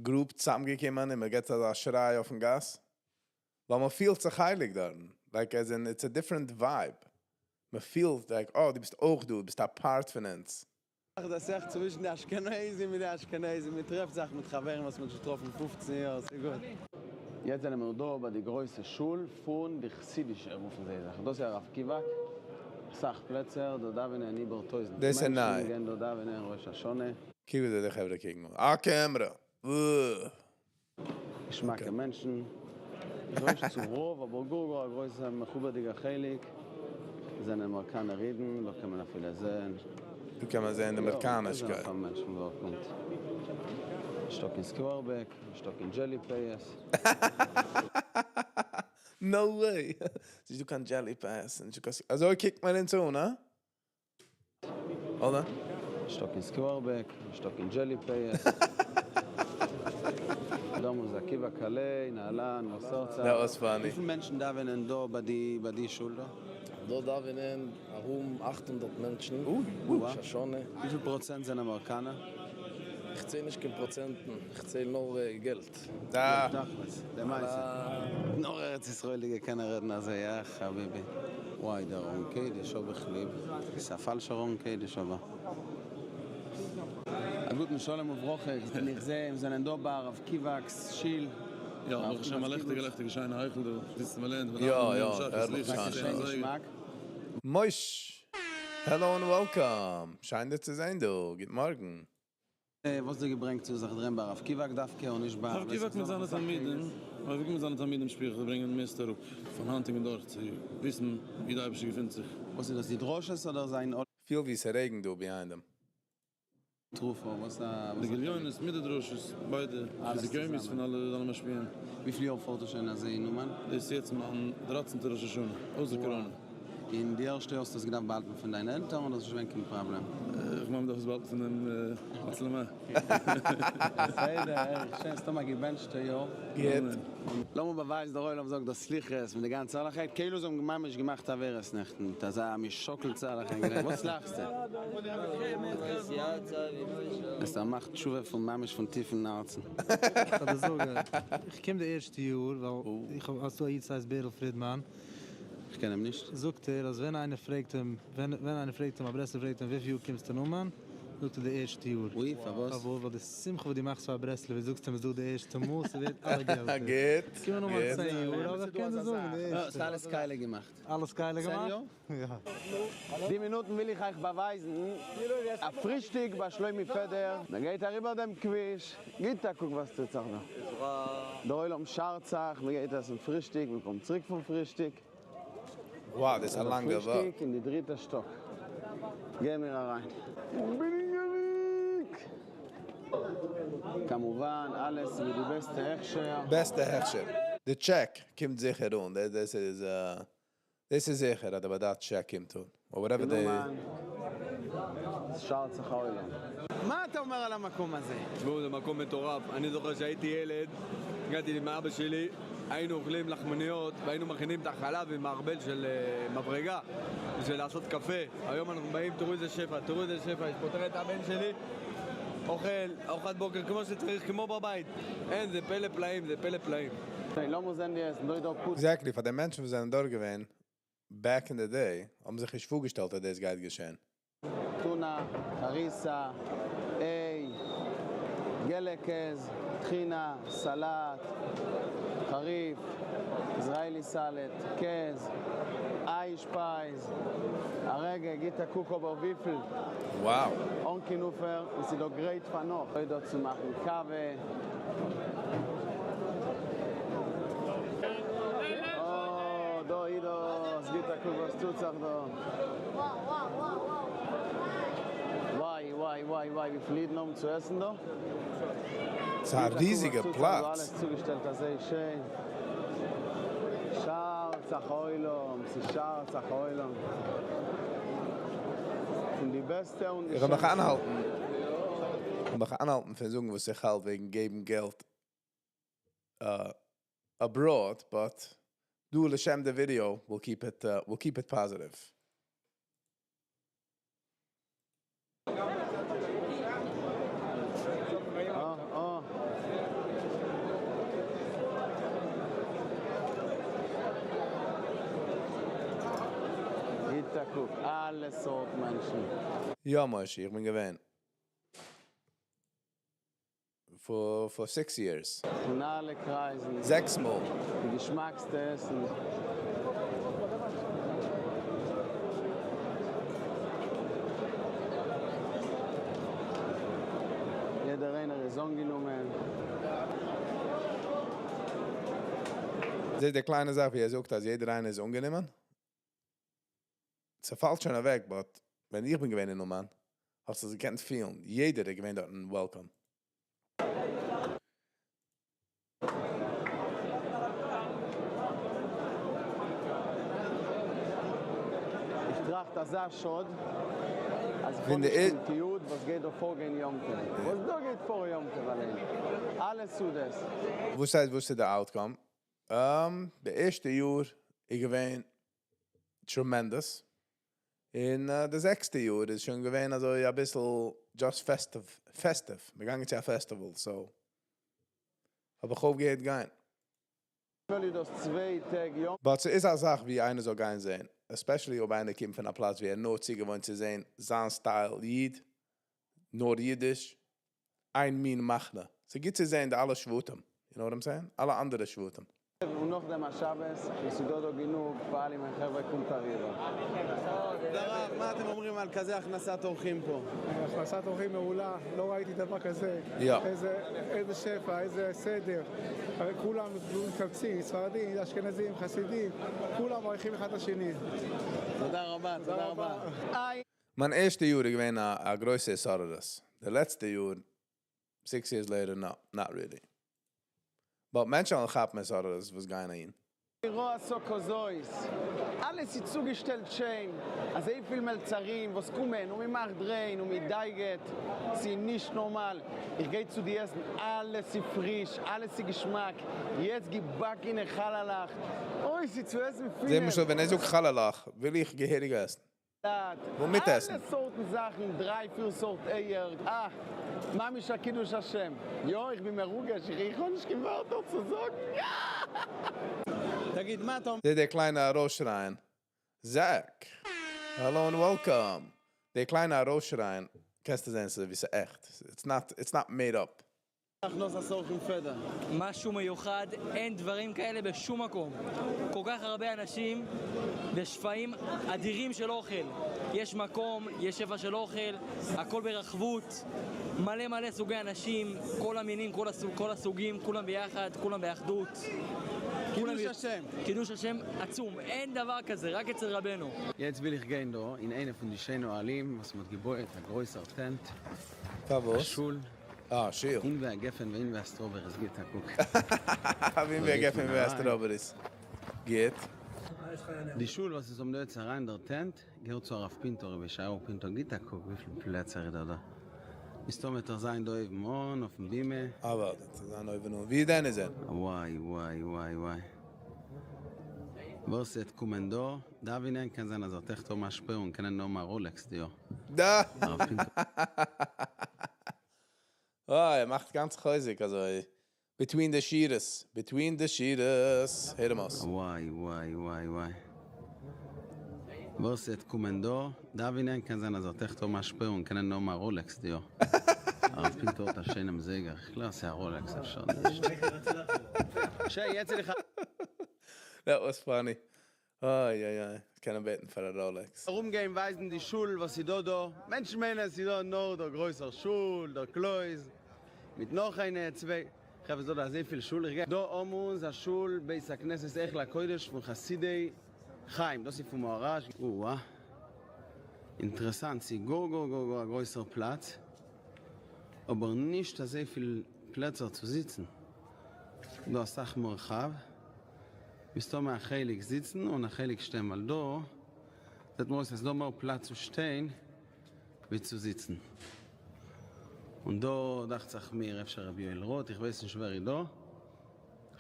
S1: group צוזאמגעקומען און מען געט אזא שריי אויפן גאס. ווייל מען פילט זיך הייליג דארט. Like as in, it's a different vibe. מען פילט like, oh, דו ביסט אויך דא, דו ביסט א part פון אונז.
S3: דאס איז צווישן די אשכנזים מיט די אשכנזים, מען טרעפט זיך מיט חברים וואס מען האט געטראפן 15 יאר, ס'איז גוט. יעצט זענען מיר דא ביי די גרויסע שול פון די חסידישע, רופן זיי זיך. דאס איז הרב קיוואק. אסאך פלעצער, דא דאווענען איבער 1000
S1: דאס איז
S3: מענטשן,
S1: ניי.
S3: גייען דא דאווענען ראש השנה.
S1: קוק ווי די חברה קוקן אן. א קעמרע.
S3: געשמאקע מענטשן. איך ווייס נישט צו רוב, אבער גאר גאר א גרויסע מכובד'יגע חלק זענען אמעריקאנער אידן, דא קען מען אפילו זען.
S1: דא קען מען זען די אמעריקאנישקייט.
S3: יא, דא זענען אפאר מענטשן וואו ער קומט. נישטא קיין סקווערבעק, נישטא קיין דזשעלי פאות.
S1: No way. ס'נישטא קיין דזשעלי פאות. אזוי קוקט מען אונז אן, הא? אדער?
S3: נישטא קיין סקווערבעק, נישטא קיין דזשעלי פאות. דא מוז עקיבא קאלי, נהלן, מוסרצה.
S1: That was funny.
S3: וויפיל מענטשן דאווענען דא ביי די שול דא?
S11: דא דאווענען ארום 800 מענטשן, ראש השנה.
S3: וויפיל פראצענט זענען אמעריקאנער?
S11: איך צייל נישט קיין פראצענטן, איך צייל נאר געלט.
S3: יא, תכלית, למעשה. נאר ארץ ישראל'דיגע קענען רעדן אזוי, יא חביבי. וואי דער ארון קודש האב איך ליב, ס'איז א פאלשער ארון קודש אבער. א גוטן שלום וברכה, איך זעה מיר זענען דא ביי הרב קיוואק'ס שיל.
S12: יא, ברוך השם א לעכטיגע לעכטיגע שיינע היכל דא, זיצן מען לערנט,
S1: יא יא, הערליך שיין.
S3: געשמאק.
S1: מוש! Hello and welcome! שיין דיר צו זען דא, גוט מארגן.
S3: וואס דיר געברענגט צו זיך דרען ביי הרב קיוואק דווקא און נישט ביי
S12: הרב קיוואק מיט זיינע תלמידים, הרב קיוואק מיט זיינע תלמידים שפיר איך זיי ברענגען מערסטע אראפ פון היינטיגן דור צו וויסן ווי די אייבערשטער געפינט זיך.
S3: וואס איז דאס די דרשות אדער זיין
S1: פיל ווי ס'רעגנט דא behind אים.
S3: תרופה וואס א
S12: די גליונות מיט די דרשות ביידע
S3: אלעס
S12: חיזוק יומית
S3: צוזאמען.
S12: פון אלע זיינע משפיעים.
S3: וויפיל יאר פארט ער שוין אזוי אין אומאן?
S12: דאס איז יעצט מיין דרייצענטע ראש השנה, אויסער קאראנע.
S3: און די ערשטע יאר האסטו עס געדארפט באהאלטן פון דיינע עלטערן אדער איז נישט געווען קיין פראבלעם?
S12: איך מיין מ'דארף עס באהאלטן פון דעם מצלמה.
S3: בסדר, הערליך שיין, סתם א געבענטשטע יאר.
S1: גוט.
S3: לאמיר באווייזן דער עולם זאגט דאס סליחות מיט די גאנצע ערליכקייט כאילו זיי האבן ממש געמאכט עבירות נעכטן מיט אזא משוקל צערליכע געלעכטער וואס לאכסטו? עס מאכט תשובה פון ממש פון טיפן הארצן.
S8: כ'וועל דיר זאגן, איך קום די ערשטע יאר ווייל איך האב אז ס'דא א איד ס'הייסט בערל פרידמאן.
S3: כ'קען אים נישט.
S8: זאגט ער אז ווען איינער פרעגט אים ווען איינער פרעגט אים א ברסלב'ער פרעגט אים וויפיל יאר קומסטו אין אומאן? זאגט ער די ערשטע יאר.
S3: אוי פארוואס?
S8: פארוואס? ווייל די שמחה וואס דו מאכסט פאר א ברסלב'ער זאגסט אים איז דא די ערשטע מאל ס'ווערט אלע געלטער.
S1: גוט
S8: קומען אומאן
S1: גוט.
S8: צען יאר אבער איך קען דיר זאגן די ערשטע.
S3: ס'איז אלעס קאליע געמאכט.
S8: אלעס קאליע
S3: צען
S8: געמאכט?
S3: יאר?
S8: יא.
S3: די מינוטן וויל איך אייך באווייזן א פרישטיג ביי שלומי פעדער. מען גייט אריבער דעם כביש, גיט א קוק וואס טוט זיך דא. דער עולם שארט זיך, מען גייט עסן פרישטיג, מען קומט צוריק פון פרישטיג.
S1: Wow, דאס איז א לאנגע וואק.
S3: פרישטיג אין די דריטע שטאק. גיי מיר אריין. ביליג! כמובן אלעס מיט די בעסטע הכשר.
S1: בעסטע הכשר. די טשעק קומט זיכער אן, דאס איז דאס איז זיכער אז די בד"ץ טשעק קומט אן, or whatever די.
S3: כמובן, ס'שארט זיך א עולם. מה אתה אומר על המקום הזה?
S10: תשמעו זה מקום מטורף, אני זוכר שהייתי ילד, הגעתי עם אבא שלי, היינו אוכלים לחמניות והיינו מכינים את החלב עם מערבל של מברגה בשביל לעשות קפה, היום אנחנו באים תראו איזה שפע, תראו איזה שפע, יש פה תראה את הבן שלי אוכל ארוחת בוקר כמו שצריך, כמו בבית, אין זה פלא פלאים, זה פלא פלאים.
S1: Exactly, פאר די מענטשן וואס זענען דארט געווען back in the day האבן זיך נישט פארגעשטעלט אז דאס גייט געשען.
S3: טונא, הריסה, איי, געלע קעז, טחינה, סאלאט, חריף, Israeli salad, קעז, איישפייז, א רגע, גיט א קוק אבער וויפיל.
S1: Wow.
S3: אן קיין אויפהער, און ס'איז דא גרייט פאר נאך. אוי דא צו מאכן קאווע. אה, דא איז דאס, גיט א קוק וואס טוט זיך דא. וואי וואי וואי וואי וויפיל אידן האבן צו עסן דא.
S1: ס'איז א ריזיגע פלאץ.
S3: אלעס צוגעשטעלט אזוי שיין. שארט זיך עולם, ס'שארט זיך עולם. פון די בעסטע און די
S1: איך האב מיך
S3: שענסטע.
S1: איינהאלטן. איך האב מיך איינהאלטן פון זאגן וואס איך האלט וועגן געבן געלט abroad, but דא לשם די ווידיאו, we'll keep it, we'll keep it positive.
S3: גיט א קוק, אלע סארט מענטשן.
S1: יא משה, איך בין געווען for six years.
S3: פון אלע קרייזן.
S1: זעקס מאל.
S3: די געשמאקסטע עסן. יעדער איינער איז אנגענומען.
S1: זעט די קליינע זאך ווי ער זאגט אז יעדער איינער איז אנגענומען. ס'פאלט שוין אוועק, but ווען איך בין געווען אין אומאן, האסטו עס געקענט פילן. יעדער איז געווען דארטן welcome.
S3: איך טראכט אזא שאד אז איך האב
S1: פון די
S3: נישט קיין תיעוד וואס גייט דא פארגיין יום טוב. וואס דא גייט פאר יום טוב אליין. אלע סעודות.
S1: וואס הייסט וואס איז די outcome? די ערשטע יאר איז געווען tremendous. און די זעקסטע יאר איז שוין געווען אזוי אביסל just festive, festive, מ'איז געגאנגען צו א festival, so האב איך אויפגעהערט גיין. But ס'איז א זאך ווי איינער זאל גיין זעהן, especially אויב איינער קומט פון א פלאץ ווי ער איז נאר צוגעוואוינט צו זעהן זיין style איד, נאר אידיש, איין מין מחנה. ס'איז גוט צו זעהן די אלע שבטים, you know what I'm saying? אלע אנדערע שבטים.
S3: און נאכדעם א שבת וואס איז דא דא גענוג פאר אלעמען חברה קומט אריבער. הרב, מה אתם אומרים על כזה הכנסת אורחים פה?
S8: הכנסת אורחים מעולה, לא ראיתי דבר כזה, איזה שפע, איזה סדר, כולם מתקבצים, ספרדים, אשכנזים, חסידים, כולם מעריכים אחד את השני.
S3: תודה רבה, תודה רבה.
S1: מיין ערשטע יאר איז געווען א גרויסע התעוררות, די לעצטע יאר, six years later, no, not really. But מענטשן וועלן כאפן התעוררות וואס גייען אהין.
S3: ראסא קאזויס, אלעס איז צוגעשטעלט שיין, אזויפיל מלצרים וואס קומען און מ'מאכט ריין און מ'דייגעט, ס'איז נישט נארמאל, איך גיי צו די עסן, אלעס איז פריש, אלעס איז געשמאק, יעצט געבאקענע חלה'לעך, אוי ס'איז צו עסן
S1: זע
S3: פינעף.
S1: למשל ווען ער זאגט חלה'לעך וויל איך געהעריג עסן. וואו מיט עסן.
S3: אלע סארטן זאכן, דריי פיר סארט אייער, אה! ממש א קידוש השם. יא איך בין מרוגש, איך האב נישט קיין ווערטער צו זאגן. תגיד מה אתה אומר?
S1: זע דער קליינע ארויסשרייען זעק! Hello and welcome! דער קליינע ארויסשרייען קענסטו זען ס'איז ווי ס'איז עכט, it's not it's not made up.
S3: הכנסת אורחים פעדער.
S13: משהו מיוחד, אין דברים כאלה בשום מקום. כל כך הרבה אנשים ושפעים אדירים של אוכל. יש מקום, יש שפע של אוכל, הכל ברחבות, מלא מלא סוגי אנשים, כל המינים, כל, הסוג, כל הסוגים, כולם ביחד, כולם באחדות.
S3: קידוש השם.
S13: קידוש השם עצום, אין דבר כזה, רק אצל רבנו.
S3: יעצט וויל איך גיין דא אין איינע פון די שיינע אוהלים וואס מ'האט געבויעט א גרויסער tent, א שול.
S1: אה, שיל.
S3: אין ווי א גפן ואין ווי א strawberries גיט א קוק.
S1: אין ווי א גפן ווי א strawberries גיט.
S3: די שול וואס איז האבן דא יעצט אריין דער tent געהערט צו הרב פינטו רבי ישעיהו פינטו גיט א קוק וויפיל פלעצער איז דא דא מסתמא וועט ער זיין דא אויבן אן אויפן בימה.
S1: אוודאי וועט ער זיין אויבן אן, ווי דען איז ער?
S3: וואי וואי וואי וואי ווער ס'עט קומען דא דאווענען קען זיין אז ער טעכט האבן א שפער און קענען האבן א Rolex די יאר. הרב פינטו.
S1: אוי, ער מאכט גאנץ חוזק אזוי between די שורות, between די שורות, הער אים אויס.
S3: וואי וואי וואי וואי. ווער ס'עט קומען דא דאווענען קען זיין אז ער טעכט האבן א שפער און קענען האבן א Rolex די יאר. הרב פינטו האט א שיינעם זייגער, איך קלער ס'איז א Rolex אפשר נישט. שוין יעצט וויל איך א.
S1: That was funny. אוי אוי אוי, קענען בעטן פאר א Rolex.
S3: ארום גיין ווייזן די שול וואס איז דא דא, מענטשן מיינען עס איז דא נאר דער גרויסער שול, דער קלויז, מיט נאך איינע צוויי, חברה איז דא דא אזויפיל שול, איך גיי דא האבן אונז א שול בית הכנסת היכל הקודש פון חסידי חיים, דאס איז פון מוהראש, אוה אינטערעסאנט, ס'איז גאר גאר גאר גאר א גרויסער פלאץ, אבער נישט אזויפיל פלעצער צו זיצן, דא אסאך מרחב. מסתמא א חלק זיצן און א חלק שטיין ווייל דא זעט מיר אויס אז ס'דא מער פלאץ צו שטיין ווי צו זיצן. און דא דאכט זיך מיר אפשר רבי יואל רוט איך ווייס נישט ווער איז דא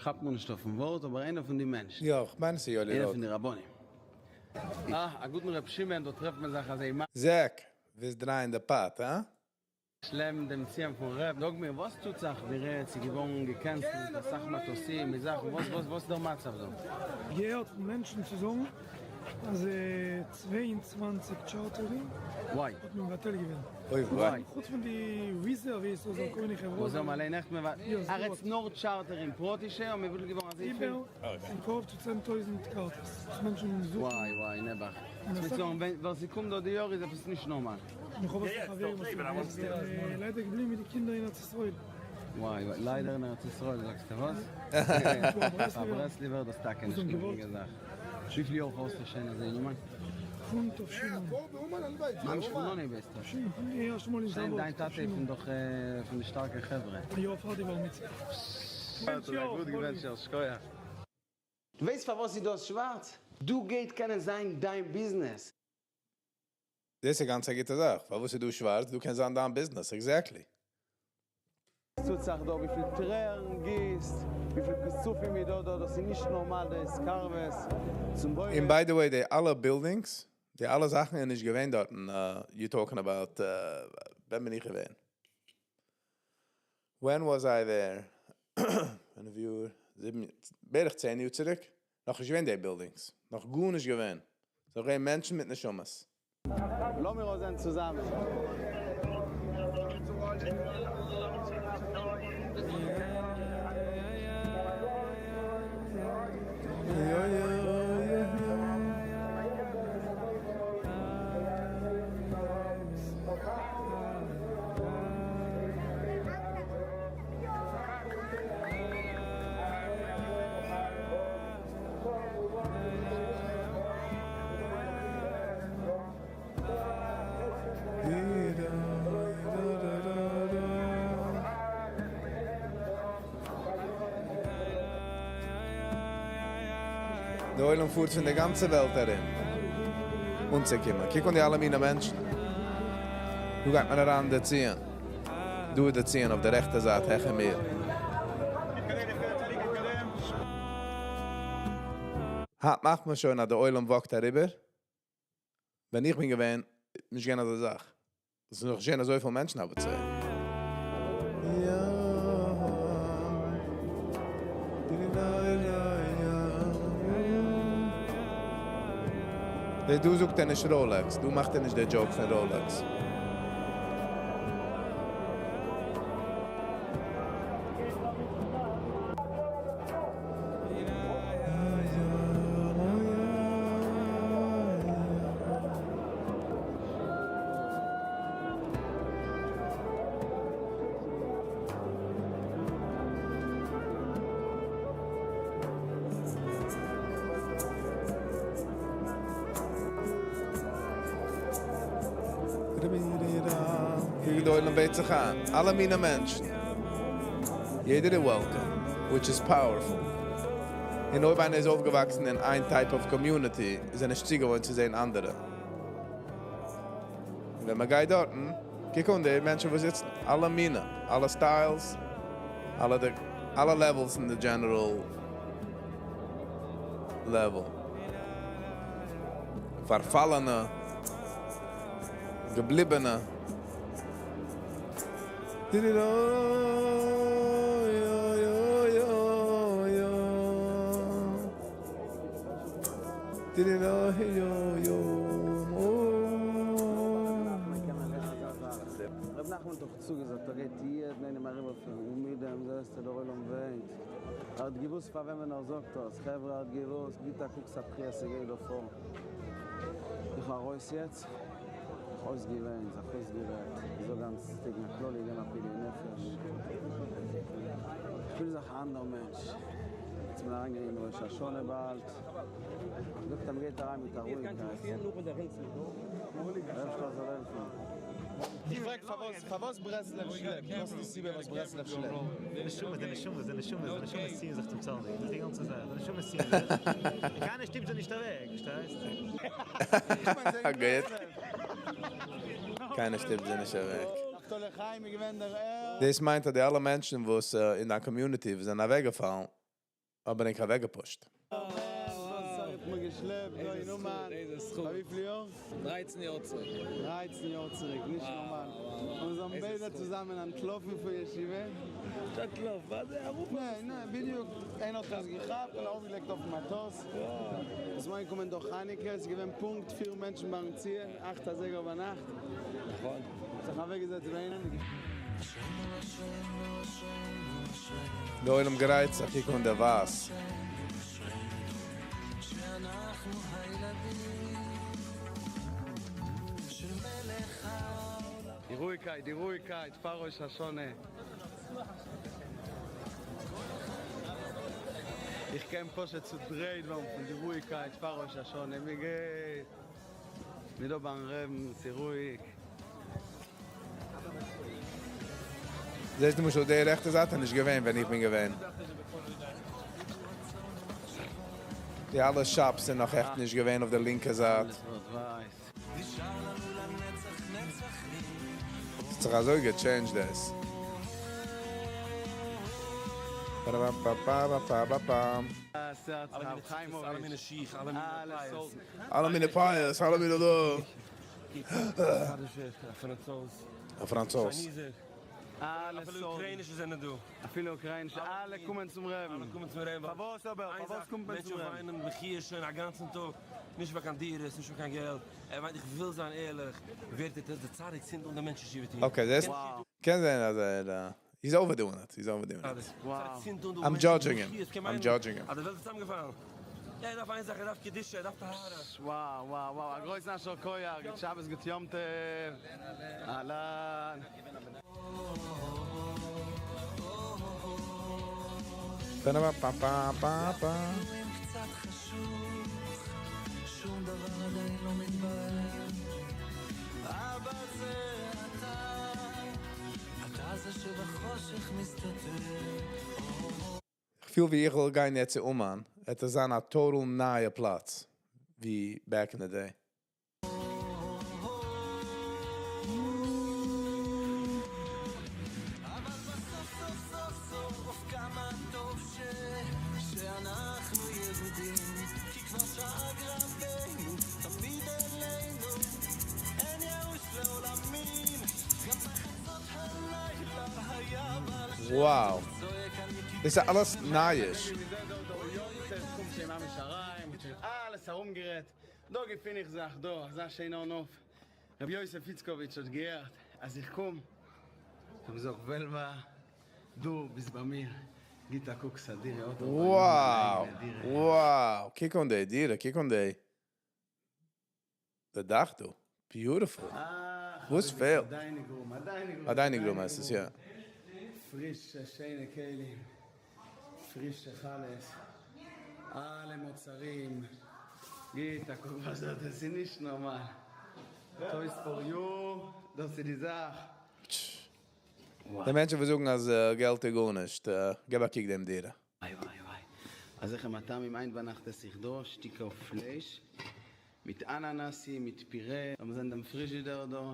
S3: כאפט מיר נישט אויפן ווארט אבער איינער פון די מענטשן.
S1: יא כ'מיין עס איז יואלי רוט.
S3: איינער פון די רבנים. אה א גוטן ר' שמעון דא טרעפט מען זיך אזוי.
S1: זעק, ווילסט דרייען די pot, הא?
S3: שלעפן דעם ציון פון רב, זאג מיר וואס טוט זיך ווי רעדט ס'איז געווארן געקענסלט אסאך מטוסים מיט זאכן וואס וואס וואס איז דער מצב דא?
S8: געהערט פון מענטשן צו זאגן אז 22 טשארטערן האט מען מבטל געווען, חוץ פון די Wizz Air ווי עס איז כל מיני חברות.
S3: וואס זיי האבן אליין עכט מבטל, ארץ נאר טשארטערן פרטישע האבן מבטל געווארן אזויפיל?
S8: איבער און קרוב צו 10,000 כרטיס וואס מענטשן זוכן.
S3: וואי וואי נעבעך, ווער ס'קומט דא די יאר איז עפעס נישט נארמאל.
S8: איך האב אסאך חברים וואס זענען ליידער געבליבן מיט די קינדער אין ארץ ישראל.
S3: וואי וואי, ליידער אין ארץ ישראל זאגסטו וואס? פאר ברסלב'ער דאס טאקע נישט קיין גרינגע זאך. וויפיל יאר פארסטו שוין אזוי אין אומאן?
S8: פון תש"נ.
S3: ממש פון אנהייב ביסטו? שוין דיין טאטע איז פון דאך פון די שטארקע חברה.
S8: א יאר פאר די בר מצוה.
S3: גוט געוואונטשען, שכוח. דו ווייסט פארוואס איז דאס שווארץ? דא גייט קענען זיין דיין ביזנעס.
S1: דאס איז גאנץ א גוטע זאך, פארוואס איז דא שווארץ, דא קען זיין דיין ביזנעס, exactly.
S3: טוט זיך דא, וויפיל טרערן גיסט, וויפיל כיסופים איז דא דא, דאס איז נישט נארמאל די התקרבות צום בורא.
S1: און by the way די אלע buildings, די אלע זאכן איז נישט געווען דארטן, you talking about ווען בין איך געווען? When was I there? פינף יאר, זיבן, בערך צען יאר צוריק, נאכנישט געווען די buildings, נאך גארנישט געווען, ס'איז נאך געווען מענטשן מיט נשמות.
S3: לאמיר אויסזען צוזאמען.
S1: די עולם פארט פון די גאנצע וועלט ארום אנצוקומען. קוק אן די אלע מינע מענטשן. דא גייט מען אריין אין די ציון. דא איז די ציון אויף די רעכטע זייט העכער מיר. היינט מאכט מען שוין אז די עולם walk ט אריבער. ווען איך בין געווען נישט געווען אזא זאך. עס איז נאך נישט געווען אזויפיל מענטשן אבער צו. דא זאגט ער נישט Rolex, דא מאכט ער נישט די joke פון Rolex. קוק די עולם בעט זיך איין, אלע מיני מענטשן, יעדער איז welcome, which is powerful. און אויב איינער איז אויפגעוואקסן אין איין type of community איז ער נישט צוגעוואוינט צו זען אנדערע. און ווען מען גייט דארטן, קוק אן די מענטשן וואס זיצן, אלע מיני, אלע styles, אלע די, אלע levels אין די general level. פארפאלענע, געבליבענע.
S3: ר' נחמן האט דאך צוגעזאגט ער גייט יעדן איינעם אריבערפירן און מיט דעם זעסטו דער עולם וויינט, ער האט געוואוסט פאר וועמען ער זאגט דאס, חברה ער האט געוואוסט, גיט א קוק ס'א בכיה ס'גייט דא פאר, איך ארויס יעצט, זיך אויסגעוויינט, זיך אויסגערעדט, איך זאג גאנץ תיקון הכללי געבן א פדיון נפש, איך פיל זיך א אנדער מענטש, יעצט בין אריינגעגאנגען אין ראש השנה באלד, זאגט אז מ'גייט אריין מיט א רואיגקייט, דער אייבערשטער זאל העלפן.
S14: איך פרעג פארוואס פארוואס ברסלב שלעפט, וואס איז די סיבה וואס ברסלב שלעפט?
S15: די נשמות, די נשמות, די נשמות, די נשמות ציען זיך צום צדיק, דאס איז די גאנצע זאך, די נשמות ציען זיך, און קיינער שטופט זיי נישט אוועק, פארשטייסט?
S1: גוט. קיינער שטופט זיי נישט אוועק. דאס מיינט אז די אלע מענטשן וואס אין דיין community וואס זענען אוועקגעפאלן האבן ענק אוועקגע push ט.
S3: איזה זכות,
S11: דרייצן יאר צוריק.
S3: דרייצן יאר צוריק, נישט נארמאל. און זיי האבן ביידע צוזאמען אנטלאפן פון ישיבה.
S11: נישט אנטלאפן, מה זה ארויף.
S3: ניין, ניין, בדיוק. איינער האט אונז געכאפט און ארויפגעלייגט אויפן מטוס. עס איז אנגעקומען דא חנוכה, עס איז געווען פונקט פיר מענטשן ביים ציון, אכט אזייגער ביינאכט.
S11: נכון.
S3: זיך אוועקגעזעצט ביי איינעם.
S1: די עולם גרייט זיך, קוק אן דער ווייס.
S3: די רואיגקייט, די רואיגקייט פאר ראש השנה. איך קען פשוט צודרייט ווערן פון די רואיגקייט פאר ראש השנה, מען גייט מיר דא ביים רעבן, ס'איז רואיג.
S1: זעסט למשל די רעכטע זייט איז נישט געווען ווען איך בין געווען. די אלע shops זענען נאך עכט נישט געווען אויף די לינקע זייט. ס'האט זיך אזוי גע change ט דאס. פאראפאפאפאפאפאם. אלע מיני פיאות, אלע מיני דא. א פראנצויז.
S14: אפילו אוקריינישע זענען דא. אפילו אוקריינישע, אלע קומען צום רעבן. אלע קומען צום רעבן. פארוואס אבער? פארוואס קומט מען צום רעבן? מענטשן וויינען בכיות שוין א גאנצן טאג, נישט פאר קיין דירות, נישט פאר קיין געלט, ער וויינט איך וויל זיין ערליך, ווערט ער די צדיק צינדט אן די מענטשן תשובה טון.
S1: Okay, דאס קען זיין אז ער he's overdoing it, he's overdoing it. I'm judging him, I'm judging him.
S14: אז די וועלט איז צוזאמגעפאלן. ער דארף איין זאך, ער דארף קדושה, ער דארף טהרה. וואו וואו וואו, א גרויסן יישר כח, גוט שבת גוט יום טוב, אהלן.
S1: איך פיל ווי איך וועל גיין יעצט צו אומאן, עט עס זיין א total נייע פלאץ ווי back in the day. Wow! דאס איז אלעס נייעס.
S3: דא געפין איך זיך דא, אזא שיינער נוף. רבי יוסף איצקאוויטש האט געהערט אז איך קום, האט ער געזאגט, וועלווע, דו ביסט ביי מיר, גיט א קוק ס'א דירה האט ער ביי מיר אן אייגענע דירה.
S1: Wow! קוק אן די דירה, קוק אן די די דאך דא, beautiful. וואס פעלט?
S3: א dining room, א dining room.
S1: א dining room הייסט עס, יא.
S3: פרישע שיינע כלים, פרישע חלות, אלע מוצרים, גיט א קוק וואס דארט איז, ס'איז נישט נארמאל, Toys for you, דאס איז די זאך.
S1: די מענטשן וואס זאגן אז געלט איז גארנישט, געב א קוק דעם דירה.
S3: וואי וואי וואי, אזעלכע מטעמים היינט ביינאכט עס איך דא שטיקער פלייש מיט אנאנאסי מיט פירע, לאמיר זען דעם פריזשידער דא,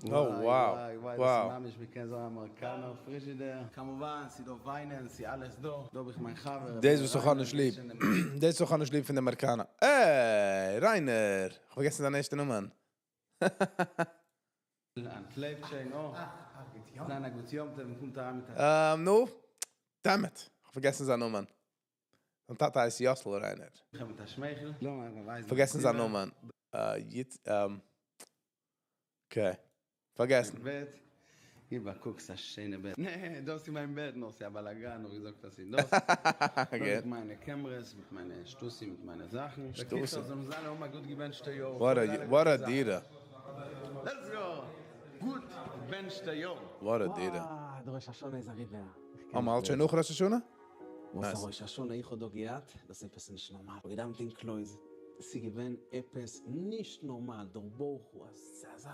S3: וואי וואי וואי דאס איז ממש מ'קען זאגן אמעריקאנער פריזשידער, כמובן ס'איז דא וויינען ס'איז אלעס דא, דא האב איך מיין חבר ר'
S1: דאס וואס איך האב
S3: ריינער
S1: נישט ליב, דאס וואס איך האב נישט ליב פון די אמעריקאנער, אה! ריינער! כ'האב פארגעסן זיין ערשטע נאמען.
S3: אנטלויפט שוין, אה! זיין א גוט יום טוב און קומט אריין מיט א.
S1: נו, damn it! כ'האב פארגעסן זיין נאמען. זיין טאטע הייסט יאסל ריינער.
S3: מיט א שמייכל.
S1: פארגעסן זיין נאמען. Okay. פארגעסן.
S3: בעט. גיב א קוק ס'א שיינע בעט. נע, דאס איז מיין בעט, נאר ס'איז א באלאגאן, נאר געזאגט אז ס'איז דאס. דא מיט מיינע cameras, מיט מיינע שטוסים, מיט מיינע זאכן. בקיצור, זאלן זיי אלע האבן א גוט געבענטשטע יאר.
S1: What a דירה.
S3: Let's go! גוט געבענטשטע יאר.
S1: What a דירה.
S4: וואו, די ראש השנה איז אריבער.
S1: אה, מ'האלט שוין נאך ראש השנה?
S4: וואס א ראש השנה איך האב דא געהאט, דאס איז עפעס נישט נארמאל. כ'האב געדאווענט אין קלויז, ס'איז געווען עפעס נישט נארמאל, דער ברוך הוא אזא אזא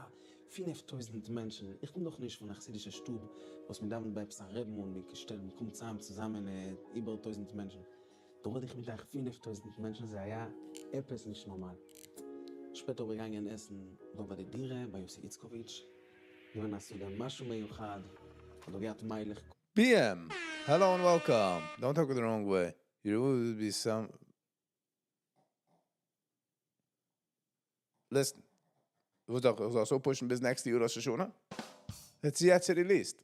S4: 5000 מענטשן, איך קום דאך נישט פון א חסידישע שטוב וואס מען דאווענט ביי עפעס א רעבן און מען שטעלט מען קומט צאם צוזאמען איבער טויזנט מענטשן, דא רעד איך מיט אייך 5000 מענטשן זה היה עפעס נישט נארמאל. שפעטער האב איך געגאנגען עסן דא ביי די דירה ביי יוסי איצקאוויטש, געווען א סעודה משהו מיוחד, האט דא געהאט מיילעך.
S1: BM! Hello and welcome! Don't take it the wrong way, you will be some. Listen, וואס דארף איך זאל עס אפ push ן ביז נעקסטע יאר ראש השנה? עס איז יעצט released.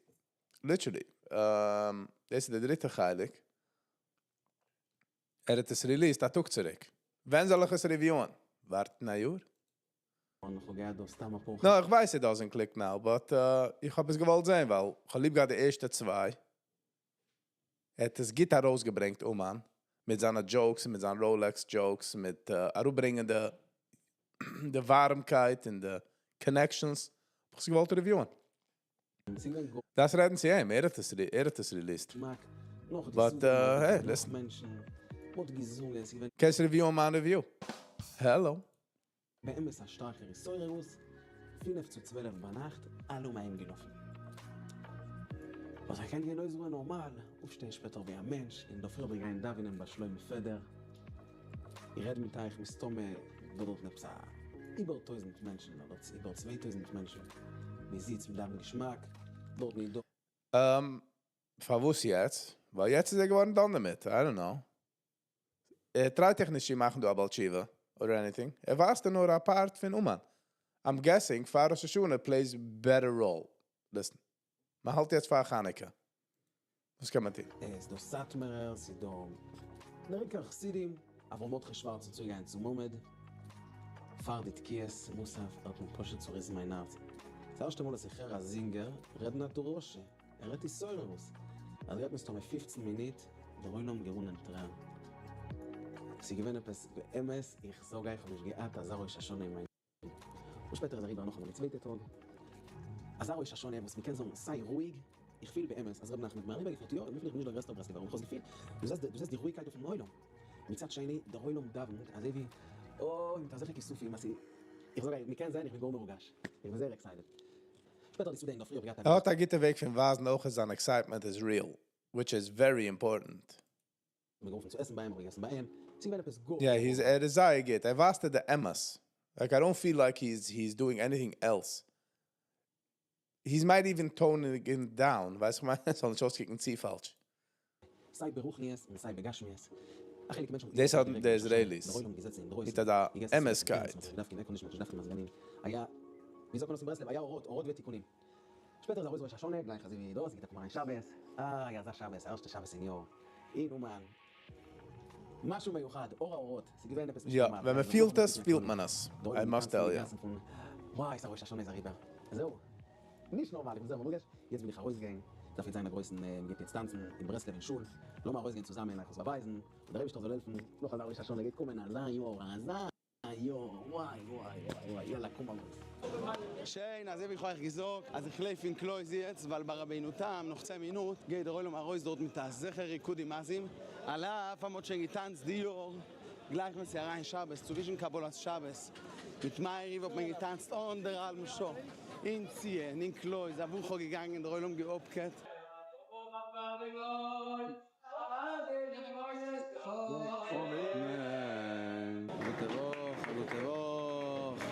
S1: Literally. דאס איז די דריטע חלק. ער האט עס released א טאג צוריק. ווען זאל איך עס review ען? ווארטן א יאר? No, איך ווייס it doesn't click now, but איך האב עס געוואלט זען ווייל כ'האב ליב געהאט די ערשטע צוויי. ער האט עס גוט ארויסגעברענגט אומאן, מיט זיינע jokes און מיט זיין Rolex jokes, מיט אראפברענגען די די ווארעמקייט און די connections. האב איך עס געוואלט review ען. דארפסט רעדן צו אים, ער האט עס ער האט עס released. But hey, listen. קענסט review ען מיין review. Hello.
S4: באמת א שטארקער התעוררות, פינף צו צוועלף ביינאכט, אלע האבן אהיים געלאפן. וואס ער קען גיין אויסרוען נארמאל, אויפשטיין שפעטער ווי א מענטש, אינדערפרי אבער גיין דאווענען ביי שלמה פעדער. איך רעד מיט אייך מסתמא דא דארטן עפעס א איבער טויזנט מענטשן אדער איבער 2000 מענטשן, מען זיצט מען דאווענט געשמאק, דארטן איז דא.
S1: פארוואס יעצט? ווייל יעצט איז ער געווארן done דערמיט, I don't know. ער try ט דאך נישט צו מאכן דא א בעל תשובה or anything. ער ווייזט דיר נאר א part פון אומאן. I'm guessing פאר ראש השנה plays better role. Listen. מען האלט יעצט פאר חנוכה. וואס קען מען טון?
S4: ס'איז דא סאטמארער, ס'איז דא דער עיקר חסידים, אברהם מרדכי שווארץ איז צוגעגאנגען צום עמוד פאר די תקיעות מוסף, ער האט מיר פשוט צוריסן מיין הארץ, ס'ערשטע מאל אז איך הער א זינגער רעדן א דרשה, ער רעדט התעוררות, ער האט גערעדט מסתמא פופצן מינוט, דער עולם גערונען טרערן, ס'איז געווען עפעס באמת, איך זאג אייך כ'האב נישט געהאט אזא ראש השנה אין מיין און שפעטער איז אריבער נאכאמאל די צווייטע טאג, אזא ראש השנה וואס מ'קען זאגן סיי רואיג, איך פיל באמת אז ר' נחמן האט מיר אריבערגעפירט, יא, וויפיל איך בין נישט דער גרעסטער ברסלב'ער, אבער איך האב עס געפילט, דו זעסט דו זעסט די רואיגקייט אויפן עולם, מצד שני דער עולם דאווענט אזוי ווי אוי מיט אזעלכע כיסופים אז ס'איז, איך זאג אייך מ'קען זען איך בין גאר מרוגש, איך בין זייער excited. שפעטער די סעודה אינדערפרי האב איך געהאט א
S1: ער האט א גוטע וועג פון ווייזן אויך אז זיין excitement איז real, which is very important.
S4: מיר גערופן צו עסן ביי אים, האב איך געגעסן ביי אים, ס'איז געווען עפעס גאר
S1: יא, he's ער איז זייער גוט, ער ווייזט דיר די אמת, like I don't feel like he's he's doing anything else, he's might even toning it down, ווייסט איך מיין, ס'זאל נישט אויסקוקן צו פאלש.
S4: סיי ברוחניות און סיי בגשמיות, א חלק מענטשן האבן
S1: דאס האבן
S4: גערעגט
S1: די
S4: ראש השנה,
S1: איזרעיליס,
S4: דער עולם האט געזעצן אינדרויסן,
S1: מיט אזא
S4: געגעסן סעודות מיט
S1: אמת'קייט.
S4: מ'האט נישט געדארפט קיין air condition, מ'האט נישט געדארפט קיין מזגנים, היה, ווי זאגט מען עס אין ברסלב, היה אורות, אורות ותיקונים. שפעטער איז ארויס ראש השנה, גלייך אזוי ווי דאס, גייט א קום אריין שבת, איי אזא שבת, ערשטע שבת אין יאר, אין אומאן, משהו מיוחד, אור האורות, ס'איז געווען עפעס נישט
S1: יא,
S4: נארמאל,
S1: ווען מען פילט עס, פילט מען עס, I must tell you.
S4: וואי ס'א ראש השנה איז אריבער, זהו, נישט נארמאל, איך בין זייער מרוגש, יעצט וויל איך ארויסגיין, דארף יעצט זיין א גרויסן, מ'גייט יעצט טאנצן אין ברסלב אין שול, לאמיר ארויסגיין צוזאמען אייך עס באווייזן, און דער אייבערשטער זאל העלפן, נאך אזא ראש השנה גייט קומען אזא יאר, אזא. יא, וואי וואי וואי וואי, יאללה קום ארויס.
S3: שיין, אזוי ווי איך האב אייך געזאגט אז איך לויף אין קלויז יעצט ווייל ביי רבינו תם נאך צען מינוט גייט דער עולם ארויס דארט מיט אזעלכע ריקודים עזים, על אף אז מ'האט שוין געטאנצט די יאר גלייך ווען ס'איז אריין שבת צווישן קבלת שבת מיט מעריב האט מען געטאנצט אנדערהאלבן שעה אין ציון אין קלויז אוואו כ'האב געגאנגען דער עולם געהאפקעט. אמן. א גוטע וואך, א גוטע וואך.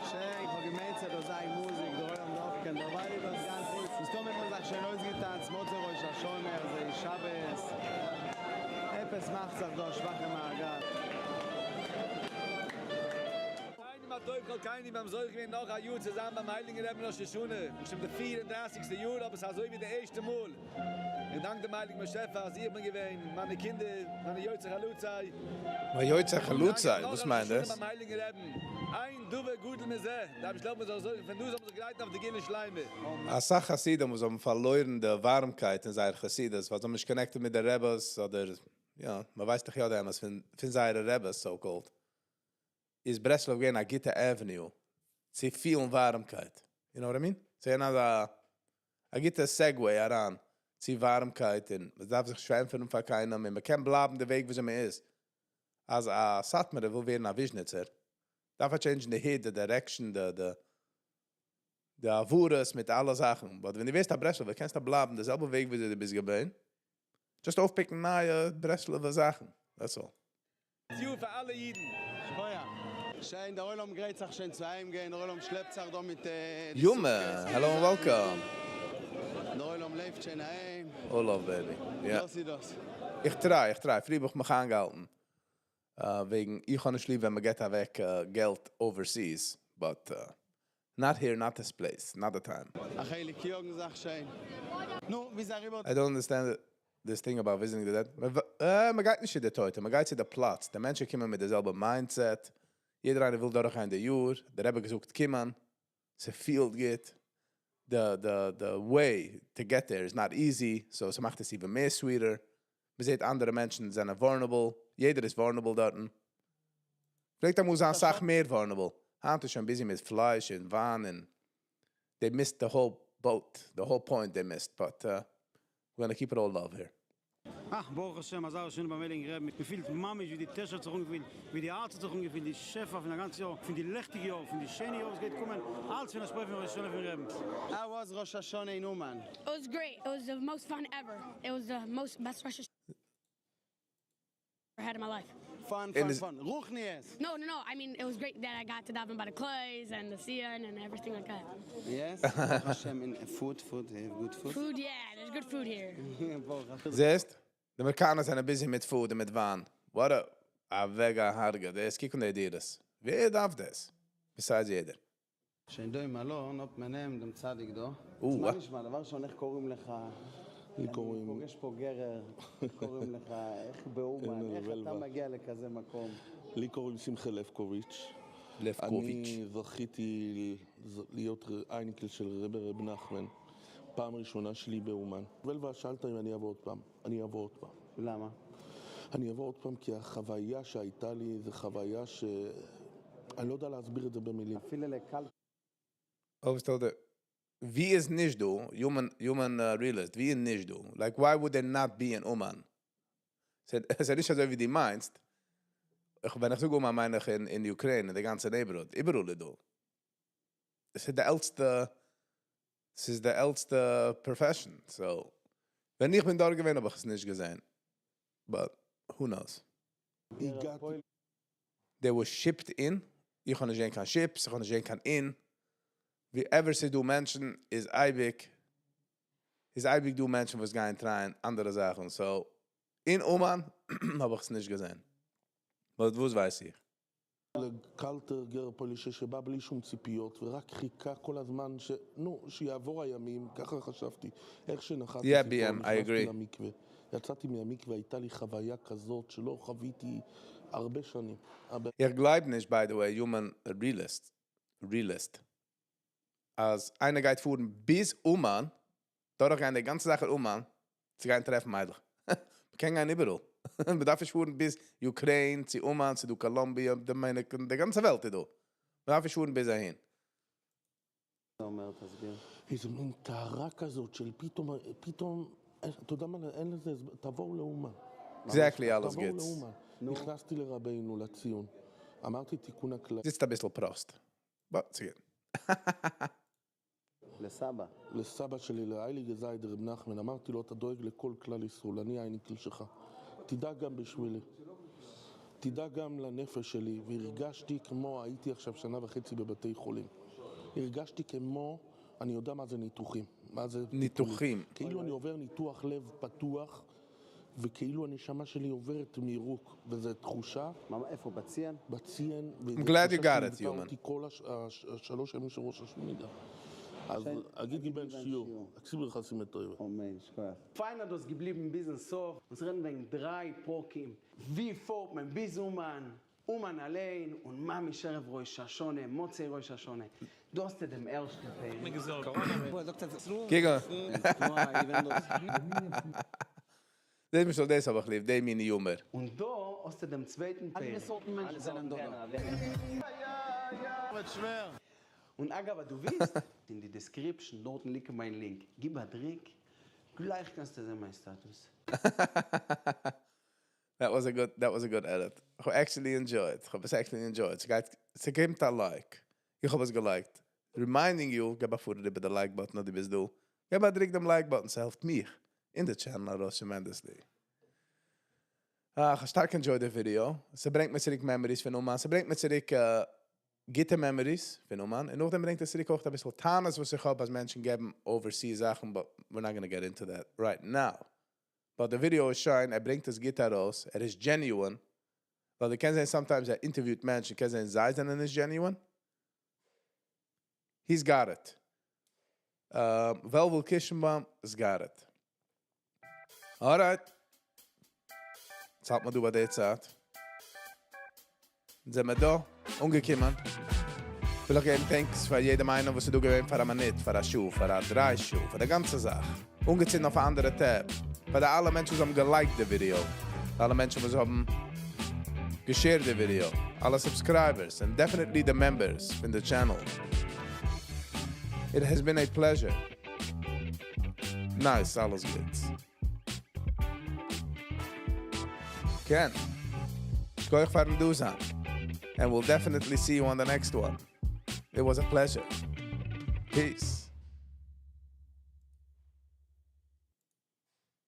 S3: שיין, כ'האב געמיינט ס'וועט דא זיין מוזיק, דער עולם דארף קען דערווייל איז דאס גאנץ רואיג, מסתמא האט מען זיך שוין אויסגעטאנצט מוצאי ראש השנה אזוי שבת, עפעס מאכט זיך דא א שוואכע מעגל.
S10: שכינו מה טוב חלקינו מיר האבן זוכה געווען נאך א יאר צו זיין ביים הייליגן רבי'ן ראש השנה, שוין די פיר און דרייסיגסטע יאר אבער ס'איז אזוי ווי די ערשטע מאל, איך דאנק דעם הייליגן באשעפער אז איך בין געווען, מיינע קינדער, מיינע יוצאי חלוצי,
S1: יוצאי חלוצי? וואס מיינט דאס?
S10: ביים הייליגן רבי'ן, אין דבר גדול מזה, די אייבערשטער העלפן מיר זאלן זוכה פון דא זאל מען זיך גרייטן אויף די גאולה שלימה.
S1: אסאך חסידים וואס האבן פארלוירן די ווארעמקייט אין זייער חסידות ווייל זיי האבן נישט connected מיט די רעבעס אדער יא, מען ווייסט דאך יא די אמת פון זייערע רעבעס so called. איז ברסלב געווען א גוטע avenue צו פילן ווארעמקייט, you know what I mean? ס'איז געווען אזא א גוטע segue אריין צו ווארעמקייט און מ'דארף זיך נישט פארענטפערן פאר קיינעם און מ'קען בלייבן די וועג וויאזוי מ'איז. אז א סאטמארער וויל ווערן א וויזשניצער דארף ער change ן די hood, די direction, די די די הברות מיט אלע זאכן, but ווען דו ווערסט א ברסלב'ער קענסטו בלייבן די זעלבע וועג וויאזוי דו ביסט געווען, just אויפ pick ן נייע ברסלב'ע זאכן, that's all.
S10: יאר פאר אלע אידן.
S3: שכוח. שיין, דער עולם גרייט זיך שוין צו אהיים גיין, דער עולם שלעפט זיך דא מיט די
S1: יומע,
S3: suitcase.
S1: Hello and welcome.
S3: דער עולם לויפט שוין אהיים.
S1: All love baby. יא.
S3: דאס איז דאס.
S1: איך try, איך try. פריער האב איך מיך איינגעהאלטן. וועגן איך האב נישט ליב ווען מען געט אוועק געלט overseas, but not here, not this place, not the time.
S3: א חלק יאגן זיך שוין. נו, ווי איז אריבער?
S1: I don't understand this thing about visiting the dead. מען גייט נישט צו די טויטע, מען גייט צו די פלאץ, די מענטשן קומען מיט די זעלבע mindset, יעדער איינער וויל דורכגיין די יאר, די רבי האט געזאגט קומען, ס'פילט גוט, די די די way to get there is not easy, so ס'מאכט עס even מער sweeter, מ'זעט אנדערע מענטשן זענען vulnerable, יעדער איז vulnerable דארטן, פלעגט אמאל זיין סאך מער vulnerable, היינט איז שוין busy מיט פלייש און וויין און they missed the whole boat, the whole point they missed, but we're gonna keep it all love here.
S16: אה, ברוך השם אזא ראש השנה ביים הייליגן רבי'ן, מען פילט ממש ווי די טעש האט זיך אנגעפילט, ווי די הארץ האט זיך אנגעפילט, די שפע פון א גאנץ יאר, פון די לעכטיגע יאר, פון די שיינע יאר וואס גייט קומען, אלץ פון השפעה פון ראש השנה פון רבי'ן.
S3: How was ראש השנה אין אומאן?
S17: It was great, it was the most fun ever, it was the most best ראש השנה ever had in my life.
S16: Fun, fun, fun. רוחניות.
S17: No, no, no, I mean it was great that I got to daven ביי די קלויז and the ציון and everything like that.
S3: Yes, ברוך השם און food, food, good food.
S17: Food, yeah, there's good food here.
S3: ברוך השם.
S1: זעסט? די אמעריקאנער זענען busy מיט food און מיט וויין. What a אוועק א הרגה דאס, קוק אן די דירות. ווער דארף דאס? Besides יעדער.
S3: שוין דא אין מלון האט מען אים דעם צדיק דא.
S1: או
S3: מה נשמע? דבר ראשון איך קוראים לך?
S18: לי קוראים.
S3: אני פוגש פה גרר, איך קוראים לך? איך באומן? איך אתה מגיע לכזה מקום?
S18: לי קוראים שמחה לפקוביץ'.
S1: לפקוביץ'.
S18: אני זכיתי להיות אייניקל של רבי רב נחמן. פעם ראשונה שלי באומן. ולווה, שאלת אם אני אבוא עוד פעם. אני אבוא עוד פעם.
S3: למה?
S18: אני אבוא עוד פעם כי החוויה שהייתה לי זה חוויה ש... אני לא יודע להסביר את זה במילים.
S3: אפילו לקל...
S1: ווי איז נישט דא? Human, human realist, ווי איז נישט דא? Like why would there not be in אומאן? ס'איז נישט אזוי ווי דו מיינסט. איך ווען איך זאג אומאן מיין איך אין אין Ukraine, אין די גאנצע neighborhood. איבעראל איז דא. עס איז די עלטסטע, ס'איז די עלטסטע profession. So, ווען איך בין דארט געווען האב איך עס נישט געזען. But, who knows.
S18: הגעתי...
S1: They were shipped in, איך האב נישט געזען קיין ships, איך האב נישט געזען קיין in. Wherever ס'איז דא מענטשן איז אייביג, איז אייביג דא מענטשן וואס גייען try ען אנדערע זאכן. So, אין אומאן האב איך עס נישט געזען. But וואס ווייס איך.
S18: לקלטר גר פוילישע שבא בלי שום ציפיות ורק חיכה כל הזמן ש... נו, שיעבור הימים, ככה חשבתי. איך שנחתתי
S1: Yeah,
S18: פה,
S1: BM, I
S18: נכנסתי
S1: agree.
S18: למקווה. יצאתי מהמקווה, הייתה לי חוויה כזאת שלא חוויתי הרבה שנים. הרבה...
S1: איך גלייב נישט, by the way, human realist, realist, אז איינער גייט פארן ביז אומאן, דורכגיין די גאנצע זאך אין אומאן, צו גיין טרעפן מיידלעך. מ'קען גיין איבעראל. מ'דארף נישט פארן ביז Ukraine, צו אומאן, ס'דא Colombia, Dominican, די גאנצע וועלט איז דא. מ'דארף נישט פארן ביז אהין.
S3: אומר, תסביר.
S18: איזה מין טהרה כזאת של פתאום, פתאום, אתה יודע מה, אין לזה, הסבר, תבואו לאומן.
S1: Exactly, אלעס
S18: תבואו
S1: גוטס.
S18: לאומן. נכנסתי לרבינו, לציון. אמרתי תיקון הכלל.
S1: זיצט אביסל פראסט. But, ס'גוט.
S3: לסבא.
S18: לסבא שלי, ל הייליגע זיידע רב נחמן, אמרתי לו, אתה דואג לכל כלל ישראל, אני אייניקל שלך. תדאג גם בשבילי. תדאג גם לנפש שלי, והרגשתי כמו, הייתי עכשיו שנה וחצי בבתי חולים. הרגשתי כמו, אני יודע מה זה ניתוחים. מה זה
S1: ניתוחים.
S18: כאילו אני עובר ניתוח לב פתוח, וכאילו הנשמה שלי עוברת מירוק, וזו תחושה...
S3: מה, איפה, בציון?
S18: בציון.
S1: I'm glad you got it, human.
S18: אותי כל השלוש ימים של ראש השנה. אז אגיד לי בן שיעור, אקשיב לך שימי טובה.
S3: אמן, שכוח.
S4: פיין האט דאס געבליבן ביזן סוף, אונז רעדן וועגן דריי פרקים, ווי פארט מען ביז אומאן, אומאן אליין, און ממש ערב ראש השנה, מוצאי ראש השנה. דא האסטו דעם ערשטן פרק.
S1: קוק אן. דאס משל דאס האב איך ליב, די מיני humor.
S4: און דא האסטו דעם צווייטן פרק.
S3: אלע סארטן מענטשן זענען דא דא.
S4: און אגב אז דו ווילסט, אין די description דארטן ליגט מיין link, גיב א דריק, גלייך קענסטו זען מיין status.
S1: That was a good, that was a good edit. איך האב actually enjoyed. איך האב עס actually enjoyed. ס'גייט, ס'קומט א like. איך האב עס גע like ט. Reminding you, געב א פאר איבער די like button אז דו ביסט דא. געב א דריק דעם like button, ס'העלפט מיך אין די channel ארויס tremendously. אה, איך האב שטארק enjoyed די ווידעא. ס'ברענגט מיר צוריק memories פון אומאן. ס'ברענגט מיר צוריק גוטע memories פון אומאן. און נאכדעם ברענגט עס צוריק אויך אביסל טענות וואס איך האב, אז מענטשן געבן overseas זאכן, but we're not gonna get into that right now. But די ווידעא איז שיין, ער ברענגט עס גוט ארויס, ער איז genuine. ווייל דו קענסט זען sometimes ער interview ט מענטשן, קענסט זען זיי זענען נישט genuine. He's got it. וועלוול קירשנבוים has got it. Alright. יעצט האלט מען דא ביי די צייט. זענען מיר דא אנגעקומען. וויל איך געבן thanks פאר יעדעם איינעם וואס איז דא געווען פאר א מינוט, פאר א שעה, פאר א דריי שעה, פאר די גאנצע זאך. אנגעצינדן אויף א אנדערע tab. פאר די אלע מענטשן וואס האבן גע like ט די ווידעא. די אלע מענטשן וואס האבן גע share ט די ווידעא. אלע subscribers and definitely the members פון די channel. It has been a pleasure. Nice, אלעס גוט. כן. שכוח פארן דא זיין. And we'll definitely see you on the next one. It was a pleasure. Peace.